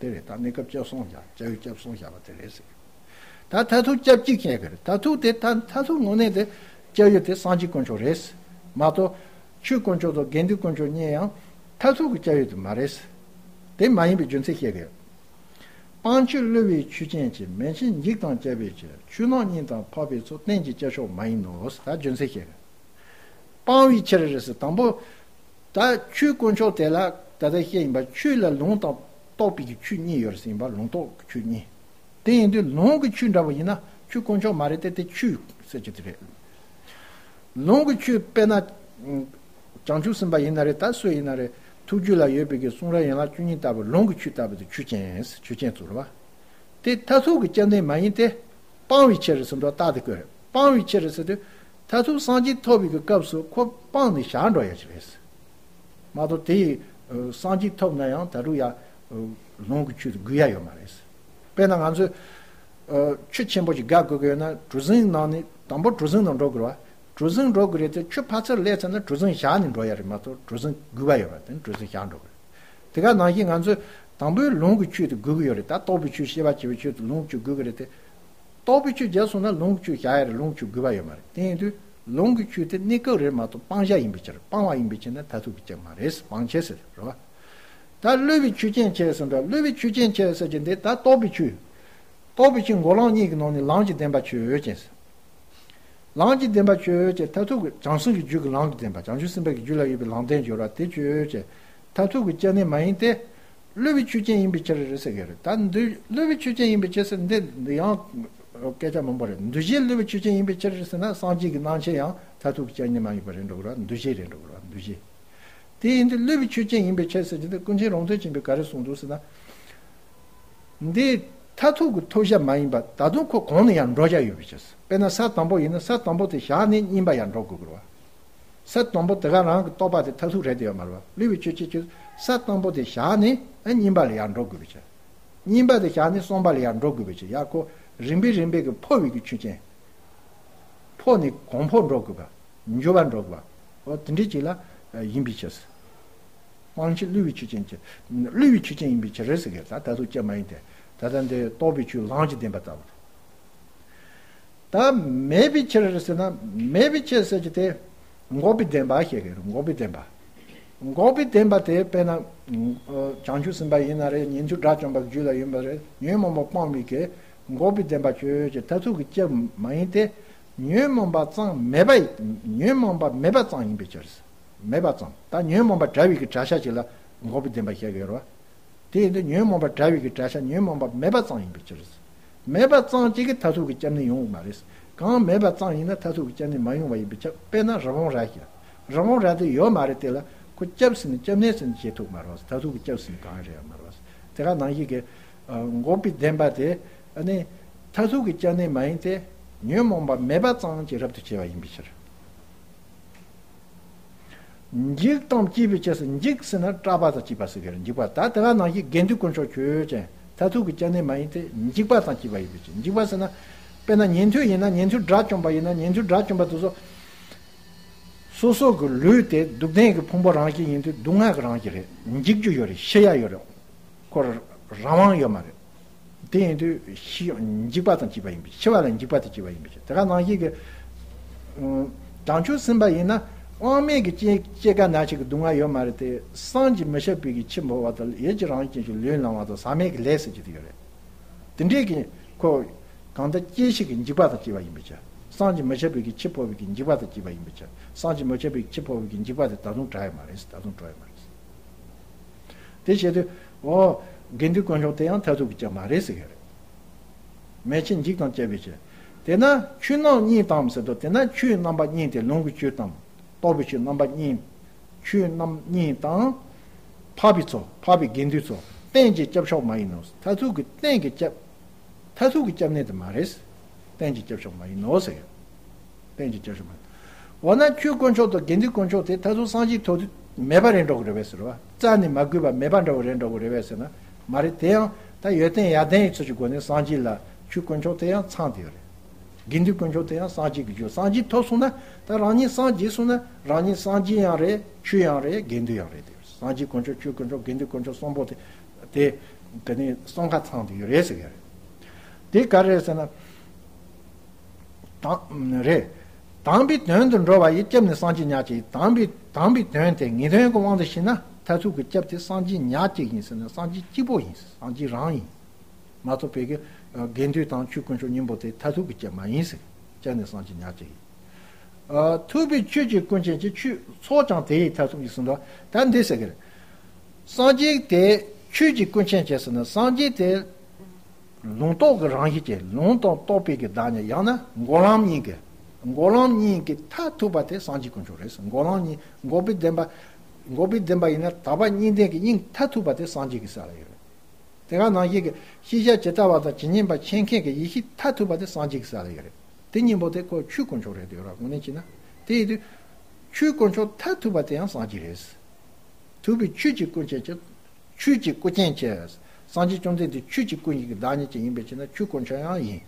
དེ་རེད། ད་གནས་སྐབས་སྐྱབས་གསུམ་བཞག་སྐྱབས་ཡུལ་སྐྱབས་གསུམ་བཞག་པ་དེ་རེད་ཟེར། ད་མཐར་ཐུག་སྐྱབས་གཅིག་བྱས་ཀྱི་རེད། མཐར་ཐུག་དེ་ད་མཐར་ཐུག་དངོས་གནས་དེ་སྐྱབས་ཡུལ་དེ་སངས་རྒྱས་དཀོན་མཆོག་རེད། མ་གཏོགས་ཆོས་དཀོན་མཆོག་དང་དགེ་འདུན་དཀོན་མཆོག་གཉིས་ཡང་མཐར་ཐུག་གི་སྐྱབས་ཡུལ་དེ་མ་རེད། དེ་མ་ཡིན་པའི་རྒྱུ་མཚན་བཤད་ཀྱི་ཡོད། སྤང་ཆོས་བསླུ་བའི་ཆོས་ཅན་གྱི། མན་ཆད་འཇིགས་དང་བཅས་པའི་ཕྱིར། ཆོས་རྣམས་གཉིད་དང་འཕགས་པའི་ཚུལ། རྟེན་གྱི་སྐྱབས་མཆོག་མ་ཡིན་ནོ། ད་རྒྱུ་མཚན་བཤད། སྤང་བའི་ཕྱིར་རེད་ཟེར། དང་པོ། ད་ཆོས་དཀོན་མཆོག་དེ་ལ་ད་ལྟ་བཤད་ཡིན་པ་ཆོས་ལ་ལུང་དང་རྟོགས་པའི་གི་ཆོས་གཉིས་ཡོད་རེད་ཟེར་ཡིན་པ། ལུང་རྟོགས་ཀྱི་ཆོས་གཉིས། དེ་ཡིན་དུས་ལུང་གི་ཆོས་འདྲ་བོ་ཡིན་ན་ཆོས་དཀོན་མཆོག་མ་རེད་དེ། དེ་ཆོས་ཟེར་གྱི་དེ་རེད། ལུང་གི་ཆོས་དཔེར་ན། བྱང་ཆུབ་སེམས་དཔའ་ཡིན་ན་རེད། ད་སུ་ཡིན་ན་རེད། ཐུགས་རྒྱུད་ལ་ཡོད་པའི་གི་གསུང་རབ་ཡན་ལག་བཅུ་གཉིས་ལྟ་བུ་ལུང་གི་ཆོས་ལྟ་བུ་དེ་ཆོས་ཅན། ཆོས་ཅན་ཚུལ་བ། དེ་མཐར་ཐུག་གི་སྐྱབས་གནས་མ་ཡིན་ཏེ། སྤང་བའི་ཕྱིར་ཟེར་འགྲོ་རྟགས་དེ་བཀོད་རེད། སྤང་བའི་ཕྱིར་ཟེར་དུས། མཐར་ཐུག་སངས་རྒྱས་ཐོབ་པའི་གི་སྐབས་སུ་ཁོ་སྤངས་ནས་བཞག་འགྲོ་ཡ་ཞིག་རེད། མ་གཏོགས་དེ་ཡི་སངས་རྒྱས་ཐོབ་ན་ཡང་ད་དུང་ཡ་ལུང་གི་ཆོས་དེ་དགོས་ཡ་ཡོད་མ་རེད། དཔེར་ན་ང་ཚོས་ཆུ་ཆེན་པོ་ཞིག་བརྒལ་དགོས་ཀྱི་ཡོད་ན་གྲུ་གཟིངས་ནང་ནས་དང་པོ་གྲུ་གཟིངས་ནང་འགྲོ་དགོས་རེད་བ། གྲུ་གཟིངས་འགྲོ་དགོས་རེད་དེ་ཆུ་ཕར་ཚུར་སླེབས་ཚར་ན་གྲུ་གཟིངས་བཞག་ནས་འགྲོ་ཡ་རེད་མ་གཏོགས་གྲུ་གཟིངས་དགོས་པ་ཡོད་མ་རེད། དེ་ནི་གྲུ་གཟིངས་བཞག་འགྲོ་དགོས་རེད། དེ་ག་ནང་བཞིན་ང་ཚོས་དང་པོའི་ལུང་གི་ཆོས་དེ་དགོས་ཀྱི་ཡོད་རེད། ད་རྟོགས་པའི་ཆོས་ཤེས་པ་བྱེད་པའི་ཆོས་དེ་ལུང་གི་ཆོས་དགོས་ཀྱི་རེད་དེ། རྟོགས་པའི་ཆོས་བརྒྱབ་སོང་ན་ལུང་གི་ཆོས་བཞག་ཡ་རེད། ལུང་གི་ཆོས་དགོས་པ་ཡོད་མ་རེད། དེ་ཡིན་དུས་ལུང་གི་ཆོས་དེ་གནས་སྐབས་རེད་མ་གཏོགས་སྤང་བྱ་ཡིན་པའི་ཕྱིར། སྤང་བ་ཡིན་པའི་ཕྱིར་ན་མཐར་ཐུག་གི་སྐྱབས་མ་རེད། སྤང་བྱ་ཟེར་རེད་བ། ད་བསླུ་བའི་ཆོས་ཅན་བྱས་ཟེར་འདྲ། བསླུ་བའི་ཆོས་ཅན་བྱས་ཟེར་གྱི་འདི་ད་རྟོགས་པའི་ཆོས། རྟོགས་པའི་ཆོས་འགོག་ལམ་གཉིས་ཀྱི་ནང་ནས་ལམ་གྱི་བདེན་པ་ཆོས་ཅན་ཟེར། ལམ་གྱི་བདེན་པ་ཆོས་ཅན། མཐར་ཐུག་གི་བྱང་སེམས་ཀྱི་རྒྱུད་ཀྱི་ལམ་གྱི་བདེན་པ། བྱང་ཆུབ་སེམས་དཔའ་གི་རྒྱུད་ལ་ཡོད་པའི་ལམ་བདེན་སྦྱོར་བ་དེ་ཆོས་ཅན། མཐར་ཐུག་གི་སྐྱབས་གནས་མ་ཡིན་ཏེ། བསླུ་བའི་ཆོས་ཅན་ཡིན་པའི་ཕྱིར་རེད་ཟེར་གྱི་རེད། ད་འདི་བསླུ་བའི་ཆོས་ཅན་ཡིན་པའི་ཕྱིར་ཟེར་འདི་འདི་ཡང་སྐད་ཆ་མང་པོ་རེད། འདུ་བྱེད་བསླུ་བའི་ཆོས་ཅན་ཡིན་པའི་ཕྱིར་ཟེར་ན་སངས་རྒྱས་ཀྱི་རྣམ་མཁྱེན་ཡང་མཐར་ཐུག་གི་སྐྱབས་གནས་མ་ཡིན་པ་རེད་འགྲོ་གི་རེད། འདུ་བྱེད་རེད་འགྲོ་གི་རེད། འདུ་བྱེད། དེ་ཡིན་དུས་བསླུ་བའི་ཆོས་ཅན་ཡིན་པའི་ཕྱིར་ཟེར་གྱི་འདི་ཀུན་མཁྱེན་རོང་སྟོན་ཆེན་པོས་ག་རེ་གསུངས་འདུག་ཟེར་ན། འདི་མཐར་ཐུག་གི་ཐོབ་བྱ་མ་ཡིན་པ་ད་དུང་ཁོ་གོང་ནས་ཡང་འགྲོ་བྱ་ཡོད་པའི་ཕྱིར། དཔེར་ན་ས་དང་པོ་ཡིན་ན་ས་དང་པོ་དེ་བཞག་ནས་གཉིས་པ་ཡང་འགྲོ་དགོས་ཀྱི་རེད་བ། ས་དང་པོ་དེ་ག་རང་གི་རྟོགས་པ་དེ་མཐར་ཐུག་རེད་དེ་ཡོད་མ་རེད་བ། བསླུ་བའི་ཆོས་ཅན་གྱི་ས་དང་པོ་དེ་བཞག་ནས་ཨ་གཉིས་པ་ལ་ཡང་འགྲོ་དགོས་པའི་ཕྱིར། གཉིས་པ་དེ་བཞག་ནས་གསུམ་པ་ལ་ཡར་འགྲོ་དགོས་པའི་ཕྱིར། ཡར་ཁོ་རིམ་པས་རིམ་པས་ཀྱི་འཕོ་བའི་གི་ཆོས་ཅན། འཕོ་ནས་གོང་འཕོ་འགྲོ་དགོས་པ། མགྱོགས་པ་འགྲོ་དགོས་པ། འོ་དེ་འདྲའི་ཅིག་ལ་ཡིན་པའི་ཕྱིར། སྤང་བྱ་བསླུ་བའི་ཆོས་ཅན་གྱི། བསླུ་བའི་ཆོས་ཅན་ཡིན་པའི་ཕྱིར་ཟེར་གི། ད་མཐར་ཐུག་སྐྱབས་མ་ཡིན་ཏེ། ད་ལྟ་འདི་རྟོགས་པའི་ཆོས་ལམ་གྱི་བདེན་པ་ལྟ་བུ། ད་མེད་པའི་ཕྱིར་ཟེར་ན། མེད་པའི་ཕྱིར་ཟེར་གྱི་དེ་འགོག་པའི་བདེན་པ་བཤད་ཀྱི་རེད། འགོག་པའི་བདེན་པ། འགོག་པའི་བདེན་པ་དེ་དཔེར་ན། ཨ་བྱང་ཆུབ་སེམས་དཔའ་ཡིན་ན་རེད། ཉན་ཐོས་དགྲ་བཅོམ་པ་རྒྱུད་ལ་ཡོད་པ་རེད། ཉོན་མོངས་པ་སྤངས་པའི་གི་འགོག་པའི་བདེན་པ་ཆོས་ཅན། མཐར་ཐུག་གི་སྐྱབས་མ་ཡིན་ཏེ། ཉོན་མོངས་པ་ཙམ་མེད་པ། ཉོན་མོངས་པ་མེད་པ་ཙམ་ཡིན་པའི་ཕྱིར། མེད་པ་ཙམ། ད་ཉོན་མོངས་པ་བྲལ་བའི་གི་བྲལ་བྱ་ཅིག་ལ་འགོག་པའི་བདེན་པ་བཤད་ཀྱི་ཡོད་རེད་བ། དེ་ཡིན་དུས་ཉོན་མོངས་པ་བྲལ་བའི་གི་བྲལ་བྱ་ཉོན་མོངས་པ་མེད་པ་ཙམ་ཡིན་པའི་ཕྱིར། མེད་པ་ཙམ་གཅིག་གིས་མཐར་ཐུག་གི་སྐྱབས་གནས་ཡོང་གི་མ་རེད། གང་མེད་པ་ཙམ་ཡིན་ན་མཐར་ཐུག་གི་སྐྱབས་གནས་མ་ཡོང་བ་ཡིན་པའི་ཕྱིར། དཔེར་ན་རི་བོང་རྭ་ཞིག། རི་བོང་རྭ་དེ་ཡོད་མ་རེད། དེ་ལ་ཁོ་སྐྱབས་ཟེར་ནས་སྐྱབས་གནས་ཟེར་ནས་བྱེད་ཐུབ་མ་རེད་བ། མཐར་ཐུག་གི་སྐྱབས་ཟེར་ནས་གང་རེད་ཡང་མ་རེད་བ། དེ་ག་ནང་བཞིན་གྱི་འགོག་པའི་བདེན་པ་དེ་ཨ་ནི་མཐར་ཐུག་གི་སྐྱབས་གནས་མ་ཡིན་ཏེ། ཉོན་མོངས་པ་མེད་པ་ཙམ་གྱིས་རབ་ཏུ་ཕྱེ་བ་ཡིན་པའི་ཕྱིར། འཇིགས་དང་བཅས་པའི་ཕྱིར་ཟེར། འཇིགས་ཟེར་ན་སྐྲག་པ་དང་བཅས་པ་ཟེར་གི་རེད། འཇིགས་པ། ད་དེ་ག་ནང་བཞིན་དགེ་འདུན་དཀོན་མཆོག་ཆོས་ཅན། མཐར་ཐུག་གི་སྐྱབས་གནས་མ་ཡིན་ཏེ། འཇིགས་པ་དང་བཅས་པ་ཡིན་པའི་ཕྱིར། འཇིགས་པ་ཟེར་ན། དཔེར་ན་ཉན་ཐོས་ཡིན་ན་ཉན་ཐོས་དགྲ་བཅོམ་པ་ཡིན་ན་ཉན་ཐོས་དགྲ་བཅོམ་པ་དེ་ཚོ། སོ་སོ་གི་ལུས་དེ་སྡུག་བདེན་གྱི་ཕུང་པོ་རང་བཞིན་ཡིན་དུས་སྡུག་བསྔལ་གྱི་རང་བཞིན་རེད། འཇིག་རྒྱུ་ཡོད་རེད། ཤི་ཡ་ཡོད་རེད། ཁོ་རང་དབང་ཡོད་མ་རེད། དེ་ཡིན་དུས་ཤི། འཇིགས་པ་དང་བཅས་པ་ཡིན་པའི། འཆི་བ་ལ་འཇིགས་པ་དང་བཅས་པ་ཡིན་པའི་ཕྱིར། དེ་ག་ནང་བཞིན་གྱི་ཨ་བྱང་ཆུབ་སེམས་དཔའ་ཡིན་ན་དབང་མེད་ཀྱི་སྐྱེ་སྐྱེ་རྒ་ན་འཆི་གི་སྡུག་བསྔལ་ཡོད་མ་རེད་དེ། བསམ་གྱིས་མི་ཁྱབ་པའི་གི་འཆི་འཕོ་བ་དང་། ཡིད་ཀྱིས་རང་བཞིན་གྱི་ལུས་བླང་བ་དང་། ཟག་མེད་ཀྱི་ལས་ཟེར་གྱི་དེ་ཡོད་རེད། དེ་འདྲའི་གི་ཁོ་གང་ལྟར་སྐྱེ་ཤི་གི་འཇིགས་པ་དང་བཅས་པ་ཡིན་པའི་ཕྱིར། བསམ་གྱིས་མི་ཁྱབ་པའི་གི་འཆི་འཕོ་བའི་གི་འཇིགས་པ་དང་བཅས་པ་ཡིན་པའི་ཕྱིར། བསམ་གྱིས་མི་ཁྱབ་པའི་གི་འཆི་འཕོ་བའི་གི་འཇིགས་པ་དེ་ད་དུང་བྲལ་ཡོད་མ་རེད། ད་དུང་གྲོལ་ཡོད་མ་རེད། དེ་བྱེད་དུས་འོ། དགེ་འདུན་དཀོན་མཆོག་དེ་ཡང་མཐར་ཐུག་གི་སྐྱབས་མ་རེད་ཟེར་གི་རེད། མེ་ལྕེ་འཇིག་དང་བཅས་པའི་ཕྱིར། དེས་ན་ཆོས་རྣམས་གཉིས་དང་ཟེར་དུས། དེས་ན་ཆོས་རྣམ་པ་གཉིས་ཏེ། ལུང་གི་ཆོས་དང་རྟོགས་པའི་ཆོས་རྣམ་པ་གཉིས། ཆོས་རྣམ་གཉིས་དང་། འཕགས་པའི་ཚོགས། འཕགས་པའི་དགེ་འདུན་ཚོགས། རྟེན་གྱི་སྐྱབས་མཆོག་མ་ཡིན་ནོ། མཐར་ཐུག་གི་རྟེན་གྱི་སྐྱབས། མཐར་ཐུག་གི་སྐྱབས་གནས་དེ་མ་རེད། རྟེན་གྱི་སྐྱབས་མཆོག་མ་ཡིན་ནོ་ཟེར། རྟེན་གྱི་སྐྱབས་མཆོག་མ་ཡིན། འོ་ན་ཆོས་དཀོན་མཆོག་དང་དགེ་འདུན་དཀོན་མཆོག་དེ་མཐར་ཐུག་སངས་རྒྱས་ཐོབ་དུས་མེད་པ་རེད་འགྲོ་གི་རེད་པས་ཟེར་བ། རྩ་ནས་མ་གོས་པ་མེད་པ་འདྲ་བོ་རེད་འགྲོ་གི་རེད་པས་ཟེར་ན། མ་རེད། དེ་ཡང་ད་ཡོན་ཏན་ཡར་ལྡན་གྱི་ཚུལ་གྱི་སྒོ་ནས་སངས་རྒྱས་ལ་ཆོས་དཀོན་མཆོག་དེ་ཡང་ཚང་དེ་ཡོད་རེད། དགེ་འདུན་དཀོན་མཆོག་དེ་ཡང་སངས་རྒྱས་ཀྱི་རྒྱུ། སངས་རྒྱས་ཐོབ་སོང་ན། ད་རང་ཉིད་སངས་རྒྱས་སོང་ན། རང་ཉིད་སངས་རྒྱས་ཡང་རེད། ཆོས་ཡང་རེད། དགེ་འདུན་ཡང་རེད། དེ་སངས་རྒྱས་དཀོན་མཆོག་ཆོས་དཀོན་མཆོག་དགེ་འདུན་དཀོན་མཆོག་གསུམ་པོ་དེ། དེ་དེ་ནི་གསུམ་ཀ་ཚང་དེ་ཡོད་རེད་ཟེར་གི་རེད། དེ་ག་རེད་ཟེར་ན། དང་། རེད། དམ་པའི་དོན་དུ་འགྲོ་བ་ཡི། སྐྱབས་ནི་སངས་རྒྱས་ཉག་གཅིག་ཡིན། དམ་པའི་དམ་པའི་དོན་དེ་ངེས་དོན་གྱི་དབང་དུ་བྱས་ན། མཐར་ཐུག་གི་སྐྱབས་དེ་སངས་རྒྱས་ཉག་གཅིག་ཡིན་ཟེར་ན། སངས་རྒྱས་གཅིག་པོ་ཡིན། སངས་རྒྱས་རང་ཡིན། མ་གཏོགས་པའི་གི་དགེ་འདུན་དང་ཆོས་དཀོན་མཆོག་གཉིས་པོ་དེ་མཐར་ཐུག་གི་སྐྱབས་མ་ཡིན་ཟེར། སྐྱབས་ནི་སངས་རྒྱས་ཉག་གཅིག་ཡིན། ཨ་ཐུབ་པའི་ཆོས་ཀྱི་ཀུན་མཁྱེན་གྱི། ཆོས་ཚོགས་ཀྱང་དེ་ཡི་མཐར་ཐུག་ཡིན་གསུངས་འདུག་ད་འདི་ཟེར་གི་རེད། སངས་རྒྱས་དེ་ཆོས་ཀྱི་ཀུན་མཁྱེན་གྱི་ཟེར་ན། སངས་རྒྱས་དེ་ལུང་རྟོགས་ཀྱི་རང་བཞིན་གྱི། ལུང་དང་རྟོགས་པའི་གི་བདག་ཉིད། ཡང་ན་འགོག་ལམ་གཉིས་ཀྱི། འགོག་ལམ་གཉིས་ཀྱི་མཐར་ཐུག་པ་དེ་སངས་རྒྱས་དཀོན་མཆོག་རེད། འགོག་ལམ་གཉིས། འགོག་པའི་བདེན་པ། འགོག་པའི་བདེན་པ་ཡིན་ན་དག་པ་གཉིས་ལྡན་གྱི་དབྱིངས་མཐར་ཐུག་པ་དེ་སངས་རྒྱས་ཀྱི་ས་ལ་ཡོད་རེད། དེ་ག་ནང་བཞིན་གྱི་ཤེས་བྱ་ཇི་ལྟ་བ་དང་ཇི་སྙེད་པ་མཁྱེན་མཁན་གྱི་ཡེ་ཤེས་མཐར་ཐུག་པ་དེ་སངས་རྒྱས་ཀྱི་ས་ལ་ཡོད་རེད། དེ་གཉིས་པོ་དེ་ཁོ་ཆོས་དཀོན་མཆོག་རེད་འདུག་ར། དངོས་གནས་བྱས་ན། དེ་ཡིན་དུས་ཆོས་དཀོན་མཆོག་མཐར་ཐུག་པ་དེ་ཡང་སངས་རྒྱས་རེད། ཐུབ་པའི་ཆོས་ཀྱི་ཀུན་མཁྱེན་གྱི། ཆོས་ཀྱི་ཀུན་མཁྱེན་གྱི། སངས་རྒྱས་བཅོམ་ལྡན་འདས་ཆོས་ཀྱི་ཀུན་གྱི་བདག་ཉིད་ཅིག་ཡིན་པའི་ཕྱིར་ན་ཆོས་དཀོན་མཆོག་ཡང་ཡིན།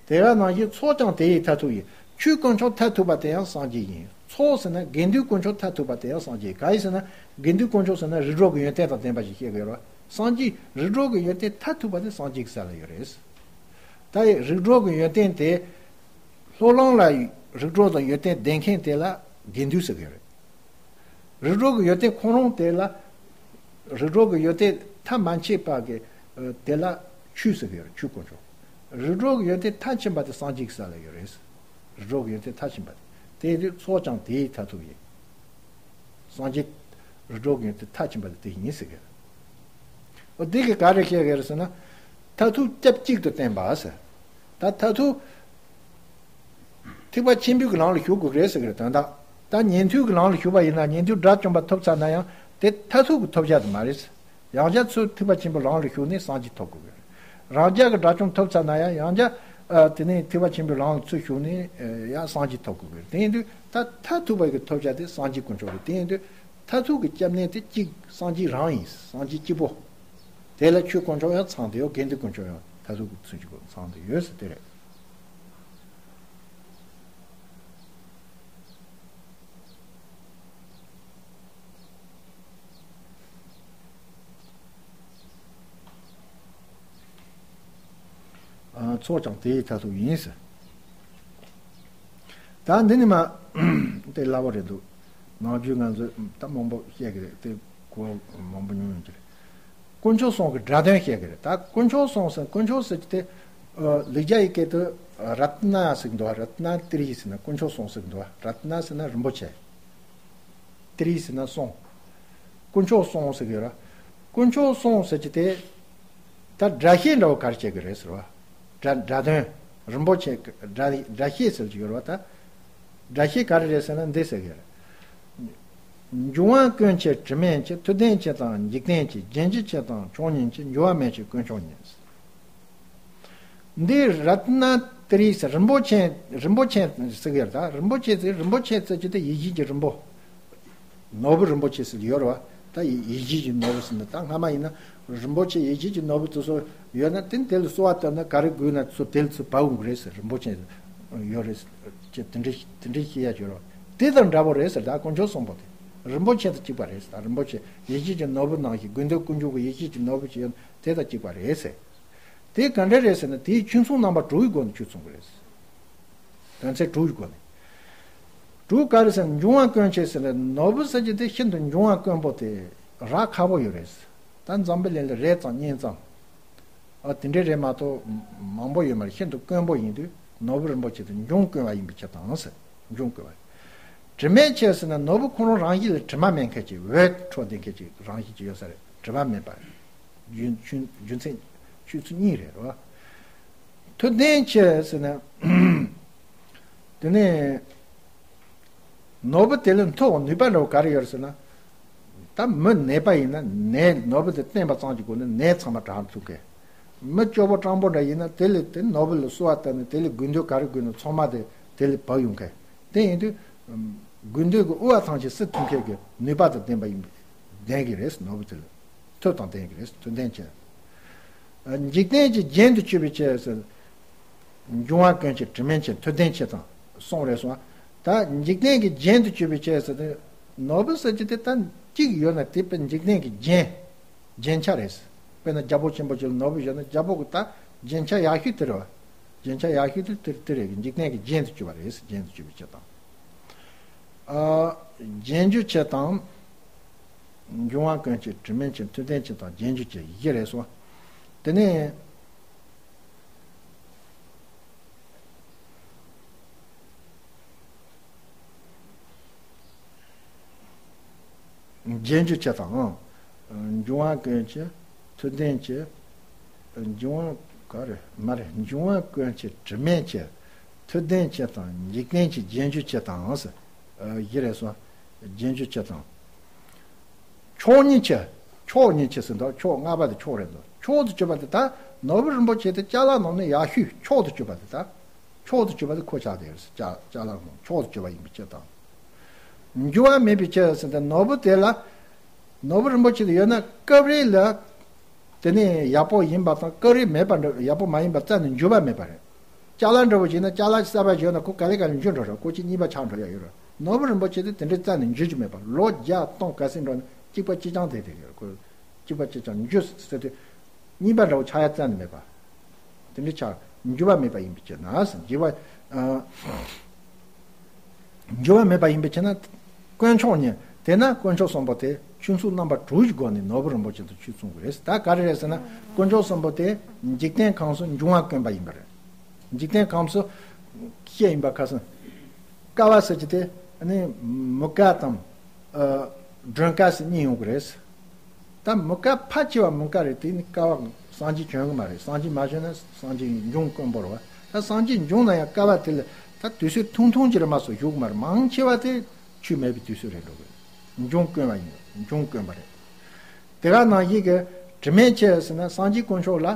དེ་ག་ནང་བཞིན་ཚོགས་ཀྱང་དེ་ཡི་མཐར་ཐུག་ཡིན། ཆོས་དཀོན་མཆོག་མཐར་ཐུག་པ་དེ་ཡང་སངས་རྒྱས་ཡིན། ཚོགས་ཟེར་ན་དགེ་འདུན་དཀོན་མཆོག་མཐར་ཐུག་པ་དེ་ཡང་སངས་རྒྱས་ཡིན། གང་ཡིན་ཟེར་ན་དགེ་འདུན་དཀོན་མཆོག་ཟེར་ན་རིགས་དྲུག་གི་ཡོན་ཏན་དང་ལྡན་པ་ཞིག་བཤད་དགོས་རེད་བ། སངས་རྒྱས་རིགས་དྲུག་གི་ཡོན་ཏན་མཐར་ཐུག་པ་དེ་སངས་རྒྱས་ཀྱི་ས་ལ་ཡོད་རེད། ད་ཡི་རིགས་དྲུག་གི་ཡོན་ཏན་དེ། ལྷོ་ལམ་ལ་རིགས་དྲུག་དང་ཡོན་ཏན་ལྡན་མཁན་དེ་ལ་དགེ་འདུན་ཟེར་གི་རེད། རིགས་དྲུག་གི་ཡོན་ཏན་ཁོ་རང་དེ་ལ། རིགས་དྲུག་གི་ཡོན་ཏན་མཐར་མ་ཕྱིན་པ་གི་དེ་ལ་ཆོས་ཟེར་གི་ཡོད་རེད། ཆོས་དཀོན་མཆོག་རིགས་དྲུག་གི་ཡོན་ཏན་མཐར་ཕྱིན་པ་དེ་སངས་རྒྱས་ཀྱི་ས་ལ་ཡོད་རེད། རིགས་དྲུག་གི་ཡོན་ཏན་མཐར་ཕྱིན་པ་དེ། དེ་ཚོགས་ཀྱང་དེ་ཡི་མཐར་ཐུག་ཡིན། སངས་རྒྱས་རིགས་དྲུག་གི་ཡོན་ཏན་མཐར་ཕྱིན་པ་དེ་དེ་ཡིན་ཟེར་གི་རེད། འོ་དེ་གི་ག་རེ་བཤད་གི་རེད་ཟེར་ན། མཐར་ཐུག་སྐྱབས་གཅིག་ཏུ་བསྟན་པ་ཟེར། ད་མཐར་ཐུག་ཐེག་པ་ཆེན་པོའི་གི་ལམ་ལ་ཞུགས་དགོས་རེད་ཟེར་གི་རེད། དོན་དག་ད་ཉན་ཐོས་ཀྱི་ལམ་ལ་ཞུགས་པ་ཡིན་ན་ཉན་ཐོས་དགྲ་བཅོམ་པ་ཐོབ་ཚར་ན་ཡང་དེ་མཐར་ཐུག་གི་ཐོབ་བྱ་དེ་མ་རེད། ཡང་བསྐྱར་ཚུར་ཐེག་པ་ཆེན་པོའི་ལམ་ལ་ཞུགས་ནས་སངས་རྒྱས་ཐོབ་དགོས་རེད། རང་རྒྱལ་གྱི་དགྲ་བཅོམ་ཐོབ་ཚར་ན་ཡང་ཡང་བསྐྱར་ཨ་དེ་ནས་ཐེག་པ་ཆེན་པོའི་ལམ་ལ་ཚུར་ཞུགས་ནས་ཨ་ཡང་སངས་རྒྱས་ཐོབ་དགོས་རེད། དེ་ཡིན་དུས་ད་མཐར་ཐུག་པ་གི་ཐོབ་བྱ་དེ་སངས་རྒྱས་དཀོན་མཆོག་རེད། དེ་ཡིན་དུས་མཐར་ཐུག་གི་སྐྱབས་གནས་དེ་གཅིག་སངས་རྒྱས་རང་ཡིན། སངས་རྒྱས་གཅིག་པོ། དེ་ལ་ཆོས་དཀོན་མཆོག་ཡང་ཚང་དུ་ཡོད། དགེ་འདུན་དཀོན་མཆོག་ཡང་མཐར་ཐུག་གི་ཚུལ་གྱི་སྒོ་ཚང་དུ་ཡོད་ཟེར་དེ་རེད། ཨ། ཚོགས་ཀྱང་དེའི་མཐར་ཐུག་ཡིན་ཟེར། ད་འདི་ནི་མ་དེ་སླ་བོ་རེད་འདུག་ནམ་རྒྱུན་ང་ཚོས་ད་མང་པོ་བཤད་ཀྱི་རེད། དེ་གོ་མང་པོ་མྱོང་ཡོང་གི་རེད། དཀོན་མཆོག་གསུམ་གྱི་སྒྲ་དོན་བཤད་ཀྱི་རེད། ད་དཀོན་མཆོག་གསུམ་ཟེར། དཀོན་མཆོག་ཟེར་གྱི་དེ་ཨ་ལེགས་སྦྱར་ཡི་སྐད་དུ་རཏྣ་ཟེར་གྱི་འདུག་རཏྣ་ཏྲི་ཡི་ཟེར་ན་དཀོན་མཆོག་གསུམ་ཟེར་གྱི་འདུག་རཏྣ་ཟེར་ན་རིན་པོ་ཆེ། ཏྲི་ཟེར་ན་གསུམ། དཀོན་མཆོག་གསུམ་ཟེར་གྱི་ར། དཀོན་མཆོག་གསུམ་ཟེར་གྱི་དེ། ད་སྒྲ་བཤད་འདྲ་བོ་ག་རེ་བྱེད་ཀྱི་རེད་ཟེར་བ། སྒྲ་སྒྲ་དོན། རིན་པོ་ཆེ་སྒྲ་སྒྲ་བཤད་ཟེར་གྱི་ཡོད་ར་བ་ད། སྒྲ་བཤད་ག་རེ་རེད་ཟེར་ན་འདི་ཟེར་གྱི་རེད། འབྱུང་བ་ཀུན་གྱི་དྲི་མེད་ཆེ། མཐུ་ལྡན་ཆེ་དང་འཇིག་རྟེན་ཆེ། རྗེས་འཇུག་ཆེ་དང་མཆོག་ཉིད་ཆེ། འགྱུར་བ་མེད་ཆེ་དཀོན་མཆོག་ཉིད། འདི་རཏྣ་ཏྲི་ཟེར། རིན་པོ་ཆེ། རིན་པོ་ཆེ་ཟེར་གྱི་རེད་ད། རིན་པོ་ཆེ་ཟེར། རིན་པོ་ཆེ་ཟེར་གྱི་དེ་ཡིད་བཞིན་གྱི་རིན་པོ། ནོར་བུ་རིན་པོ་ཆེ་ཟེར་ཡོད་རེད་བ། ད་ཡིད་བཞིན་གྱི་ནོར་བུ་ཟེར་ན་ད་སྔ་མ་ཡིན་ན་རིན་པོ་ཆེ་ཡིད་བཞིན་གྱི་ནོར་བུ་དེ་ཚོ་ཡོད་ན་དེ་དེ་ལ་གསོལ་བ་བཏབ་ན་ག་རེ་དགོས་ན་ཚོ་དེ་ལ་ཚོ་བབས་འོང་གི་རེད་ཟེར། རིན་པོ་ཆེ་ཡོད་རེད་ཟེར་གྱི་དེ་འདྲའི་དེ་འདྲའི་བཤད་ཡ་ཡོད་རེད་བ། དེ་དང་འདྲ་པོ་རེད་ཟེར། ད་དཀོན་མཆོག་གསུམ་པོ་དེ་རིན་པོ་ཆེ་དང་གཅིག་པ་རེད་ཟེར། ད་རིན་པོ་ཆེ་ཡིད་བཞིན་གྱི་ནོར་བུ་ནང་བཞིན་དགེ་འདུན་དཀོན་མཆོག་གི་ཡིད་བཞིན་གྱི་ནོར་བུ་ཅིག་ཡོད་ན་དེ་དང་གཅིག་པ་རེད་ཟེར། དེ་ག་འདྲ་རེད་ཟེར་ན་དེའི་ཆོས་མཚུངས་རྣམ་པ་དྲུག་གི་སྒོ་ནས་ཆོས་མཚུངས་པ་རེད་ཟེར། དོན་ཚན་དྲུག་གི་སྒོ་ནས། དྲུག་ག་རེ་ཟེར་ན་འབྱུང་བ་ཀུན་གྱི་ཟེར་ན་ནོར་བུ་ཟེར་གྱི་དེ་ཤིན་ཏུ་འབྱུང་བ་དཀོན་པོ་དེ་རག་ཁག་པོ་ཡོད་རེད་ཟེར། ད་འཛམ་བུ་གླིང་ལ་རེ་ཙམ་གཉིས་ཙམ། ཨ་དེ་འདྲའི་རེད་མ་གཏོགས་མང་པོ་ཡོད་མ་རེད། ཤིན་ཏུ་དཀོན་པོ་ཡིན་དུས་ནོར་བུ་རིན་པོ་ཆེ་དེ་འབྱུང་དཀོན་པ་ཡིན་པའི་ཕྱིར་དང་ཟེར། འབྱུང་དཀོན་པ། དྲི་མེད་ཆེ་ཟེར་ན་ནོར་བུ་ཁོ་རང་རང་བཞིན་ལ་དྲི་མ་མེད་མཁན་གྱི་འོད་འཕྲོ་ལྡན་མཁན་གྱི་རང་བཞིན་གྱི་ཡོད་ས་རེད། དྲི་མ་མེད་པ། རྒྱུ་རྒྱུ་མཚན་ཆོས་ཚུལ་གཉིས་རེད་རོ། མཐུ་ལྡན་ཆེ་ཟེར་ན། དེ་ནས་ནོར་བུ་དེ་ལ་མཐུ་བའི་ནུས་པ་འདྲ་བོ་ག་རེ་ཡོད་ཟེར་ན། ད་མི་ནད་པ་ཡིན་ན་ནད་ནོར་བུ་དེ་བསྟེན་པ་ཙམ་གྱི་སྒོ་ནས་ནད་ཚང་མ་དྲག་ཐུབ་མཁན། མི་སྐྱོ་པོ་སྤྲང་པོ་འདྲ་ཡིན་ན་དེ་ལ་དེ་ནོར་བུ་ལ་གསོལ་བ་བཏབ་ནས་དེ་ལ་དགོས་འདོད་ག་རེ་དགོས་ན་ཚང་མ་དེ་དེ་ལ་བབས་ཡོང་མཁན། དེ་ཡིན་དུས། དགོས་འདོད་ཀྱི་དབུལ་བ་ཐམས་ཅད་སེལ་ཐུབ་མཁན་གྱི་ནུས་པ་དང་ལྡན་པ་ཡིན། ལྡན་གྱི་རེད། ནོར་བུ་དེ་ལ་མཐུ་དང་ལྡན་གྱི་རེད། མཐུ་ལྡན་ཆེ། འཇིག་རྟེན་གྱི་རྒྱན་དུ་གྱུར་པའི་ཆེ་ཟེར། འབྱུང་བ་ཀུན་གྱི་དྲི་མེད་ཆེ། མཐུ་ལྡན་ཆེ་དང་གསུམ་རེད་སོང་། ད་འཇིག་རྟེན་གྱི་རྒྱན་དུ་གྱུར་པའི་ཆེ་ཟེར་ཏེ། ནོར་བུ་ཟེར་གྱི་དེ་ད་གཅིག་ཡོད་ན་དེ་དཔེ་འཇིག་རྟེན་གྱི་རྒྱན། རྒྱན་ཆ་རེད། དཔེར་ན་རྒྱལ་པོ་ཆེན་པོ་ཅིག་ལ་ནོར་བུ་བཞག་ན་རྒྱལ་པོ་གི་ད་རྒྱན་ཆ་ཡག་ཤོས་དེ་རེད་བ། རྒྱན་ཆ་ཡག་ཤོས་དེ་དེ་དེ་རེད། འཇིག་རྟེན་གྱི་རྒྱན་དུ་གྱུར་པ་རེད། རྒྱན་དུ་གྱུར་པའི་ཆེ་དང་། ཨ། རྗེས་འཇུག་ཆེ་དང་། འབྱུང་བ་ཀུན་གྱི་དྲི་མེད་ཆེ། མཐུ་ལྡན་ཆེ་དང་རྗེས་འཇུག་ཆེ་བཞི་རེད་སོང་། དེ་ནས། རྗེས་འཇུག་ཆེ་དང་། འབྱུང་བ་ཀུན་གྱི་མཐུ་ལྡན་ཆེ། འབྱུང་བ་ག་རེ་མ་རེད། འབྱུང་བ་ཀུན་གྱི་དྲི་མེད་ཆེ། མཐུ་ལྡན་ཆེ་དང་འཇིག་རྟེན་གྱི་རྗེས་འཇུག་ཆེ་དང་ཟེར། བཞི་རེད་སོང་། རྗེས་འཇུག་ཆེ་དང་། མཆོག་ཉིད་ཆེ། མཆོག་ཉིད་ཆེ་ཟེར་འདུག་མཆོག་ལྔ་པ་དེ་མཆོག་རེད་འདུག་མཆོག་ཏུ་གྱུར་པ་དེ་ད་ནོར་བུ་རིན་པོ་ཆེ་དེ་ཅ་ལག་ནང་ནས་ཡག་ཤོས་མཆོག་ཏུ་གྱུར་པ་དེ་ད། མཆོག་ཏུ་གྱུར་པ་དེ་ཁོ་ཆགས་དེ་ཡོད་ཟེར། ཅ་ཅ་ལག་ནང་མཆོག་ཏུ་གྱུར་པ་ཡིན་པའི་ཕྱིར་དང་། འགྱུར་བ་མེད་པའི་ཕྱིར་ཟེར་ཏེ་ནོར་བུ་དེ་ལ། ནོར་བུ་རིན་པོ་ཆེ་དེ་ཡོད་ན་སྐབས་རེ་ལ། དེ་ནས་ཡག་པོ་ཡིན་པ་དང་སྐབས་རེ་མེད་པ་འདྲ། ཡག་པོ་མ་ཡིན་པ་རྩ་ནས་འགྱུར་བ་མེད་པ་རེད། ཅ་ལག་འདྲ་བོ་བྱས་ན་ཅ་ལག་གསར་པ་བྱས་ན་ཁོ་ག་ལེ་ག་ལེ་འགྱུར་འགྲོ་རེད། ཁོ་གཅིག་གཉིས་པ་ཆགས་འགྲོ་ཡ་ཡོད་རེད། ནོར་བུ་རིན་པོ་ཆེ་དེ་དེ་འདྲའི་རྩ་ནས་འགྱུར་རྒྱུ་མེད་པ། ལོ་བརྒྱ་སྟོང་ག་ཚོད་འགྲོ་ན་གཅིག་པ་གཅིག་རྐྱང་དེ་དེ་ཡོད་རེད། ཁོ་གཅིག་པ་གཅིག་རྐྱང་འགྱུར་ཟེར་དུས་གཉིས་པ་འདྲ་བོ་ཆགས་ཡ་རྩ་ནས་མེད་པ། དེ་འདྲའི་ཆ་འགྱུར་བ་མེད་པ་ཡིན་པའི་ཕྱིར་ན་ཟེར། འགྱུར་བ། ཨ། འགྱུར་བ་མེད་པ་ཡིན་པའི་ཕྱིར་ན། དཀོན་མཆོག་ཉིད་དེས་ན་དཀོན་མཆོག་གསུམ་པོ་དེ་ཆོས་མཚུངས་རྣམ་པ་དྲུག་གི་སྒོ་ནས་ནོར་བུ་རིན་པོ་ཆེ་དང་ཆོས་མཚུངས་ཀྱི་རེད། ད་ག་རེ་རེད་ཟེར་ན་དཀོན་མཆོག་གསུམ་པོ་དེ་འཇིག་རྟེན་ཁམས་སུ་འབྱུང་བ་དཀོན་པ་ཡིན་པ་རེད། འཇིག་རྟེན་ཁམས་སུ་བཤད་ཡིན་པ་ཁ་སང་། ཀ་བ་ཟེར་གྱི་དེ་ནི་མུ་ཀ་དང་། ཨ། མགྲོན་ཀ་ཟེར་གཉིས་ཡོང་གི་རེད། ད་མུ་ཀ་ཕལ་ཆེ་བ་མུ་ཀ་རེད། དེ་ནི་ཀ་བ་སངས་རྒྱས་བྱོན་གི་མ་རེད། སངས་རྒྱས་མ་བྱོན་ན་སངས་རྒྱས་འབྱུང་དཀོན་པོ་རེད་བ། ད་སངས་རྒྱས་འབྱུང་ན་ཡང་ཀ་བ་དེ་ལ་ད་དུས་ཚོད་ཐུང་ཐུང་ཅིག་རེད་མ་གཏོགས་བཞུགས་གི་མ་རེད། མང་ཆེ་བ་དེ་ཆོས་མེད་པའི་དུས་ཚོད་རེད་འགྲོ་གི། འབྱུང་དཀོན་པ་ཡིན། འབྱུང་དཀོན་པ་རེད། དེ་ག་ནང་བཞིན་གྱི་དྲི་མེད་ཆེ་ཟེར་ན་སངས་རྒྱས་དཀོན་མཆོག་ལ།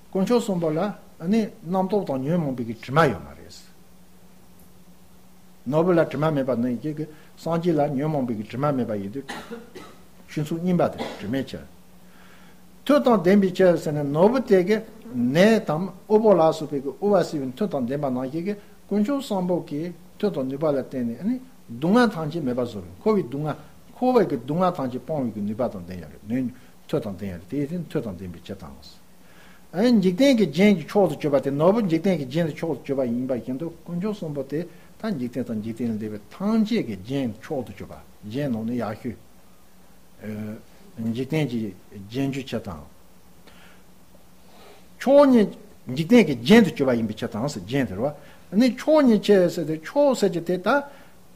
དཀོན་མཆོག་གསུམ་པོ་ལ་ནི་རྣམ་རྟོག་དང་ཉོན་མོངས་པའི་གི་དྲི་མ་ཡོད་མ་རེད། ནོར་བུ་ལ་དྲི་མ་མེད་པ་ནི་ཡི་གེ་གི་སངས་རྒྱས་ལ་ཉོན་མོངས་པའི་གི་དྲི་མ་མེད་པ་ཡིན་དུས། ཆོས་མཚུངས་གཉིས་པ་དེ་དྲི་མེད་ཆེ། མཐུ་དང་ལྡན་པའི་ཕྱིར་ཟེར་ནས་ནོར་བུ་དེ་གི་ནས་དང་དབུལ་པོ་ལ་སོགས་པའི་གི་དབུལ་བ་སེལ་བའི་མཐུ་དང་ལྡན་པ་ནང་བཞིན་གྱི་དཀོན་མཆོག་གསུམ་པོ་གི་མཐུ་དང་ནུས་པ་ལ་བརྟེན་ནས་ཨ་ནི་སྡུག་བསྔལ་ཐམས་ཅད་མེད་པར་བཟོ་བའི་འཁོར་བའི་སྡུག་བསྔལ་འཁོར་བའི་གི་སྡུག་བསྔལ་ཐམས་ཅད་སྤོང་བའི་གི་ནུས་པ་དང་ལྡན་ཡོད་རེད། ནུས་མཐུ་དང་ལྡན་ཡོད་རེད། དེའི་ཕྱིར་མཐུ་དང་ལྡན་པའི་ཕྱིར་དང་། ཨ་ནི་འཇིག་རྟེན་གྱི་རྒྱན་གྱི་མཆོག་ཏུ་གྱུར་པ་དེ་ནོར་བུ་འཇིག་རྟེན་གྱི་རྒྱན་གྱི་མཆོག་ཏུ་གྱུར་པ་ཡིན་པ་བཞིན་དུ་དཀོན་མཆོག་གསུམ་པོ་དེ་ད་འཇིག་རྟེན་དང་འཇིག་རྟེན་ལས་འདས་པའི་ཐམས་ཅད་ཀྱི་རྒྱན་མཆོག་ཏུ་གྱུར་པ། རྒྱན་ནང་ནས་ཡག་ཤོས། ཨ། འཇིག་རྟེན་གྱི་རྒྱན་གྱི་ཕྱིར་དང་། མཆོག་ཉིད་འཇིག་རྟེན་གྱི་རྒྱན་དུ་གྱུར་པ་ཡིན་པའི་ཕྱིར་དང་ཟེར། རྒྱན་དེ་རེད་བ། ཨ་ནི་མཆོག་ཉིད་ཆེ་ཟེར་ཏེ་མཆོག་ཟེར་གྱི་དེ་ད་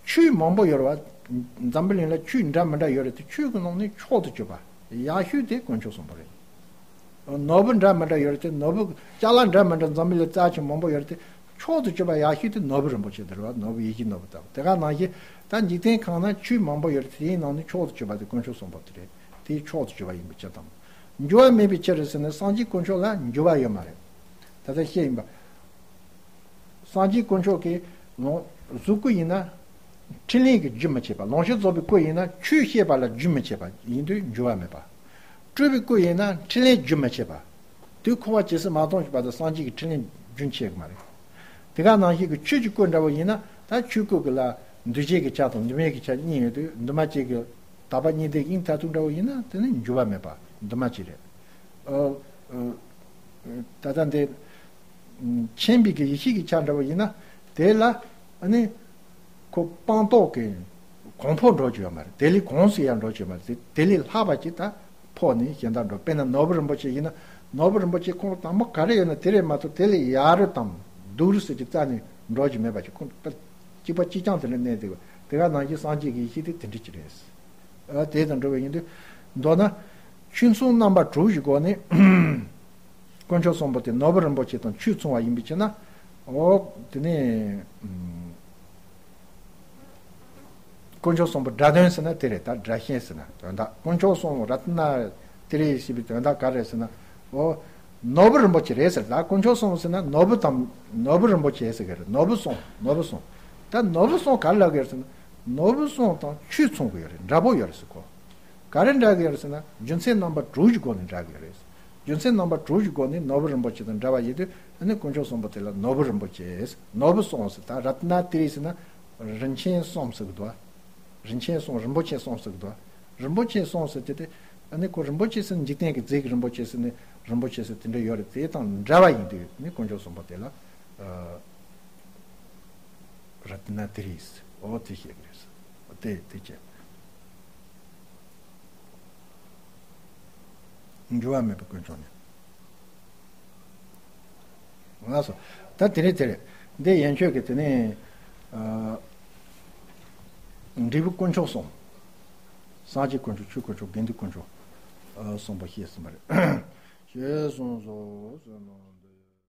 ཆོས་མང་པོ་ཡོད་རེད་བ། འཛམ་བུ་གླིང་ལ་ཆོས་འདྲ་མི་འདྲ་ཡོད་རེད་དེ་ཆོས་ཀྱི་ནང་ནས་མཆོག་ཏུ་གྱུར་པ་ཡག་ཤོས་དེ་དཀོན་མཆོག་གསུམ་པོ་རེད། ནོར་བུ་འདྲ་མི་འདྲ་ཡོད་རེད་དེ་ནོར་བུ་ཅ་ལག་འདྲ་མི་འདྲ་འཛམ་བུ་གླིང་རྩ་ཆེན་མང་པོ་ཡོད་རེད་དེ་མཆོག་ཏུ་གྱུར་པ་ཡག་ཤོས་དེ་ནོར་བུ་རིན་པོ་ཆེ་དེ་རེད་བ། ནོར་བུ་ཡིད་བཞིན་ནོར་བུ་ལྟ་བུ་དེ་ག་ནང་བཞིན་ད་འཇིག་རྟེན་གང་ན་ཆོས་མང་པོ་ཡོད་རེད་དེ་དེའི་ནང་ནས་མཆོག་ཏུ་གྱུར་པ་དེ་དཀོན་མཆོག་གསུམ་པོ་དེ་རེད། དེའི་མཆོག་ཏུ་གྱུར་པ་ཡིན་པའི་ཕྱིར་དང་། འགྱུར་བ་མེད་པའི་ཕྱིར་ཟེར་ན་སངས་རྒྱས་དཀོན་མཆོག་ལ་འགྱུར་བ་ཡོད་མ་རེད། ད་ལྟ་བཤད་ཡིན་པ། སངས་རྒྱས་དཀོན་མཆོག་གི་ལོངས་གཟུགས་སྐུ་ཡིན་ན་འཕྲིན་ལས་ཀྱི་རྒྱུ་མི་བྱེད་པ། ལོངས་སྤྱོད་རྫོགས་པའི་སྐུ་ཡིན་ན་ཆོས་བཤད་པ་ལ་རྒྱུ་མི་བྱེད་པ་ཡིན་དུས་འགྱུར་བ་མེད་པ། སྤྲུལ་པའི་སྐུ་ཡིན་ན་འཕྲིན་ལས་རྒྱུ་མི་བྱེད་པ། དུས་འཁོར་བ་ཇི་སྲིད་མ་སྟོངས་ཀྱི་བར་དུ་སངས་རྒྱས་ཀྱི་འཕྲིན་ལས་རྒྱུན་ཆད་ཀྱི་མ་རེད། དེ་ག་ནང་བཞིན་གྱི་ཆོས་ཀྱི་སྐུ་འདྲ་བོ་ཡིན་ན་ད་ཆོས་སྐུ་གི་ལ་འདུས་བྱས་ཀྱི་ཆ་དང་འདུས་མེད་ཀྱི་ཆ་གཉིས་ཡོད་དུས་འདུས་མ་བྱས་ཀྱི་དག་པ་གཉིས་ལྡན་དབྱིངས་མཐར་ཐུག་འདྲ་བོ་ཡིན་ན་དེ་ནི་འགྱུར་བ་མེད་པ་འདུས་མ་བྱས་རེད། ཨ། ཨ། ད་ལྟ་འདི་མཁྱེན་པའི་གི་ཡེ་ཤེས་ཀྱི་ཆ་འདྲ་བོ་ཡིན་ན་དེ་ལ་ཨ་ནི་ཁོ་སྤངས་རྟོགས་ཀྱི་གོང་འཕེལ་འགྲོ་རྒྱུ་ཡོད་མ་རེད། དེ་ལས་གོང་སུ་ཡང་འགྲོ་རྒྱུ་ཡོད་མ་རེད། དེ་ལས་ལྷག་པ་ཅིག་ད་འཕོ་ནས་གཞན་དག་འགྲོ། དཔེར་ན་ནོར་བུ་རིན་པོ་ཆེ་ཡིན་ན་ནོར་བུ་རིན་པོ་ཆེ་ཁོང་དང་པོ་ག་རེ་ཡོད་ན་དེ་རེད་མ་གཏོགས་དེ་ལས་ཡག་རུ་དང་སྡུག་རུ་ཟེར་གྱི་རྩ་ནས་འགྲོ་རྒྱུ་མེད་པ་ཅིག་ཁོང་གཅིག་པ་གཅིག་རྐྱང་དེ་ལ་གནས་བསྡད་པ་དེ་ག་ནང་བཞིན་སངས་རྒྱས་ཀྱི་ཡེ་ཤེས་དེ་དེ་འདྲ་ཅིག་རེད། ཨ། དེ་དང་འགྲོ་བའི་ཡིན་དུས་མདོར་ན་ཆོས་མཚུངས་རྣམ་པ་དྲུག་གི་སྒོ་ནས་དཀོན་མཆོག་གསུམ་པོ་དེ་ནོར་བུ་རིན་པོ་ཆེ་དང་ཆོས་མཚུངས་པ་ཡིན་པའི་ཕྱིར་ན། འོ། དེ་ནས་ཨུམ། དཀོན་མཆོག་གསུམ་པོ་སྒྲ་དོན་ཟེར་ན་དེ་རེད། ད་སྒྲ་གཤད་ཟེར་ན་དོན་དག་དཀོན་མཆོག་གསུམ་པོ་རཏྣ་ཏྲི་ཡེ་ཞེས་པའི་དོན་དག་ག་རེ་ཟེར་ན། འོ། ནོར་བུ་རིན་པོ་ཆེ་རེད་ཟེར། ད་དཀོན་མཆོག་གསུམ་པོ་ཟེར་ན་ནོར་བུ་དང་ནོར་བུ་རིན་པོ་ཆེ་ཟེར་གི་རེད། ནོར་བུ་གསུམ། ནོར་བུ་གསུམ། ད་ནོར་བུ་གསུམ་ག་རེ་ལབ་གི་རེད་ཟེར་ན་ནོར་བུ་གསུམ་དང་ཆོས་མཚུངས་གི་ཡོད་རེད། འདྲ་པོ་ཡོད་རེད་ཟེར་གོ་ག་རེ་འདྲ་གི་ཡོད་རེད་ཟེར་ན་རྒྱུ་མཚན་རྣམ་པ་དྲུག་གི་སྒོ་ནས་འདྲ་གི་ཡོད་རེད། རྒྱུ་མཚན་རྣམ་པ་དྲུག་གི་སྒོ་ནས་ནོར་བུ་རིན་པོ་ཆེ་དང་འདྲ་བ་ཡིན་དུས་ཨ་ནི་དཀོན་མཆོག་གསུམ་པོ་དེ་ལ་ནོར་བུ་རིན་པོ་ཆེ། ནོར་བུ་གསུམ་ཟེར། ད་རཏྣ་ཏྲི་ཡེ་ཟེར་ན་རིན་ཆེན་གསུམ་ཟེར་གི་འདུག་རིན་ཆེན་གསུམ། རིན་པོ་ཆེ་གསུམ་ཟེར་གི་འདུག་རིན་པོ་ཆེ་གསུམ་ཟེར་དེ་དེ་ཨ་ནི་ཁོ་རིན་པོ་ཆེ་ཟེར་ན་འཇིག་རྟེན་གྱི་རྫས་ཀྱི་རིན་པོ་ཆེ་ཟེར་ནས་རིན་པོ་ཆེ་ཟེར་དེ་འདྲ་ཡོད་རེད། དེ་དང་འདྲ་བ་ཡིན་དུས་ནི་དཀོན་མཆོག་གསུམ་པོ་དེ་ལ་ཨ། རཏྣ་ཏྲི་ཡེ་ཟེར། འོ་དེ་བཤད་གི་རེད། དེ་དེ་བྱས། འགྱུར་བ་མེད་པའི་དཀོན་མཆོག་ནི། ལགས་སོ། ད་དེ་རེད་དེ་རེད། འདི་ཡན་ཆོད་ཀྱི་དེ་ནས་ཨ། འབྲས་བུ་དཀོན་མཆོག་གསུམ། སངས་རྒྱས་དཀོན་མཆོག་ཆོས་དཀོན་མཆོག་དགེ་འདུན་དཀོན་མཆོག་ཨ། གསུམ་པོ་བཤད་ཟིན་པ་རེད། ཞེས་གསུངས་སོ། བསོད་ནམས་འདི།